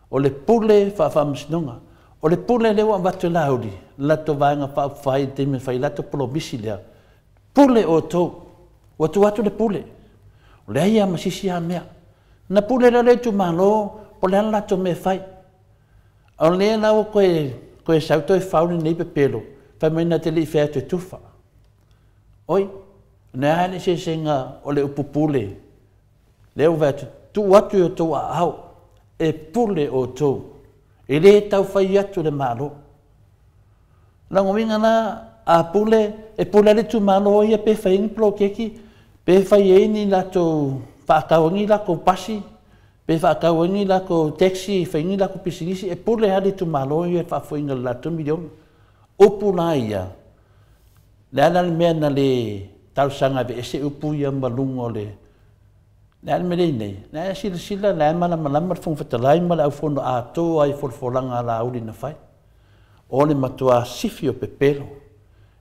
O le pule faafaamasinoga. O le pule lea ua avatu e Laauli, latou vaega faaupufai i le taimi e fai latou polomisi lea. Pule outou. Ua tuu atu le pule. O leai lava ma se isi lava mea. Na pule lea le itumalo, po o le a le latou mea e fai. O lea la ua toe sau toe fau lenei pepelo, fai mai na te le i fai atu e tufa. Oi, o le a le eseesega o le upu pule. Lea ua fai atu, tuu atu i o outou aao, e pule outou. E le taufai atu le Malo. Lona uiga la, a pule, e pule le itumalo ia pe fai ai ni poloketi, pe fai ai ni latou faatau ai ni latou pasi, pe faatau ai ni latou taxi, fai ai ni latou pisinisi, e pule lava le itumalo ia i le faafoeina o le latou miliona. Upu la ia, le a la le mea na le talosaga e aveese upu ia ma luga o le... Le a le mea lea i nei, le a silasila, le a malamalama le Fofoga Fetalai ma le aufono atoa i folafolaga a Laauli na fai. O le matua sifi o pepelo.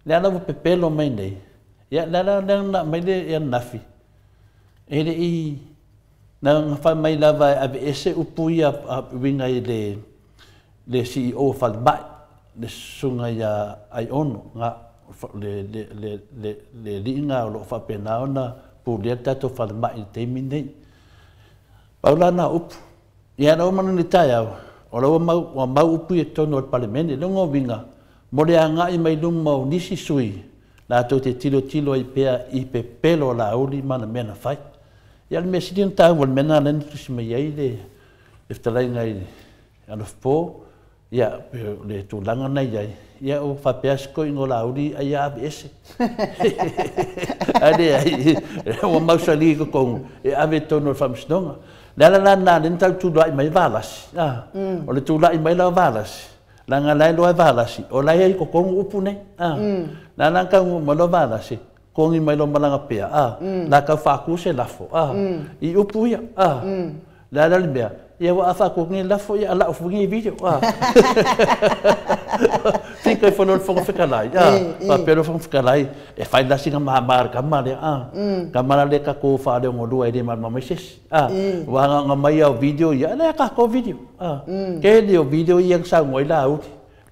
Le a la ua pepelo mai nei, ia le a la lea na aumai le ananafi, e le i na fai mai lava e aveese upu ia uiga i le CEO o Falemai, le susuga ia Aiono, le alii o lo o faapena ona pulea le tatou falemai i le taimi nei. Pau la na upu. Ia na uma nei taeao, O la ua mau, ua mau upu i totonu o le Palemene. Lona uiga, mo le agai mai luma o nisi sui usufono latou te tilotilo ai pea i pepelo o Laauli ma ana mea na fai. Ia o le mea sili ona taua o le mea lena lea na tusi mai ai le fetalaiga i le Alofapo, ia pei o le tulaga lena e i ai, ia ua faapea si toeaina o Laauli ai ia aveese. Ae leai, ua mausali i totonu e ave i totonu o le Faamasinoga. O le ala la lena lea na tau tulai mai ai Valasi, o le tulai mai la o Valasi, leaga o la e iloa e Valasi o la e i ai i totonu upu nei. O la e la na taunuu mai loa Valasi, togi mai loa ma lana pea, la tau faatu se lafo, i upu ia. O le a la le mea? Ia aua a faatu atu nei le lafo, ia lau foi lenei video. Fika ifo loa le Fofoga Fetalai, faapea loa le Fofoga Fetalai, e fai la sina mama i le tama lea. Tama la lea tatou faaleogolua e le malamalama ai se isi. Aua na ona aumai lava o video ia, lea tatou video. Tele o video ia na saunoa ai Laauli,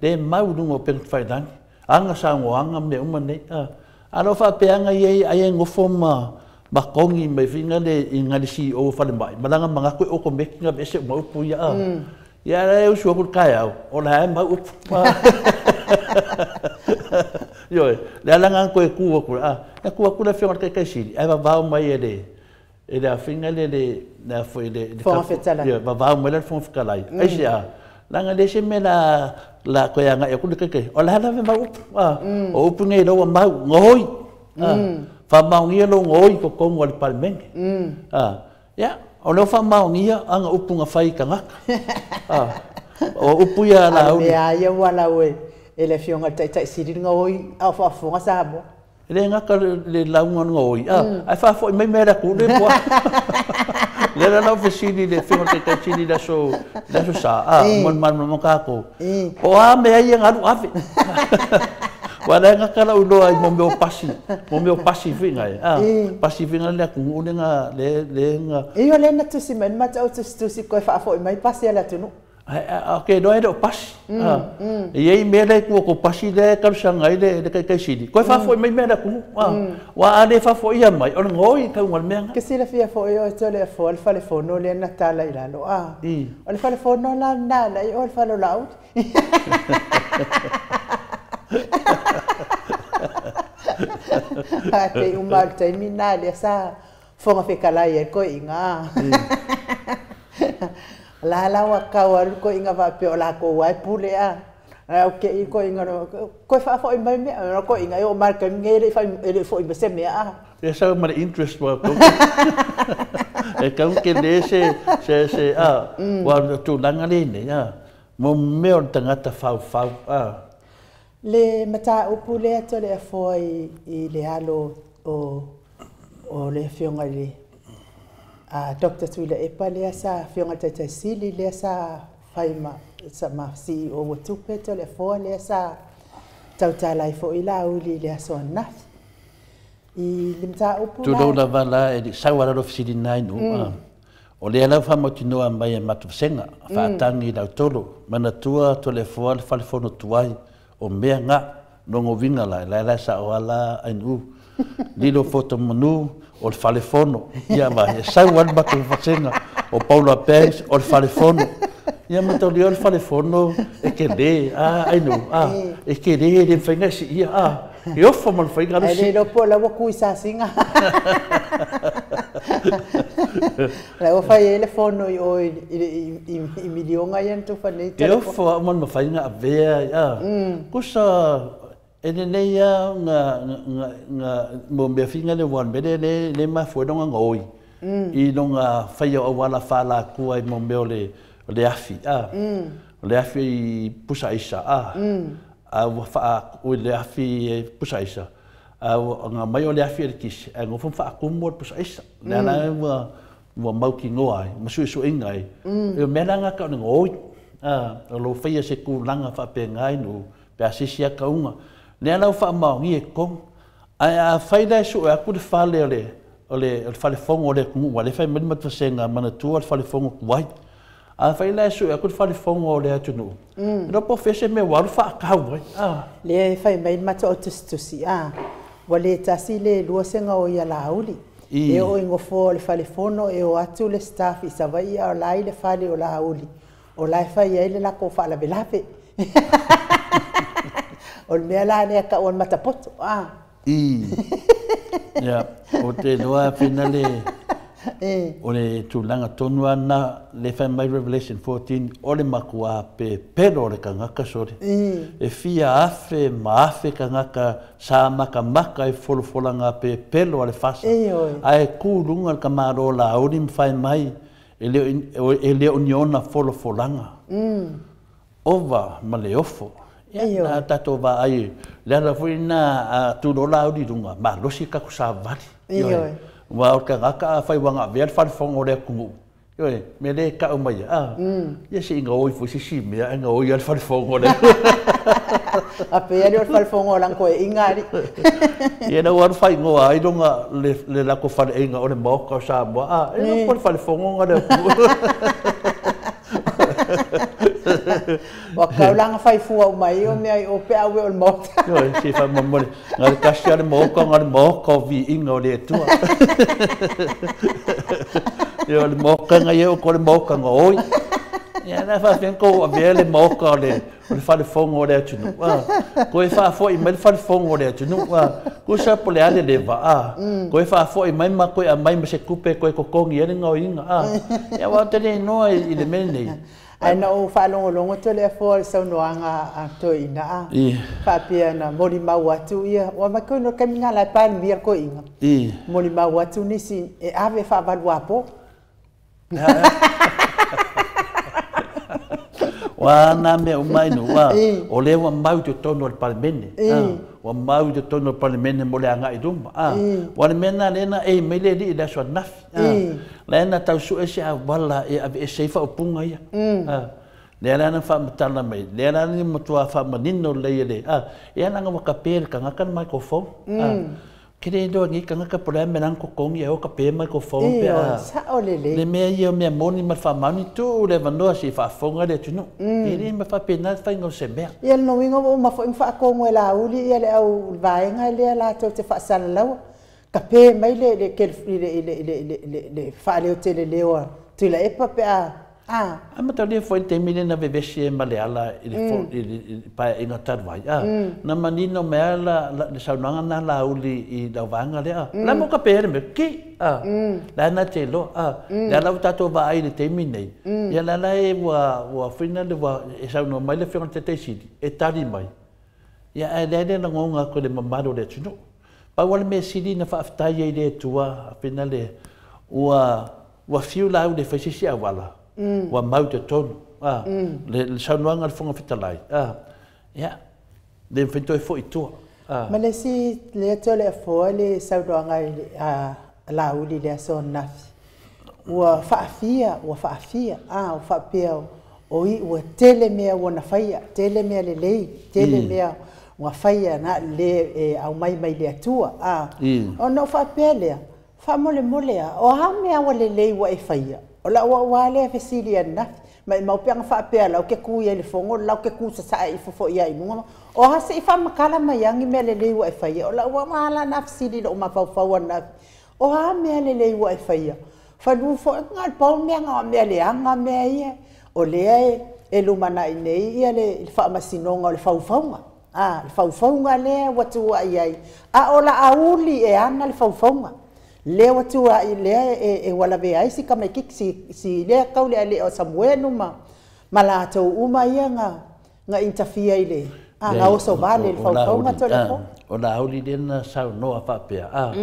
lea e mau i luga o upega tafailagi, ana saunoaga ma mea uma nei. A o lau faapea ia ai e nofo ma togi mai foi le i le CEO o falemai ma lana manatu e automatic na aveese uma upu ia. Ia la e usu atu i le taeao, o la e mau upu. Ioe, le ala lena na toe tu atu, na tu atu le Afioga i le Taitaisili, ae vavao mai e le e le afiga le le le foi le Fofoga Fetalai. Ia vavao mai le Fofoga Fetalai. Aisea? Leaga le se mea la la toe agai atu le Taitai, o la lava e mau upu. O upu nei ua mau, gaoi. Faamaonia lou gaoi i totonu o le Palemene. Ia, o lea ua faamaonia ana upu na fai i tagata. O upu ia la. A o mea ia ua lau e le Afioga i le Taitai Sili le gaoi a o faafofoga Samoa. E le gata le lauga o le gaoi, ae faafoi mai mea le atunuu le moa. Lea la lau fesili i le Afioga i le Taitai Sili i le aso Sa, mo le malamalama tatou. O a mea ia na alu ave? Aua la e gata lau iloa i mo mea o pasi, mo mea o pasi foi nai, pasi foi le atunuu le na le na. Ia o lea na tusi mai le matau tusitusi koe faafoi mai pasi a le atunuu. Ok, loa e le o pasi. E i ai mea lea e tua atu o pasi lea e talosaga ai le Taitai Sili, toe faafoi mai mea a le atunuu. Aua a le faafoia mai, o le gaoi tauga o le mea lena. Ke silafia foi oe Toleafoa le falefono lea na tala i lalo. O le falefono la lena la i o le fale o Laauli. Ae pei uma o le taimi lena lea sa Fofoga Fetalai ai toeaiina. La la ua tau alu toeaiina faapea o latou lava e pule a. Ae au te i toeaiina toe faafoi mai mea. O toeaiina e oo mai le taimi lenei e le i foi mai se mea a. E sau ma le interest mo outou. E tau tele se a ua tulaga le nei a mo mea o le tagata faufau a. Le mataupu lea Toleafoa i le alo o le Afioga i le Dr. Tuilaepa lea sa Afioga i le Taitai Sili lea sa fai ma CEO ua tupe Toleafoa lea sa tautala ai foi Laauli i le aso ananafi. I le mataupu la. Tulou lava la e le sau lava lou fesili lena i nuu. O lea la ua faamautinoa mai e matou vasega, faatagi i Lautolo, manatua Toleafoa le falefono tuai o mea nga, logo uiga la, la la sao lava la ainuu, lilo poto manu o le falefono, ia ma e sau lava le matou vasega, o Paula Banks o le falefono. Ia mataulia o le falefono e tele, a ainuu, a, e tele e le mafai ona e siia, a, e ofo ma le faiga alu. Ae le iloa po o la ua tu i sasiga. La ua fai ai le fono i o i miliona ia na tufa nei. E ofo lava ma le mafai ona avea, a, kusa e lelei lava ona mo mea fina le aua o le mea lea e mafua ai lona gaoi i lona faia o auala faa-alatua i mo mea o le afi, a, o le afi i pusa aisa, a, a ua faa le afi i pusa aisa, a ua mai o le afi eletise, ae nofo ma faatumu le pusa aisa. Le ala ua ua mautinoa ai ma suesueina ai. E o mea la ngata o le gaoi, a, o lo faia se tulaga faapena ai nuu, pe a sisi a kauga. Lea la ua faamaonia i totonu. Ae a fai la e sue atu le fale o le falefono o le atunuu, ua le fai mai le matou manatua le falefono tuai. A fai la e sue atu le falefono o le atunuu, e po o se mea ua alu faatau ai. Lea e fai mai le matou tusitusi, a, ua le tasi le lua se gaoi a Laauli. E oo i gofoa o le falefono e o atu le staff i Savaii a o la i le fale o Laauli. O la e fai ai le lakou faalavelave. O le mea la lea taua o le matapoto a. Ia, ou te iloa afina le o le tulaga tonu lava lena lea e fai mai Revelation 14, o le matua pepelo o le tagata sole. E fia afe ma afe tagata sa matamata i folafolaga pepelo a le fasa. Ae tu i luga le tamaloa Laauli ma fai mai, e le o ni ona folafolaga. Ova ma le ofo. Ia, na tatou vaai, le ala foi lena a tu loa Laauli i luga, malosi le tatou savavali. Ioe. Aua o le tagata afai ua na avea le falefono o le atunuu, ioe, mea lea e tau mai ai, ia se i gaoi foi se isi mea ae gaoi lava le falefono o le atunuu. A pei lea o le falefono o lana toeaiina alii. Ia na ua alu faaigoa ai lona le latou faleaiga o le Maota o Samoa, a, e le o le falefono lena o le atunuu. Ua tau la ona fai fua uma ai o mea i o pe a ue o le Maota. Ioe, se faamolemole, na o le tasi lava le Maota, na o le Maota o Viiga o le Atua. Ia o le Maota na i ai outou o le Maota gaoi. Ia na faafefea ona tou avea le Maota o le falefono o le atunuu, a? Toe faafoi mai le falefono o le atunuu, a? Tusa po o le a le leva, a? Toe faafoi mai ma toe aumai ma se tupe e toe totogi ai le gaoiga, a? Ia aua ou te le iloa i le mea lenei. Ae na ou faalogologo Toleafoa i le saunoaga a toeaina a faapea na molimau atu ia, ua matuai no le taimi lena o la e Palemia le toeaina, molimau atu nisi e ave faavaluapo. Ua na mea uma ai nuu, a o lea ua mau i totonu o le Palemene, ua mau i totonu o le Palemene mo le agai i luma, a ua le mea lena lea na ei mai le alii i le aso ananafi, a la e na tau sue se auala e aveese ai faaupuga ia, a lea la na faamatala mai, lea la na matua faamanino lelei e le, a e ala ona ua tape le tagata le microphone, a ke le iloa nei tagata po o le a le mea la na totogi ai o tape microphone pe a sao lelei. Le mea ia o mea moni ma le faamaoni, tuu le avanoa se i faafofoga le atunuu. E le ma faapena le faiga o se mea. Ia le lona uiga ua uma foi ona faatonu e Laauli ia le au vaega lea latou te faasalalaua, tape mai le le le le faaleoteleleo a Tuilaepa pe a a. A mataulia foi le taimi lea na vevesi ai ma Leala i le paeaiga talu ai, a na manino mai lava le saunoaga na Laauli i lau vaega lea, la mo tape ai le mea ki, a la na te iloa, a lea la ua tatou vaai i le taimi nei, ia la la e ua foi na le ua e saunoa mai le Afioga i le Taitaisili e tali mai, ia ae leai le lagona atu i le mamalu o le atunuu. Pau lava le mea sili na faafetai ai i le Atua, afina le ua fiu Laauli e fai se isi auala, ua mau i totonu, a le saunoaga a le Fofoga Fetalai, a ia le mafai toe foi i tua. Ma le isi lea Toleafoa le saunoaga a Laauli i le aso ananafi, ua faafia, ua faafia, a ua faapea o i ua tele mea ua na faia, tele mea lelei, tele mea ua faia na le e aumai mai le Atua, a ona ou faapea lea, faamolemole a o a mea ua lelei ua e faia? O lau au lea fesili ananafi, maimau pe ana faapea lau ke tu ia i le fono, lau ke tu sasae ifo foi ia i luga, o a se i faamatala mai agi mea lelei ua e faia? O lau au la na fesili i lou mafaufau ananafi, o a mea lelei ua e faia? Falu foi na le pau mea na o mea leaga mea ia, o lea e lumanai nei ia le faamasinoga o le faufauga, a le faufauga lea ua tuai ai, a o Laauli e ana le faufauga lea ua tuai, lea e ua lavea ai si tamaititi si lea tau le ale o Samuelu ma latou uma ia na intafia i le a oso vale le faufauga Toleafoa. O Laauli lea na saunoa faapea, a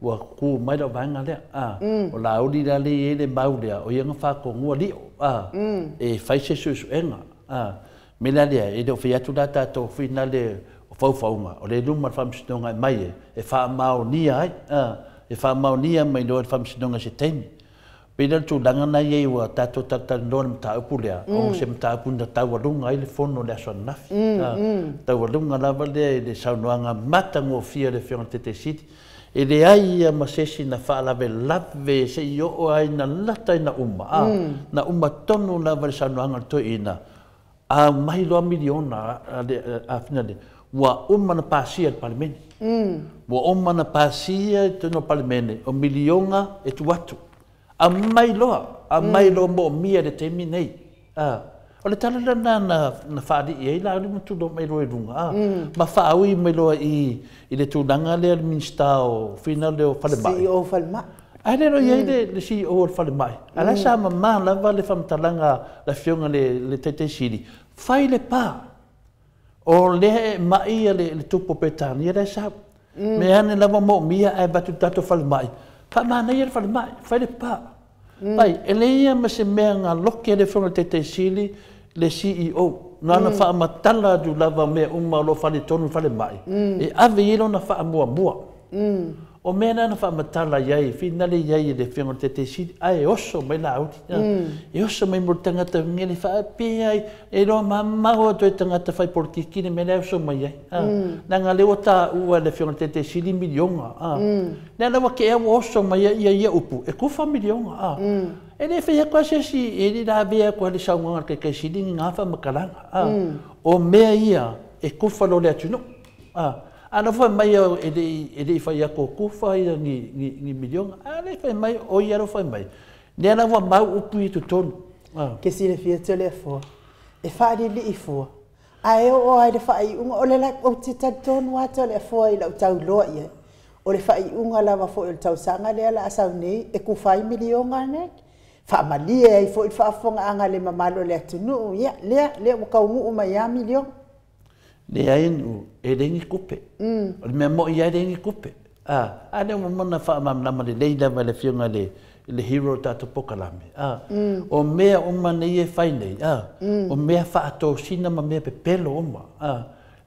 ua tu mai lau vaega lea, a o Laauli la le i ai le mau lea, o ia na faatonuga lio, a e fai se suesuega, a me la lea e le o fai atu la tatou fina le o faufauga o le luma le faamasinoga e mai e faamaonia ai, a e faamaonia mai loa le faamasinoga se taimi. Pei le tulaga na iai ua tatou talatalanoa le mataupu lea, o se mataupu na taualuga ai le fono le aso ananafi. Taualuga lava lea i le saunoaga matagofie a le Afioga i le Taitaisili. E leai ia ma se isi na faalavelave se i oo ai na lata ina uma, a na uma tonu lava le saunoaga a le toeaina, a mai loa miliona a fina le ua uma na pasia le Palemene. Ua uma na pasia i totonu o le Palemene o miliona e tu atu. Aumai loa mo mia le taimi nei. O le tala lena na faalii ai Laauli ma tulou mai loa i luga, ma faaui mai loa i le tulaga lea le Minisita o Fina lea o Falemai. CEO Falemai. Ae le o i ai le CEO o le Falemai. A la e sa mamā lava le faamatalaga a le Afioga i le Taitaisili, fai le pa. O lea e mai le tupu o Peretania lea e sau. Mea ane lava moomia ae avatu i le tatou falemai. Faamanaia le falemai, fai le pa. Pai, e leai ia ma se mea na loke le Afioga i le Taitaisili le CEO. Na ona faamatala atu lava mea uma o lo o faaletonu i le falemai, e ave i ai lona faamuamua. O mea na na faamatala i ai, finale i ai i le Afioga i le Taitaisili, ae oso mai Laauli. E oso mai mo le tagata ngele faapea ai, e iloa mamao atu e tagata fai polokiki le mea lea e oso mai ai. Leaga lea ua taua e le Afioga i le Taitaisili miliona. Lea la ua tea ua oso mai ai ia upu, e kufa miliona. E le fai atu lava se isi, e le lavea atu lava i le saunoaga a le Taitaisili ni na faamatalaga. O mea ia e kufa loa le atunuu. A na fai mai e le i fai atu o kufa ia ni miliona. A le fai mai, o ia lo fai mai. Lea la ua mau upu i totonu. Ke silafia te le afua. E faalili'i fua. Ae oo ai le faaiuga, o le ou te talitonu lava te o le afua i lau tauloa i ai. O le faaiuga lava foi o le tausaga lea o le a sau nei, e kufa ai miliona nei. Faamalie ai foi le faafofogaaga a le mamalu o le atunuu. Ia, lea ua taunuu mai lava miliona. Leai, e leai ni tupe. O le mea moi lava e leai ni tupe. A lea ua uma ona faamalamalama lelei lava e le Afioga i le hero o le tatou polokalame. O mea uma nei e fai nei, o mea faatosina ma mea pepelo uma.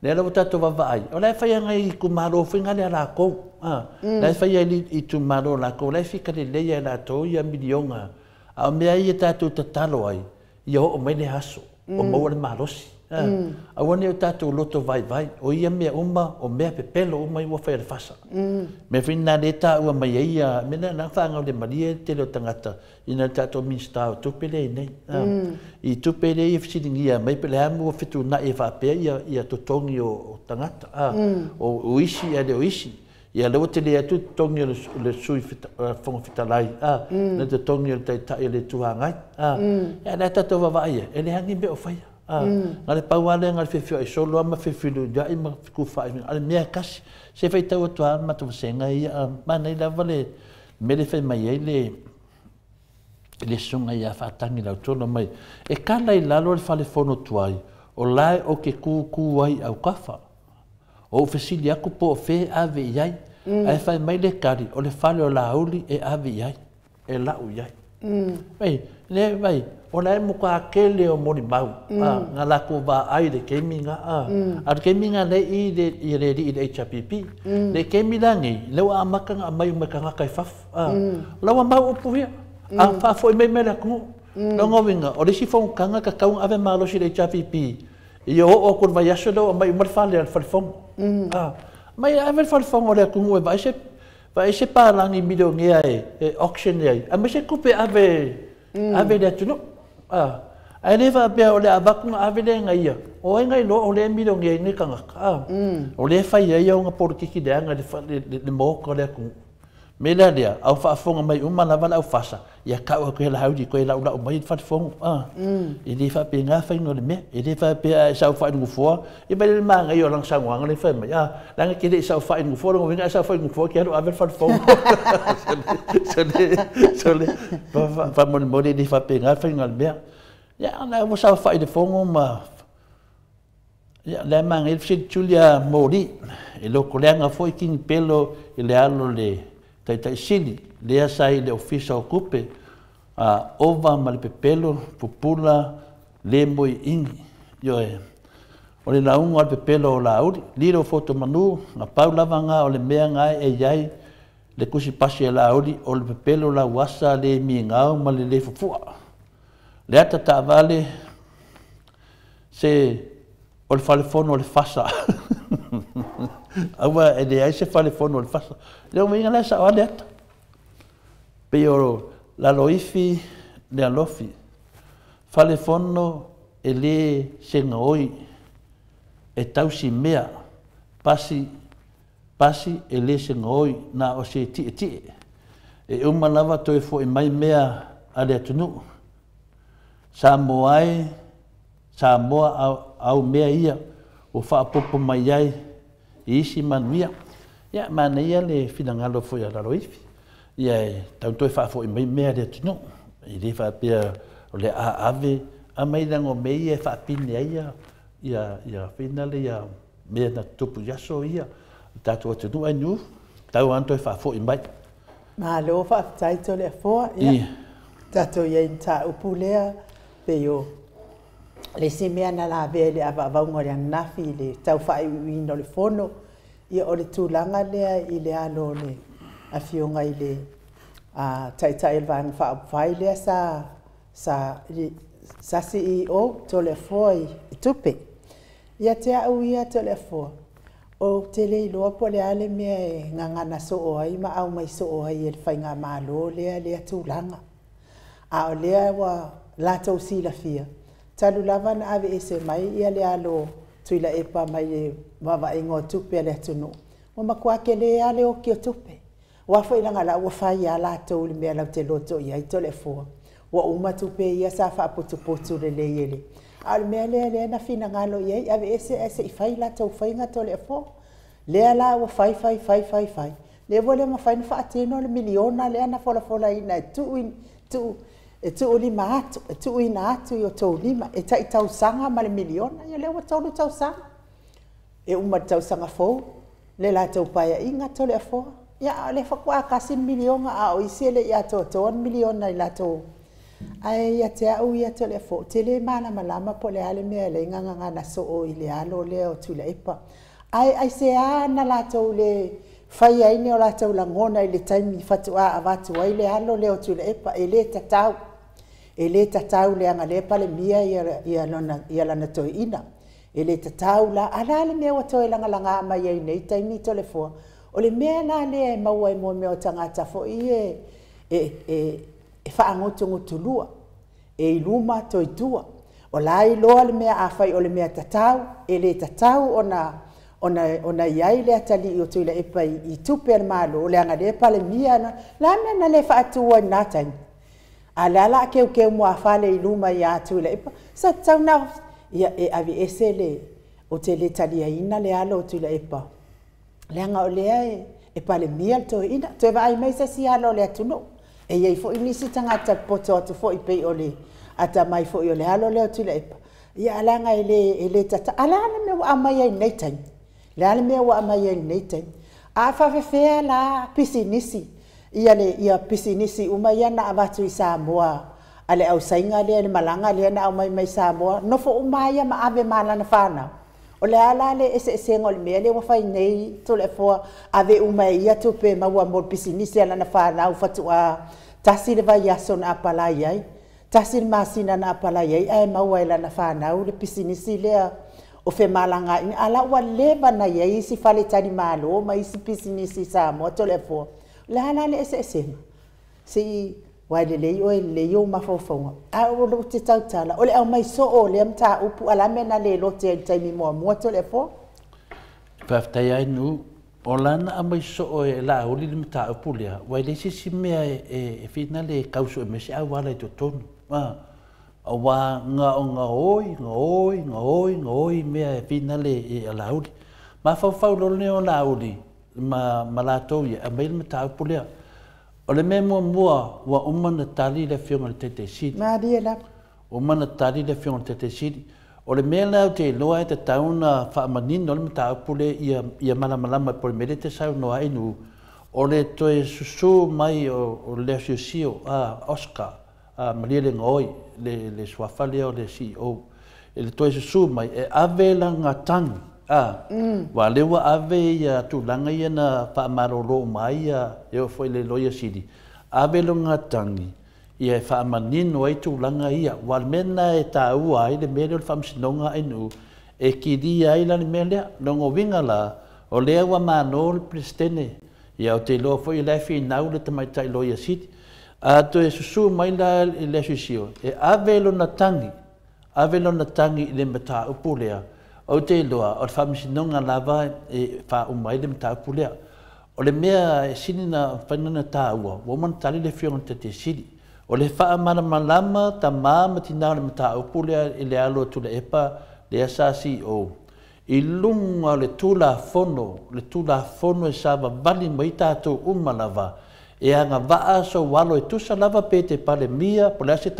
Lea la ua tatou vaavaai, o la e fai agai i itumalo foi na lea a latou. La e fai ai i itumalo latou, la e fika lelei e latou ia miliona. A o mea ia tatou tatalo ai, ia oo mai le aso, o maua le malosi. Aua ne i o tatou loto vaivai, o ia mea uma, o mea pepelo uma ia ua fai e le FASA. Mea foi na lea e taua mai ai ia, mea na faagaulemalie le tele o tagata ina le tatou Minisita o tupe lea i nei. I tupe lea ia fesiligia mai pe le a mua fetuunai e faapea ia totogi o tagata. O isi a le o isi. Ia lea ua tele atu totogi o le Sui Fofoga Fetalai, le totogi o le Taitai o le Itu Agai. Ia lea tatou vaavaai e leai ni mea o faia. Na le pau lava lea na le feofeoai solo lava ma fefiluiai ma fetufaai, a le mea e tasi. Se faitau atu lava le matou vasega ia, manaia lava le mea le fai mai ai le susuga ia Faatagi Lautolo mai. E kala i lalo le falefono tuai, o lae o ke kūkū ai autafa. O fesili aku po o fe ave i ai. Ae fai mai le kari, o le fale o Laauli e ave i ai, e lau i ai. Vai, le vai, o lae matua tele o molimau, nga latou vaai le taimi na, a le taimi na le i le le alii i le HRPP. Le taimi la nei, lea ua amata ona aumai uma e tagata i fafo. La ua mau upu ia, a faafoi mai mai le atunuu. Lona uiga, o le isi fonotaga tatau ona ave malosi i le HRPP, ia oo atu i le vaiaso lea ua aumai uma le fale a le falefono. Mai ave le falefono o le atunuu e vaai se palagi milionea e auction ai, aemaise tupe ave ave i le atunuu. Ae le faapea o le avatu na ave lea na ia, o ai na iloa o lea e milionea ai nei tagata. O lea e fai ai ona polokiki leaga le maota o le atunuu. Me lea lea, au faafofoga mai uma lava le aufasa, ia tau atu e Laauli toe laulau mai le falefono. E le faapena faiga o le mea, e le faapea e saofai i le nofoa, e mai le manaia o lana saunoaga lea e fai mai. Leaga e te le i saofai i le nofoa, lona uiga a saofai i le nofoa, e te alu ave le falefono. Sole, faamolemole e le faapena faiga o le mea. Ia, na ua saofai i le fono ma ia, lea manaia le fesili Julia Moli, e lotoleaga foi kini pelo i le alo le Taitaisili, lea sa i le Ofisa o Tupe, ova ma le pepelo, pupula, le moi ingi. Ioe, o le lauga o le pepelo o Laauli, lilo foto manu, na pau lava ngā o le mea ngā e iai, le kusi pasi e Laauli, o le pepelo lauasa le mi ngau ma le le fufua. Le ata taavale, se o le falefono o le FASA. Aua e leai se falefono o le FASA. Lea uiga lea sao le ata. Pei o Laloifi le alofi. Falefono e le segaoi e tausi mea. Pasi, pasi e le segaoi na o se tietie. E uma lava toe foi mai mea a le atunuu. Samoa ai Samoa au mea ia ua faaopoopo mai ai i isi manuia. Ia, manaia le finagalo foi a Laloifi, ia e tatau ona toe faafoi mai mea a le atunuu. E le faapea o le a ave aumai leaga o mea ia e faapine ai ia finale ia mea na tutupu i aso ia le tatou atunuu ae nu tatau lava ona toe faafoi mai. Malo faafetai Toleafoa. Ia, tatou i ai i mataupu lea, pei o le isi mea na lavea i le avaavauga o le ananafi i le tau faaiuiuina o le fono, ia o le tulaga lea i le alo o le afioga i le Taitai o le Vaega Faaupufai lea sa CEO Toleafoa i tupe. Ia te au ia Toleafoa, ou te le iloa po o le a le mea e gagana soo ai ma aumai soo ai e le faigamalo lea tulaga. A o lea ua latou silafia, talu lava ona aveese mai le alo o Tuilaepa mai le vaavaaiga o tupe a le atunuu, ua matua tele lava le oti o tupe. Aua foi leaga o la e ua fai lava latou i le mea latou te loto i ai Toleafoa. Ua uma tupe ia sa faaputuputu lelei e le... A o le mea lea na finagalo i ai, aveese ae se i fai latou faiga Toleafoa. Lea la ua fai fai fai fai fai, lea ua le mafai ona faatino le miliona lea na folafolaina e tuulima atu, e tuuina atu i o outou lima e tai tausaga ma le miliona. Ia lea ua 3 tausaga, e uma i le tausaga fou le latou Paeaiga Toleafoa. Ia a o lea faatoa $1 miliona, a o isi e le i atoatoa ni miliona i latou. Ae ia te au ia Toleafoa, ou te le malamalama po o le a le mea e ala ai ona gagana soo i le alo lea o Tuilaepa. Ae aisea na latou le faia ai ni o latou lagona i le taimi faatoa avatu ai le alo lea o Tuilaepa? E le tatau, e le tatau leaga o lea e Palemia lana toeaina. E le tatau la. Ae o le a le mea ua toe lagalaga mai ai i nei taimi Toleafoa? O le mea la lea e maua ai mo mea o tagata foi ia e faagutugutu e i luma toe i tua. O la e iloa le mea afai o le mea tatau, e le tatau ona i ai le atalii o Tuilaepa i tupe a le Malo, leaga o lea e Palemia. O le a le mea na le faatu ai i lena taimi? A o le a o le a teuteu muafale i luma ia Tuilaepa? Sa tatau ona ia e aveese le... Ou te le taliaina le alo o Tuilaepa, leaga o lea e Palemia le toeaina. Toe vaai mai se isi alo o le atunuu. E i ai foi nisi tagata poto atu foi pei o le atamai foi o le alo lea o Tuilaepa, ia ae leaga e le tatau. A o le a le mea ua aumai ai i lenei taimi? Le a le mea ua aumai ai i lenei taimi? A faapefea la pisinisi, ia pisinisi uma ia na avatu i Samoa a le ausaina lea i le malaga lea na aumai mai Samoa, nofo uma lava ia ma ave ma lana fanau? O le a la le eseesega o le mea lea ua fai nei Toleafoa, ave uma e ia tupe maua mo le pisinisi a lana fanau faatoa tasi le vaiaso na apalai ai, tasi le masina na apalai ai, ae maua e lana fanau le pisinisi lea o femalagaaiga. A la ua leva ona i ai isi faletalimalo ma isi pisinisi i Samoa Toleafoa. O le a la le eseesega? Se i aua e lelei oe e lelei ou mafaufauga, ae ou te tautala, o le aumai soo o lea mataupu, a o le a le mea na le lote ai i le taimi muamua Toleafoa? Faafetai lava Inu. O lana aumai soo e Laauli le mataupu lea, ua e leai se isi mea e finale e tau sue mai se auala i totonu. Aua na o gaoi, gaoi, gaoi, gaoi mea e finale e Laauli. Mafaufau loa lea o Laauli ma latou ia, aumai le mataupu lea. O le mea muamua, ua uma ona tali le afioga i le Taitaisili. Malie lava. Ua uma ona tali le afioga i le Taitaisili. O le mea lea ou te iloa e tatau ona faamanino le mataupu lea ia malamalama po o le mea lea e te saunoa ai Inu, o le toe susu mai o le asiosio a Oscar Malielegaoi, le suafa lea o le CEO, i le toe susu mai e ave lana tagi, aua lea ua ave ia tulaga ia na faamalolo uma ai e oo foi i le Loia Sili, ave lona tagi ia e faamanino ai tulaga ia. Aua o le mea lena e taua ai le mea lea o le faamasinoga a NU, e kilia ai la le mea lea. Lona uiga la, o lea ua malo le Peresetene, ia ou te iloa foi o la e finau le tamaitai Loia Sili. A toe susu mai la i le asiosio, e ave lona tagi, ave lona tagi i le mataupu lea, ou te iloa o le faamasinoga lava e faauma ai le mataupu lea. O le mea e sili na mafai ona taua, ua uma ona tali le afioga i le Taitaisili. O le faamalamalama tamā ma tinā o le mataupu lea i le alo o Tuilaepa lea sa CEO i luga o le Tulafono, le Tulafono e savavali mai ai tatou uma lava, e agavaa sou alo e tusa lava pe te Palemia po o le a se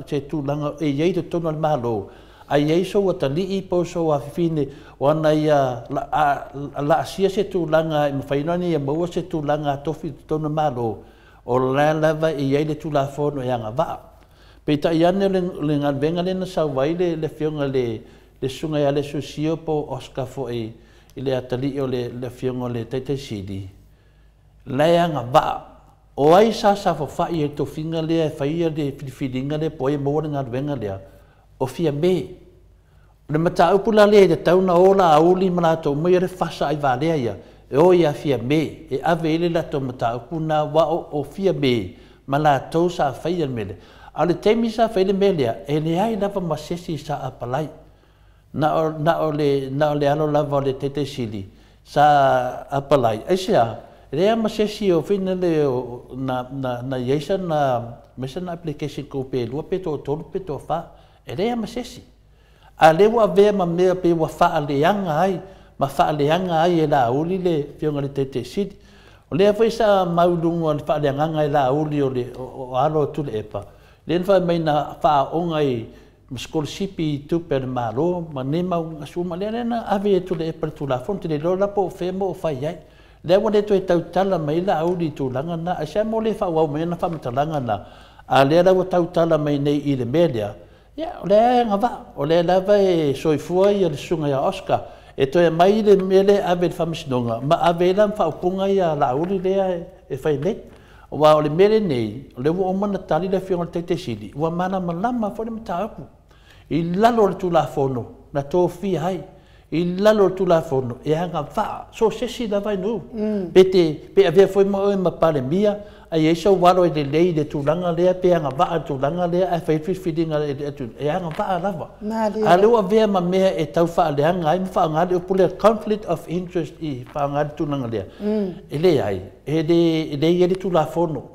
se tulaga e i ai i totonu o le Malo, a i ai sou atalii po o sou afafine o ana ia laasia se tulaga e mafai ona ia maua se tulaga tofi i totonu o le Malo, o la lava e i ai le Tulafono e agavaa. Peitai ane o le galuega lea na sau ai le afioga i le Susuga ia Lesiosio po o Oscar foi i le atalii o le afioga o le Taitaisili, la e agavaa. O ai sa saofafai ai i le tofiga lea e faia le filifiliga lea po o ai e maua le galuega lea? O Fiame. O le mataupu la lea e tatau ona o Laauli ma latou uma ia le fasa aivalea ia, e o ia Fiame e ave i ai le latou mataupu lena, aua o Fiame ma latou sa faia le mea lea. A o le taimi sa fai ai le mea lea, e leai lava ma se isi sa apalai. Na o le alo lava o le Taitaisili sa apalai. Aisea? E leai lava ma se isi o foi lele na i ai sana application kou pe 2 pe toa-3 pe toa-4. E leai lava ma se isi. A o lea ua avea ma mea pei ua faaleaga ai ma faaleaga ai e Laauli le afioga i le Taitaisili. O lea foi sa mau i luga o le faaleagaga e Laauli o alo o Tuilaepa, lea na fai mai na faaaooga i sikolasipi i tupe a le Malo ma nei mau aso uma, lea na ave e Tuilaepa i le Tulafono. Ou te le iloa la po o fea o fai ai. Lea ua le toe tautala mai Laauli i tulaga na, aisea mo le faaauau mai ana faamatalaga na, a lea la ua tautala mai nei i le mea lea. Ia, o lea e agavaa, o lea lava e soifua le susuga ia Oscar, e toe aumai le mea lea e ave i le Faamasinoga, ma ave ai la ma faaupuga ia Laauli lea e fai nei. Aua o le mea lenei, o lea ua uma ona tali le afioga i le Taitaisili, ua malamalama foi le mataupu. I lalo o le Tulafono na tofia ai, i lalo o le Tulafono e agavaa, so o se isi lava i nuu. Pe avea foi ma oe ma Palemia, a i ai sou alo e lelei i le tulaga lea, pe agavaa i le tulaga lea, ae fai filifiliga e agavaa lava. A o lea ua avea ma mea e tau faaleaga ai ma faaaoga le upu lea conflict of interest i faaaoga le tulaga lea. E leai, e le i ai le Tulafono.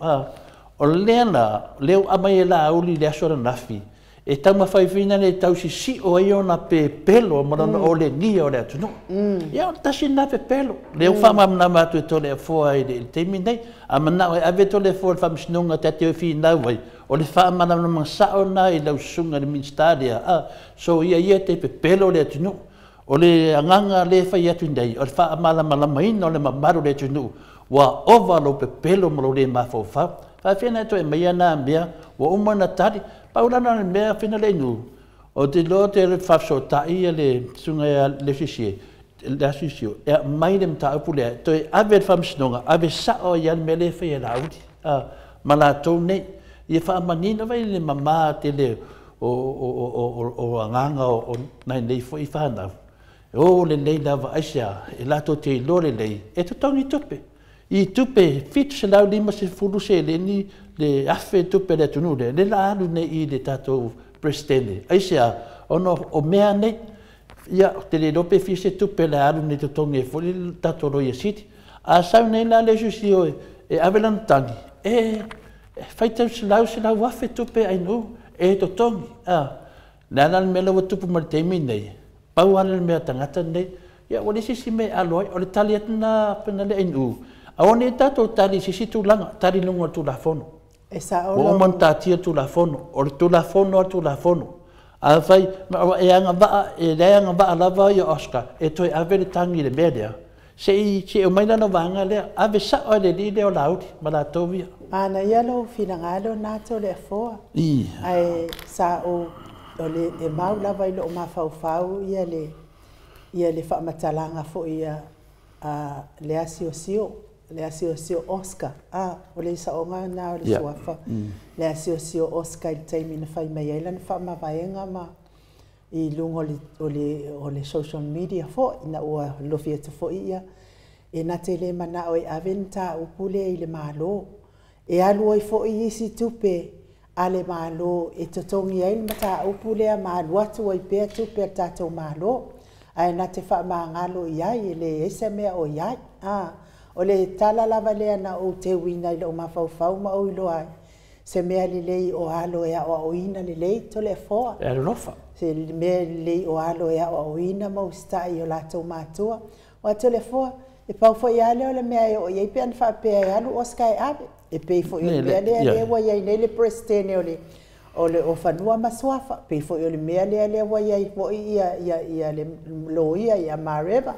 O lea la, lea ua aumai e Laauli i le aso ananafi, e taumafai foi lea e tau sisio ai ona pepelo ma lona olegia o le atunuu. Ia, o le tasi lena pepelo. Lea ua faamalamalama atu e Toleafoa i le taimi nei. A manao e ave Toleafoa i le Faamasinoga ta te o finau ai, o le faamalamalamaga sao lena i lau susuga i le Minisita lea. So ia te pepelo le atunuu. O le agaga lea e fai atu nei, o le faamalamalamaina o le mamalu o le atunuu, ua ova lou pepelo ma lou le mafaufau. Faafia na toe aumai na mea, ua uma ona tali. Pau la le mea fina le inu, o te loa te faafesootai ia le susuga ia Lesiosio, e aumai le mataupu lea, toe ave le Faamasinoga, ave sao ai le mea lea e fai e Laauli ma latou nei. Ia faamanino vai le mamā tele o agaga o nai nei foi fanau. O lelei lava aisea, e latou te iloa lelei, e totogi tupe. I tupe 750 seleni le afe tupe le atunuu lea, le la alu nei i le tatou Presidente. Aisea, ona o mea nei, ia, te le iloa pe fia se tupe le alu nei totogi ai foi le tatou Loia Sili. A sau nei la Lesiosio e ave lana tagi, e faitau selau selau afe tupe ainuu e totogi. Le ala le mea la ua tupu ma le taimi nei, pau ala le mea tagata nei, ia ua le se isi mea e alo ai, o le tali atu na pena le ainuu. Aua ne i tatou tali i se isi tulaga, tali i luga o le Tulafono. E sao Ua uma ona taatia le Tulafono, o le Tulafono a le Tulafono. Afai e agavaa, e leai agavaa lava ia Oscar, e toe ave le tagi i le mea lea, se i aumai lana vaega lea, ave sao ai le alii lea o Laauli ma latou ia. Manaia lou finagalo na Toleafoa. Ae sa o le e mau lava i loo mafaufau ia le faamatalaga foi ia le asiosio Oscar. O le saoga na o le suafa. Le asiosio Oscar i le taimi na fai mai ai lana faamavaega ma i luga o le social media foi, ina ua lofi atu foi ia, e na te le manao e ave ni tāupu lea i le Malo. E alu ai foi isi tupe a le Malo e totogi ai le mataupu lea ma alu atu ai pea tupe a le tatou Malo. Ae na te faamagalo i ai, e leai se mea o i ai. O le tala lava lea na ou teuina i lou mafaufau ma ou iloa ai, Se mea lelei o alo e aoaoina lelei Toleafoa. E alolofa. Se mea lelei o alo e aoaoina ma usitai i o latou matua. Aua Toleafoa, e pau foi lava lea o le mea e oo i ai pe ana faapea e alu Oscar e ave. E pei foi o le mea lea lea ua i ai nei le Peresetene o le o le o Fanua ma Suafa, pei foi o le mea lea lea ua i ai foi ia ia ia le loia ia Mareva.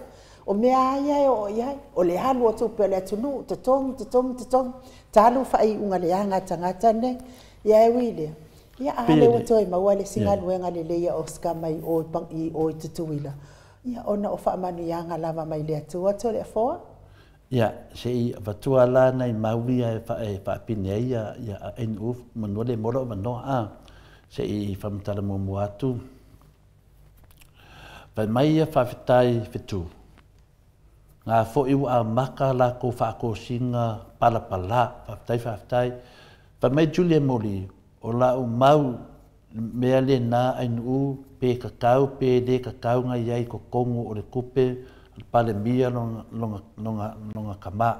O mea lava ia e oo i ai, o le alu o tupe a le atunuu, totogi, totogi, totogi, talu faaiuga leaga a tagata nei. Ia e ui i lea, ia a lea ua toe maua le isi galuega lelei a Oscar mai o i o i Tutuila, ia ona o faamanuiaga lava mai le Atua Toleafoa. Ia, se i avatua la nai mau ia e faapine ai ia NU manu le maua lou avanoa a. Se i faamatala muamua atu. Fai mai ia faafetai Fetu. Ngā foi ua amata lakou faatosina palapala. Faafetai faafetai. Fai mai Julia Moli, o lau mau mea lena ainuu pe tatau pe le tatau na i ai i totonu o le tupe a le Palemia lona tama.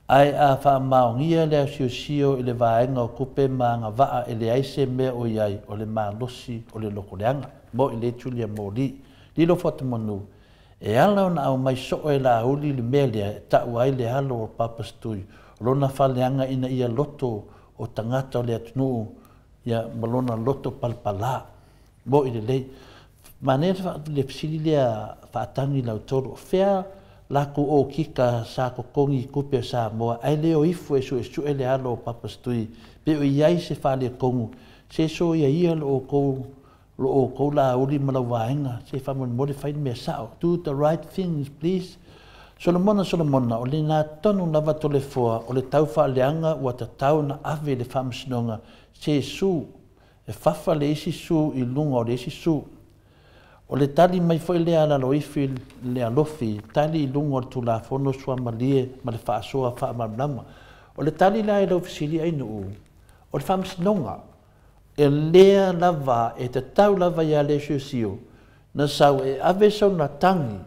Ae a faamaonia le asiosio i le vaega o tupe ma agavaa e leai se mea o i ai o le malosi o le lotoleaga. Mo'i le Julia Moli. Lilo Fuatamanu, E ala ona aumai soo e Laauli le mea lea e tau ai le alo o Papas Tui, o lona faleaga ina ia loto o tagata o le atunuu ia ma lona loto palapala. Mo'i lelei. Manaia le fesili lea faatagi Lautolo, o fea latou okika sa totogi i tupe a Samoa ae le o ifo e suesue le alo o Papas Tui pe o i ai se faaletonu se soia ia lo outou lo outou Laauli ma lau vaega se faamolemole fai le mea sao do the right things please Solomona Solomona o lena tonu lava Toleafoa o le tau faaleaga ua tatau na ave i le faamasinoga se su e fafa le isi su i luga o le isi su. O le tali mai foi lea a Laloifi le alofi, tali i luga o le Tulafono Suamalie ma le faasoa faamalamalama. O le tali la i lau fesili Ainuu, o le faamasinoga, e lea lava e tatau lava ia Lesiosio na sau e ave sona tagi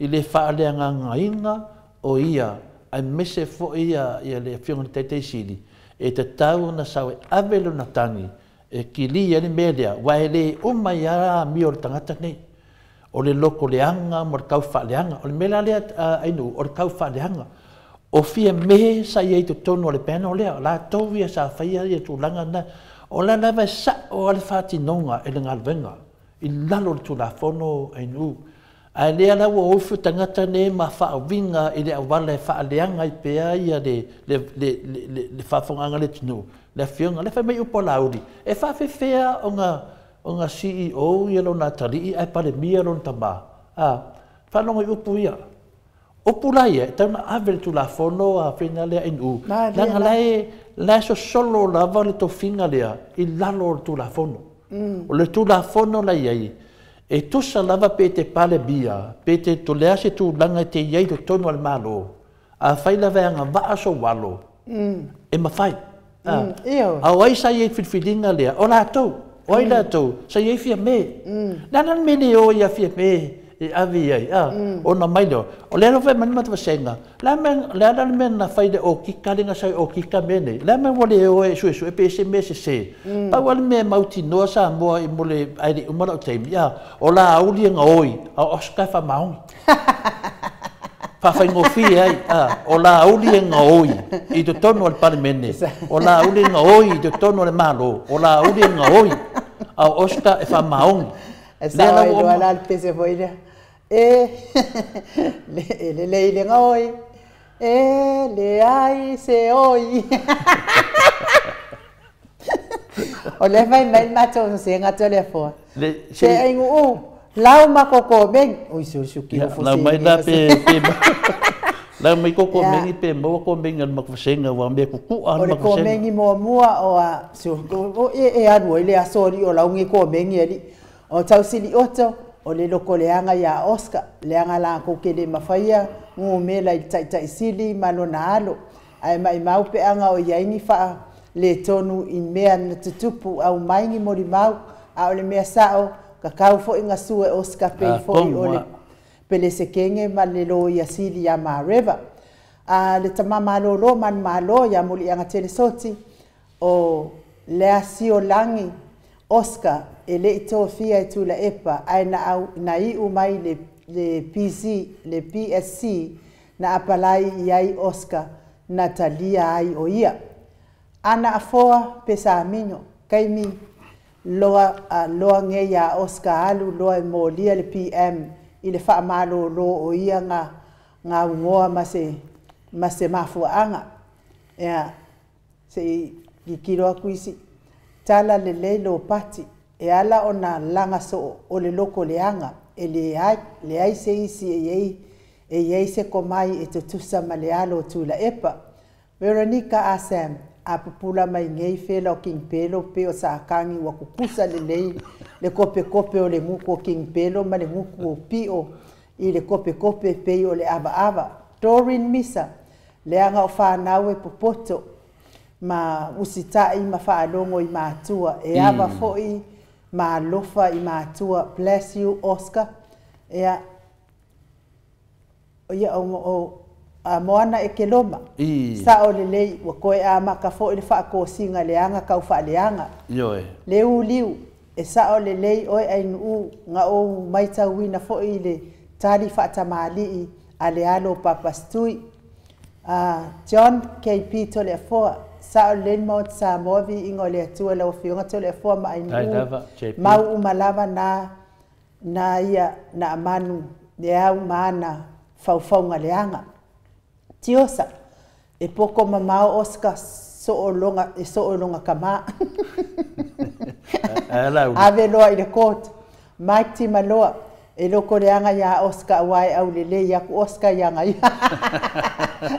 i le faaleagagaina o ia aemaise foi ia le Afioga i le Taitai Sili, e tatau ona sau e ave lona tagi e kili ai le mea lea, aua e le uma ai lava amio o le tagata nei. O le loto leaga ma le tau faaleaga. O le mea la lea Ainuu, o le tau faaleaga. O Fiame sa i ai i totonu o le panel lea, o latou ia sa faia ia tulaga na. O la lava e sao lava le faatinoga e le galuega i lalo o le Tulafono Ainuu. Ae lea la ua ofi tagata nei ma faauiga i le auala e faaleaga ai pea ia le le le le le faafofogaaga a le atunuu, le afioga lea fai mai upu a Laauli, e faafefea ona ona CEO ia lona atalii ae Palemia lona tama. A, faalogo i upu ia. Upu la ia, e tatau ona ave i le Tulafono a faiga lea NU, leaga la e, la e sosolo lava le tofiga lea i lalo o le Tulafono. O le Tulafono la e i ai, e tusa lava pe te Palemia, pe te, o le a se tulaga e te i ai i totonu o le Malo, afai lava e agavaa sou alo, e mafai. A o ai sa i ai i le filifiliga lea? O latou. O ai latou? Sa i ai Fiame. Le a la le mea e le o ai ia Fiame e ave i ai, a? Ona omai lea, o lea la ua fai mai le matou vasega, le a le a le mea na fai i le okika lea na sau e okika mea nei? Le a le mea ua le o ai e suesue pe ese mea sese? Pau lava le mea e mautinoa Samoa i mo le, ae le i uma lau taimi, a, o Laauli e gaoi, a o Oscar e faamaoni. Faafaigofie ai, a, o Laauli e gaoi i totonu o le Palemene, o Laauli e gaoi i totonu o le Malo, o Laauli e gaoi, a o Oscar e faamaoni. E sao ai loa la le pese foi lea. E, e lelei le gaoi, e leai se oi. O lea fai mai le matou sosega Toleafoa. Se aiguu, lau ma koko mengi. Ui su ki ofo Lau mai la pe pe lau mai koko mengi pe maua ko mengi o le makuvasega ua mea kuku'a o le komengi muamua o a su e e alu ai le aso alii o laugi komengi alii. O tausili oto o le loko leaga ia Oscar, leaga lakou ke le mafaia gumela i le taitai sili ma lona alo. Ae maimau peaga o i ai ni faa le tonu i mea na tutupu aumai ni molimau, a o le mea sao, kakau foi gasu e Oscar pei foi o le Pelesekene ma le Loia Sili ia Mareva. A le tama malolo manumalo ia Muliagatele Soti, O Leasiolagi Oscar e le i tofia e Tuilaepa ae na au na iu mai le le PC le PSC na apalai i ai Oscar na talia ai o ia. Ana afoa Pesamino taimi loa loa nei ia Oscar alu loa e molia le PM i le faamalolo o ia ga gaugoa ma se ma se mafuaaga. Ia se i tilotilo atu isi tala lelei lo pati e ala ona laga soo o le loko leaga e leai leai se isi e i ai e i ai se komai e tutusa ma le alo o Tuilaepa. Veronica Asam a pupula mai nei fela o King Pelo pe o Sakagi ua kukusa lelei le kopekope o le gutu o King Pelo ma le gutu o Pio i le kopekope pei o le avaava. Doreen Misa leaga o fanau e popoto ma usitai ma faalogo i matua e ava foi ma alofa i matua. Bless you Oscar. Ia ia o a Moana e Keloma. Sao lelei ua toe amata foi le faatosina leaga tau faaleaga. Ioe. Le uliu e sao lelei oe ainuu na ou matauina foi i le tali faatamalii a le alo o Papastui. John KP Toleafoa, sao lelei le Maota Samoa viiga o le Atua i lau Afioga Toleafoa ma Dai Ainuu lava, JP. mau uma lava na na ia na amanu le au ma ana faufauga leaga. Tiosa, e poko mamao Oscar soologa e soologa kama. Ae Laauli. Ave loa i le court. Mike Timaloa, e loko leaga iā Oscar aua e aulelei atu Oscar ia ia.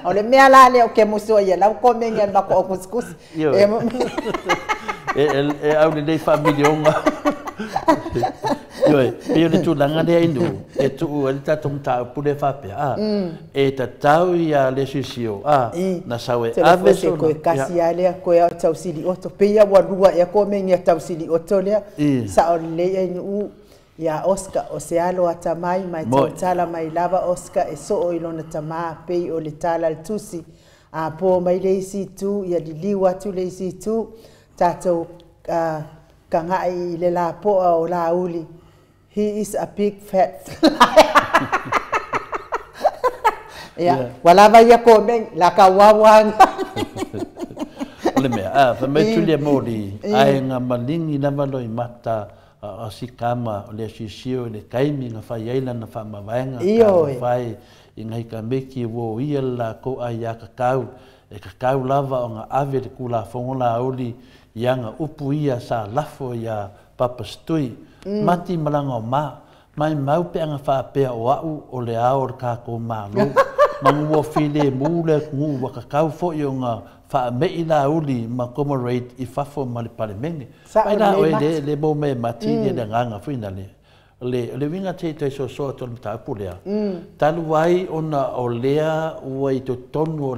O le mea la lea o ke musu ia lau komenge al mako o kusikusi. Ioe. E e aulelei faamilioga. Ioe, pei o le tulaga lea inu, e tuu ai le tatou mataupu lea faapea, a, e tatau ia le siosio, a, na sau e Tele ave se sona, koe ia, kasi a lea koe au tausili oto. Pe ia ua lua ea komenge tausili oto lea. Sao lelei ainuu ia Oscar o se alo atamai mai Moi. tautala mai lava Oscar e soo i lona tamā pei o le tala a le tusi. A po mai le isi itu ia liliu atu le isi itu tatou kaga'i i le lapoa o Laauli. He is a big fat ia ua lava ia komeni la kauauaga. O le mea, a, fai mai Tulia Moli, ae na maligi lava loimata a si kama o le asiosio i le taimi na fai ai lana faamavaega Ioe. talofa e i nai tameki ua oia le latou aiā kakau, e kakau lava ona ave le Tulafono Laauli i ana upu ia sa lafo iā Papasitui, mati ma lana oma, maimau pe ana faapea o a'u o le ao o le tatou Malo, manu ua filemu le atunuu ua kakau foi ona faame'i Laauli ma comrade i fafo ma le Palemene. Sao Mai la lelei oe Mati. le le mo me mati le le agaga foi na le le le uiga te toe soasoa atu o le mataupu lea. Talu ai ona o lea ua i totonu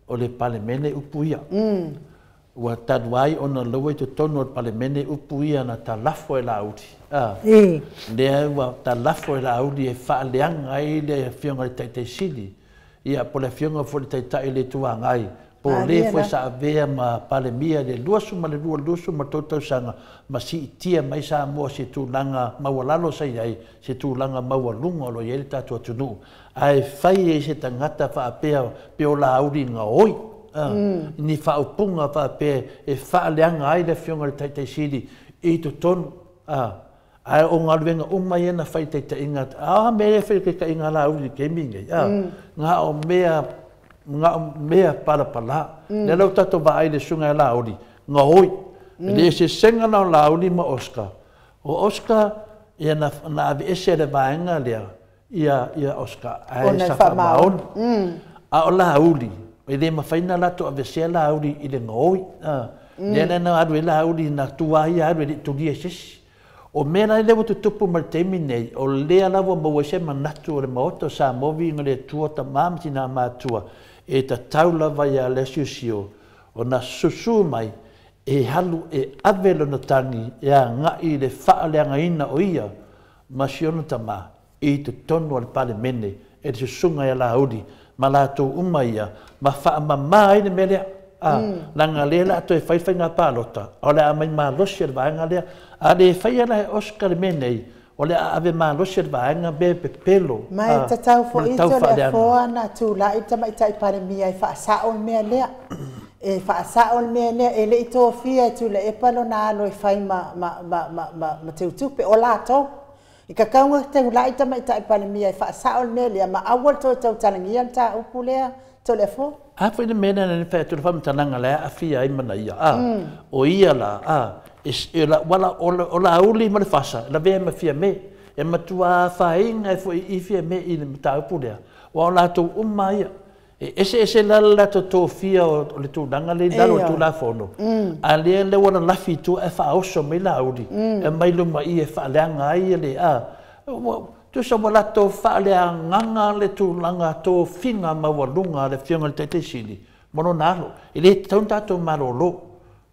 o le Palemene upu ia. Ua talu ai ona lea ua i totonu o le Palemene upu ia na talafo e Laauli. A, lea ua talafo e Laauli e faaleaga ai le afioga i le Taitaisili. Ia, po o le afioga foi i le Taitai o le Itu Agai, po o le Malie foi la. sa avea ma Palemia i le 22, 23 tausaga ma siitia mai Samoa i se tulaga maualalo sa i ai, se tulaga maualuga o lo o i ai le tatou atunuu. Ae fai ai se tagata faapea pe o Laauli gaoi ni faaupuga faapea e faaleaga ai le afioga i le Taitaisili i totonu. Ae o galuega uma ia na fai i taitaiga, a mea ia e fai i taitaiga a Laauli i le taimi lenei, na o mea na o mea palapala. Lea la ua tatou vaai i le susuga ia Laauli, gaoi. E le eseesega la o Laauli ma Oscar. O Oscar, ia na na aveese e le vaega lea ia ia Oscar ae Ona e sa faamaoni. faamaoni. A o Laauli, e le mafai ona latou aveesea Laauli i le gaoi. Lea la na alu ai Laauli na tua ia alu e le i tulia e se isi. O mea la lea ua tutupu ma le taimi lenei, o lea lava ua maua ai se manatu o le Maota o Samoa viiga i le Atua, tama ma tinā matua, e tatau lava ia Lesiosio ona susū mai e alu e ave lona tagi e agai i le faaleagaina o ia ma si ona tama i totonu o le Palemene e le susuga ia Laauli ma latou uma ia ma faamama ai le mea lea. Leaga lea o le a toe fai le faiga palota, o le a aumai malosi e le vaega lea. A le faia la e Oscar le mea nei, o le a ave malosi e le vaega mea pepelo. Ma e tatau foi Toleafoa ona tulai le Tamaitai Palemia e faasao le mea lea. E faasao le mea lea, e le i tofia e Tuilaepa lona alo e fai ma teutupe, o latou. E tatau ona tulai le Tamaitai Palemia e faasao le mea lea, ma aua le toe tautalagia le mataupu lea, Toleafoa. A foi le mea lea na fai atu le faamatalaga la e aafia ai ma ia, o ia la, o Laauli ma le Fasa, lavea ma Fiame, e matua afaina ai foi i Fiame i le mataupu lea, aua o latou uma ia, e eseese la le latou tofia o le tulaga lea i lalo o le Tulafono, a lea ua lalafi i tua ae faaoso mai Laauli, e aumai luma i e faaleaga ai le, tusa ua latou faaleagaga le tulaga tofiga maualuga a le Afioga i le Taitai Sili ma lona alo. E le tatau ona tatou malolo.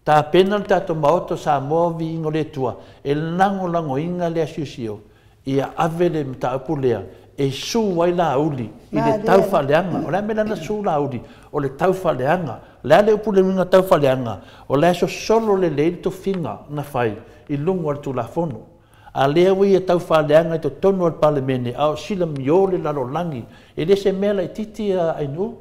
Tapena le tatou Maota o Samoa, viiga o le Atua, e lagolagoina le asiosio ia ave le mataupu lea e su ai Laauli i le taufaaleaga. O le a le mea la na su Laauli? O le taufaaleaga. O le a le upu le uiga taufaaleaga? O la e sosolo lelei le tofiga na fai i luga o le Tulafono. A lea ua ia taufaaleaga i totonu o le Palemene, a o silamio le lalolagi. E le se mea laitiiti Ainuu.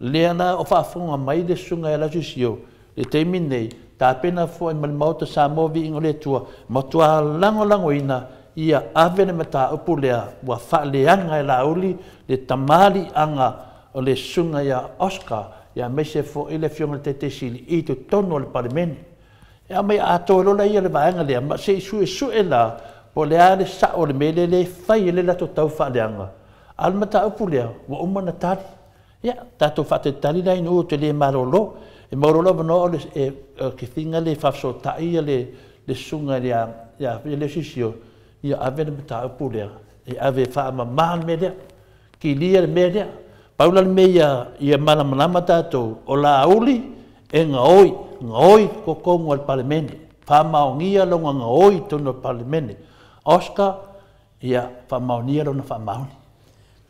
Lea la o faafofoga mai le susuga ia Lasiusio, le taimi nei, tapena foi ma le Maota Samoa, viiga o le Atua, matua lagolagoina ia ave le mataupu lea ua faaleaga e Laauli le tamaliiaga o le susuga ia Oscar, aemaise foi le Afioga i le Taitai Sili i totonu o le Palemene. E aumai atoa loa la ia le vaega lea, ma se i suesue la, po o le a le sao o le mea lea e fai e le latou taufaaleaga. A o le mataupu lea, ua uma ona tali. Ia, tatou faatalitali la ina ua te le malolo. E maua loa le avanoa o le kefiga le faafesootai le susuga ia Lesiusio, ia ave le mataupu lea, e ave e faamama le mea lea. Kilia le mea lea. Pau la le mea ia malamalama tatou, o Laauli e gaoi, gaoi totonu o le Palemene. Faamaonia lona gaoi i totonu o le Palemene. Oscar, ia faamaonia lona faamaoni.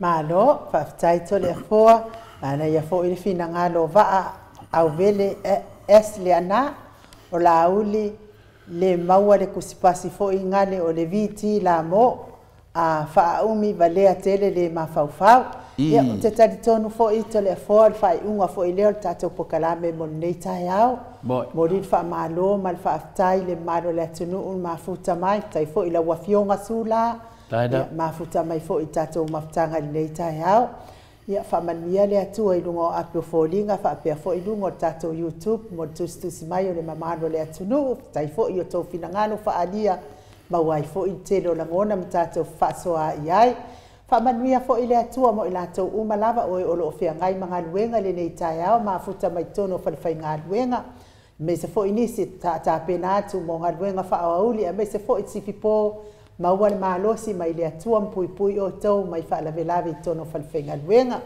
Malo, faafetai Toleafoa, manaia foi le finagalo vaa auvele S le ana, o Laauli le maua le tusipasi foi gale o le VT la mo, a faaumi valea tele le mafaufau. Ia, ou te talitonu foi Toleafoa le faaiuga foi lea o le tatou polokalame mo lenei taeao. Momoli le faamalo ma le faafetai le mamalu o le atunuu mafuta mai, faafetai foi i lau Afioga Sula, mafuta mai foi i tatou mafutaga i lenei taeao. Ia, faamanuia le Atua i luga o api o foliga, faapea foi i luga o le tatou YouTube mo le tusitusi mai o le mamalu o le atunuu. Faafetai foi i o outou finagalo faaalia, maua ai foi le tele o lagona ma tatou faasoa i ai. Faamanuia foi le Atua mo i latou uma lava o e o lo o feagai ma galuega i lenei taeao, mafuta mai totonu o falefaigaluega, aemaise foi nisi tapena atu mo galuega faaoauli, aemaise foi sifipo, maua le malosi mai le Atua ma puipui outou mai faalavelave i totonu o falefaigaluega.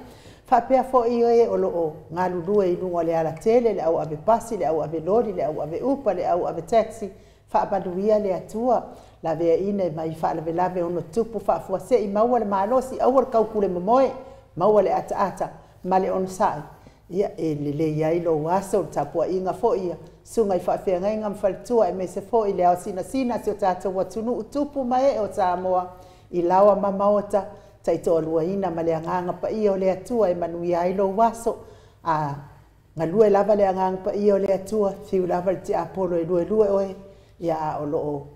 Faapea foi e o lo o galulue i luga o le alatele, le au ave pasi, le au ave loli, le au ave upa, le au ave taxi, faamanuia le Atua, laveaiina mai faalavelave ono tupu faafuasei, maua le malosi, aua le taukule momoe, maua le ataata ma le onosai. Ia, e lelei ai lou aso, le tapuaiga foi ia susuga i faafeagaiga ma faletua, aemaise foi le ao sinasina si o tatou atunuu tupu ma ee o Samoa i laoa ma maota, taitoaluaina ma le agaga paia o le Atua e manuia ai lou aso. A galue lava le agaga paia o le Atua, fiu lava le tiapolo e luelue oe, ia a o loo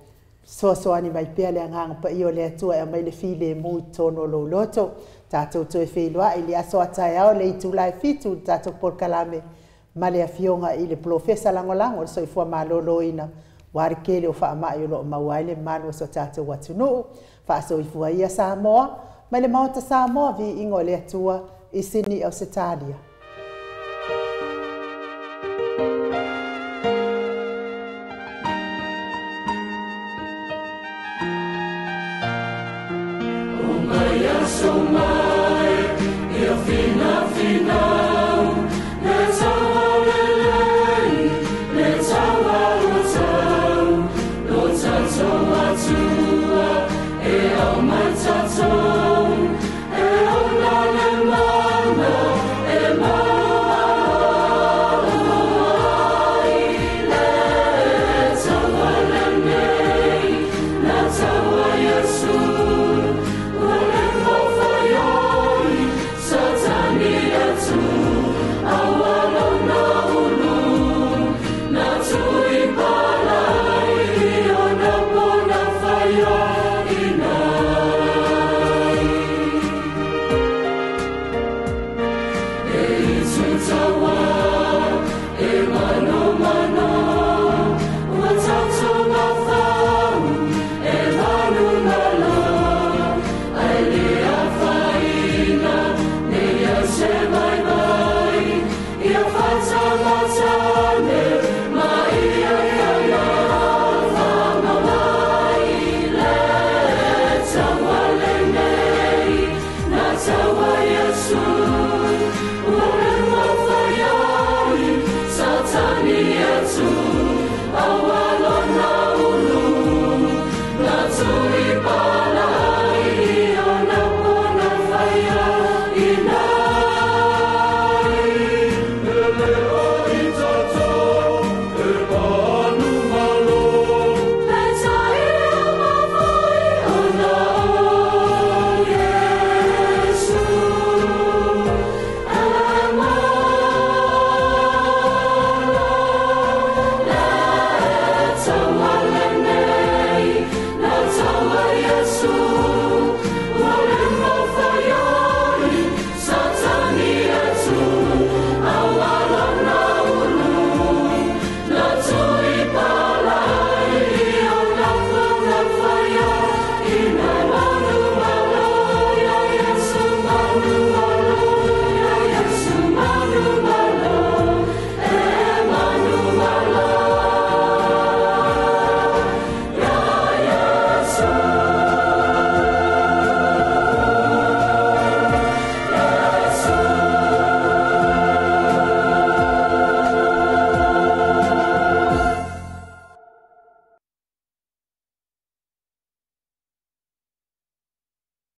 soasoani mai pea le agaga paia o le Atua e aumai le filemu i totonu o lou loto. Tatou toe feiloai i le aso a taeao le itula e 7 i le tatou polokalame ma le Afioga i le Polofesa Lagolago o le Soifua Maloloina, ua le tele o faamai o loo maua ai le mamalu o so tatou atunuu. Faasoifua ia Samoa mai le Maota Samoa, viiga o le Atua i Sini Ausetalia.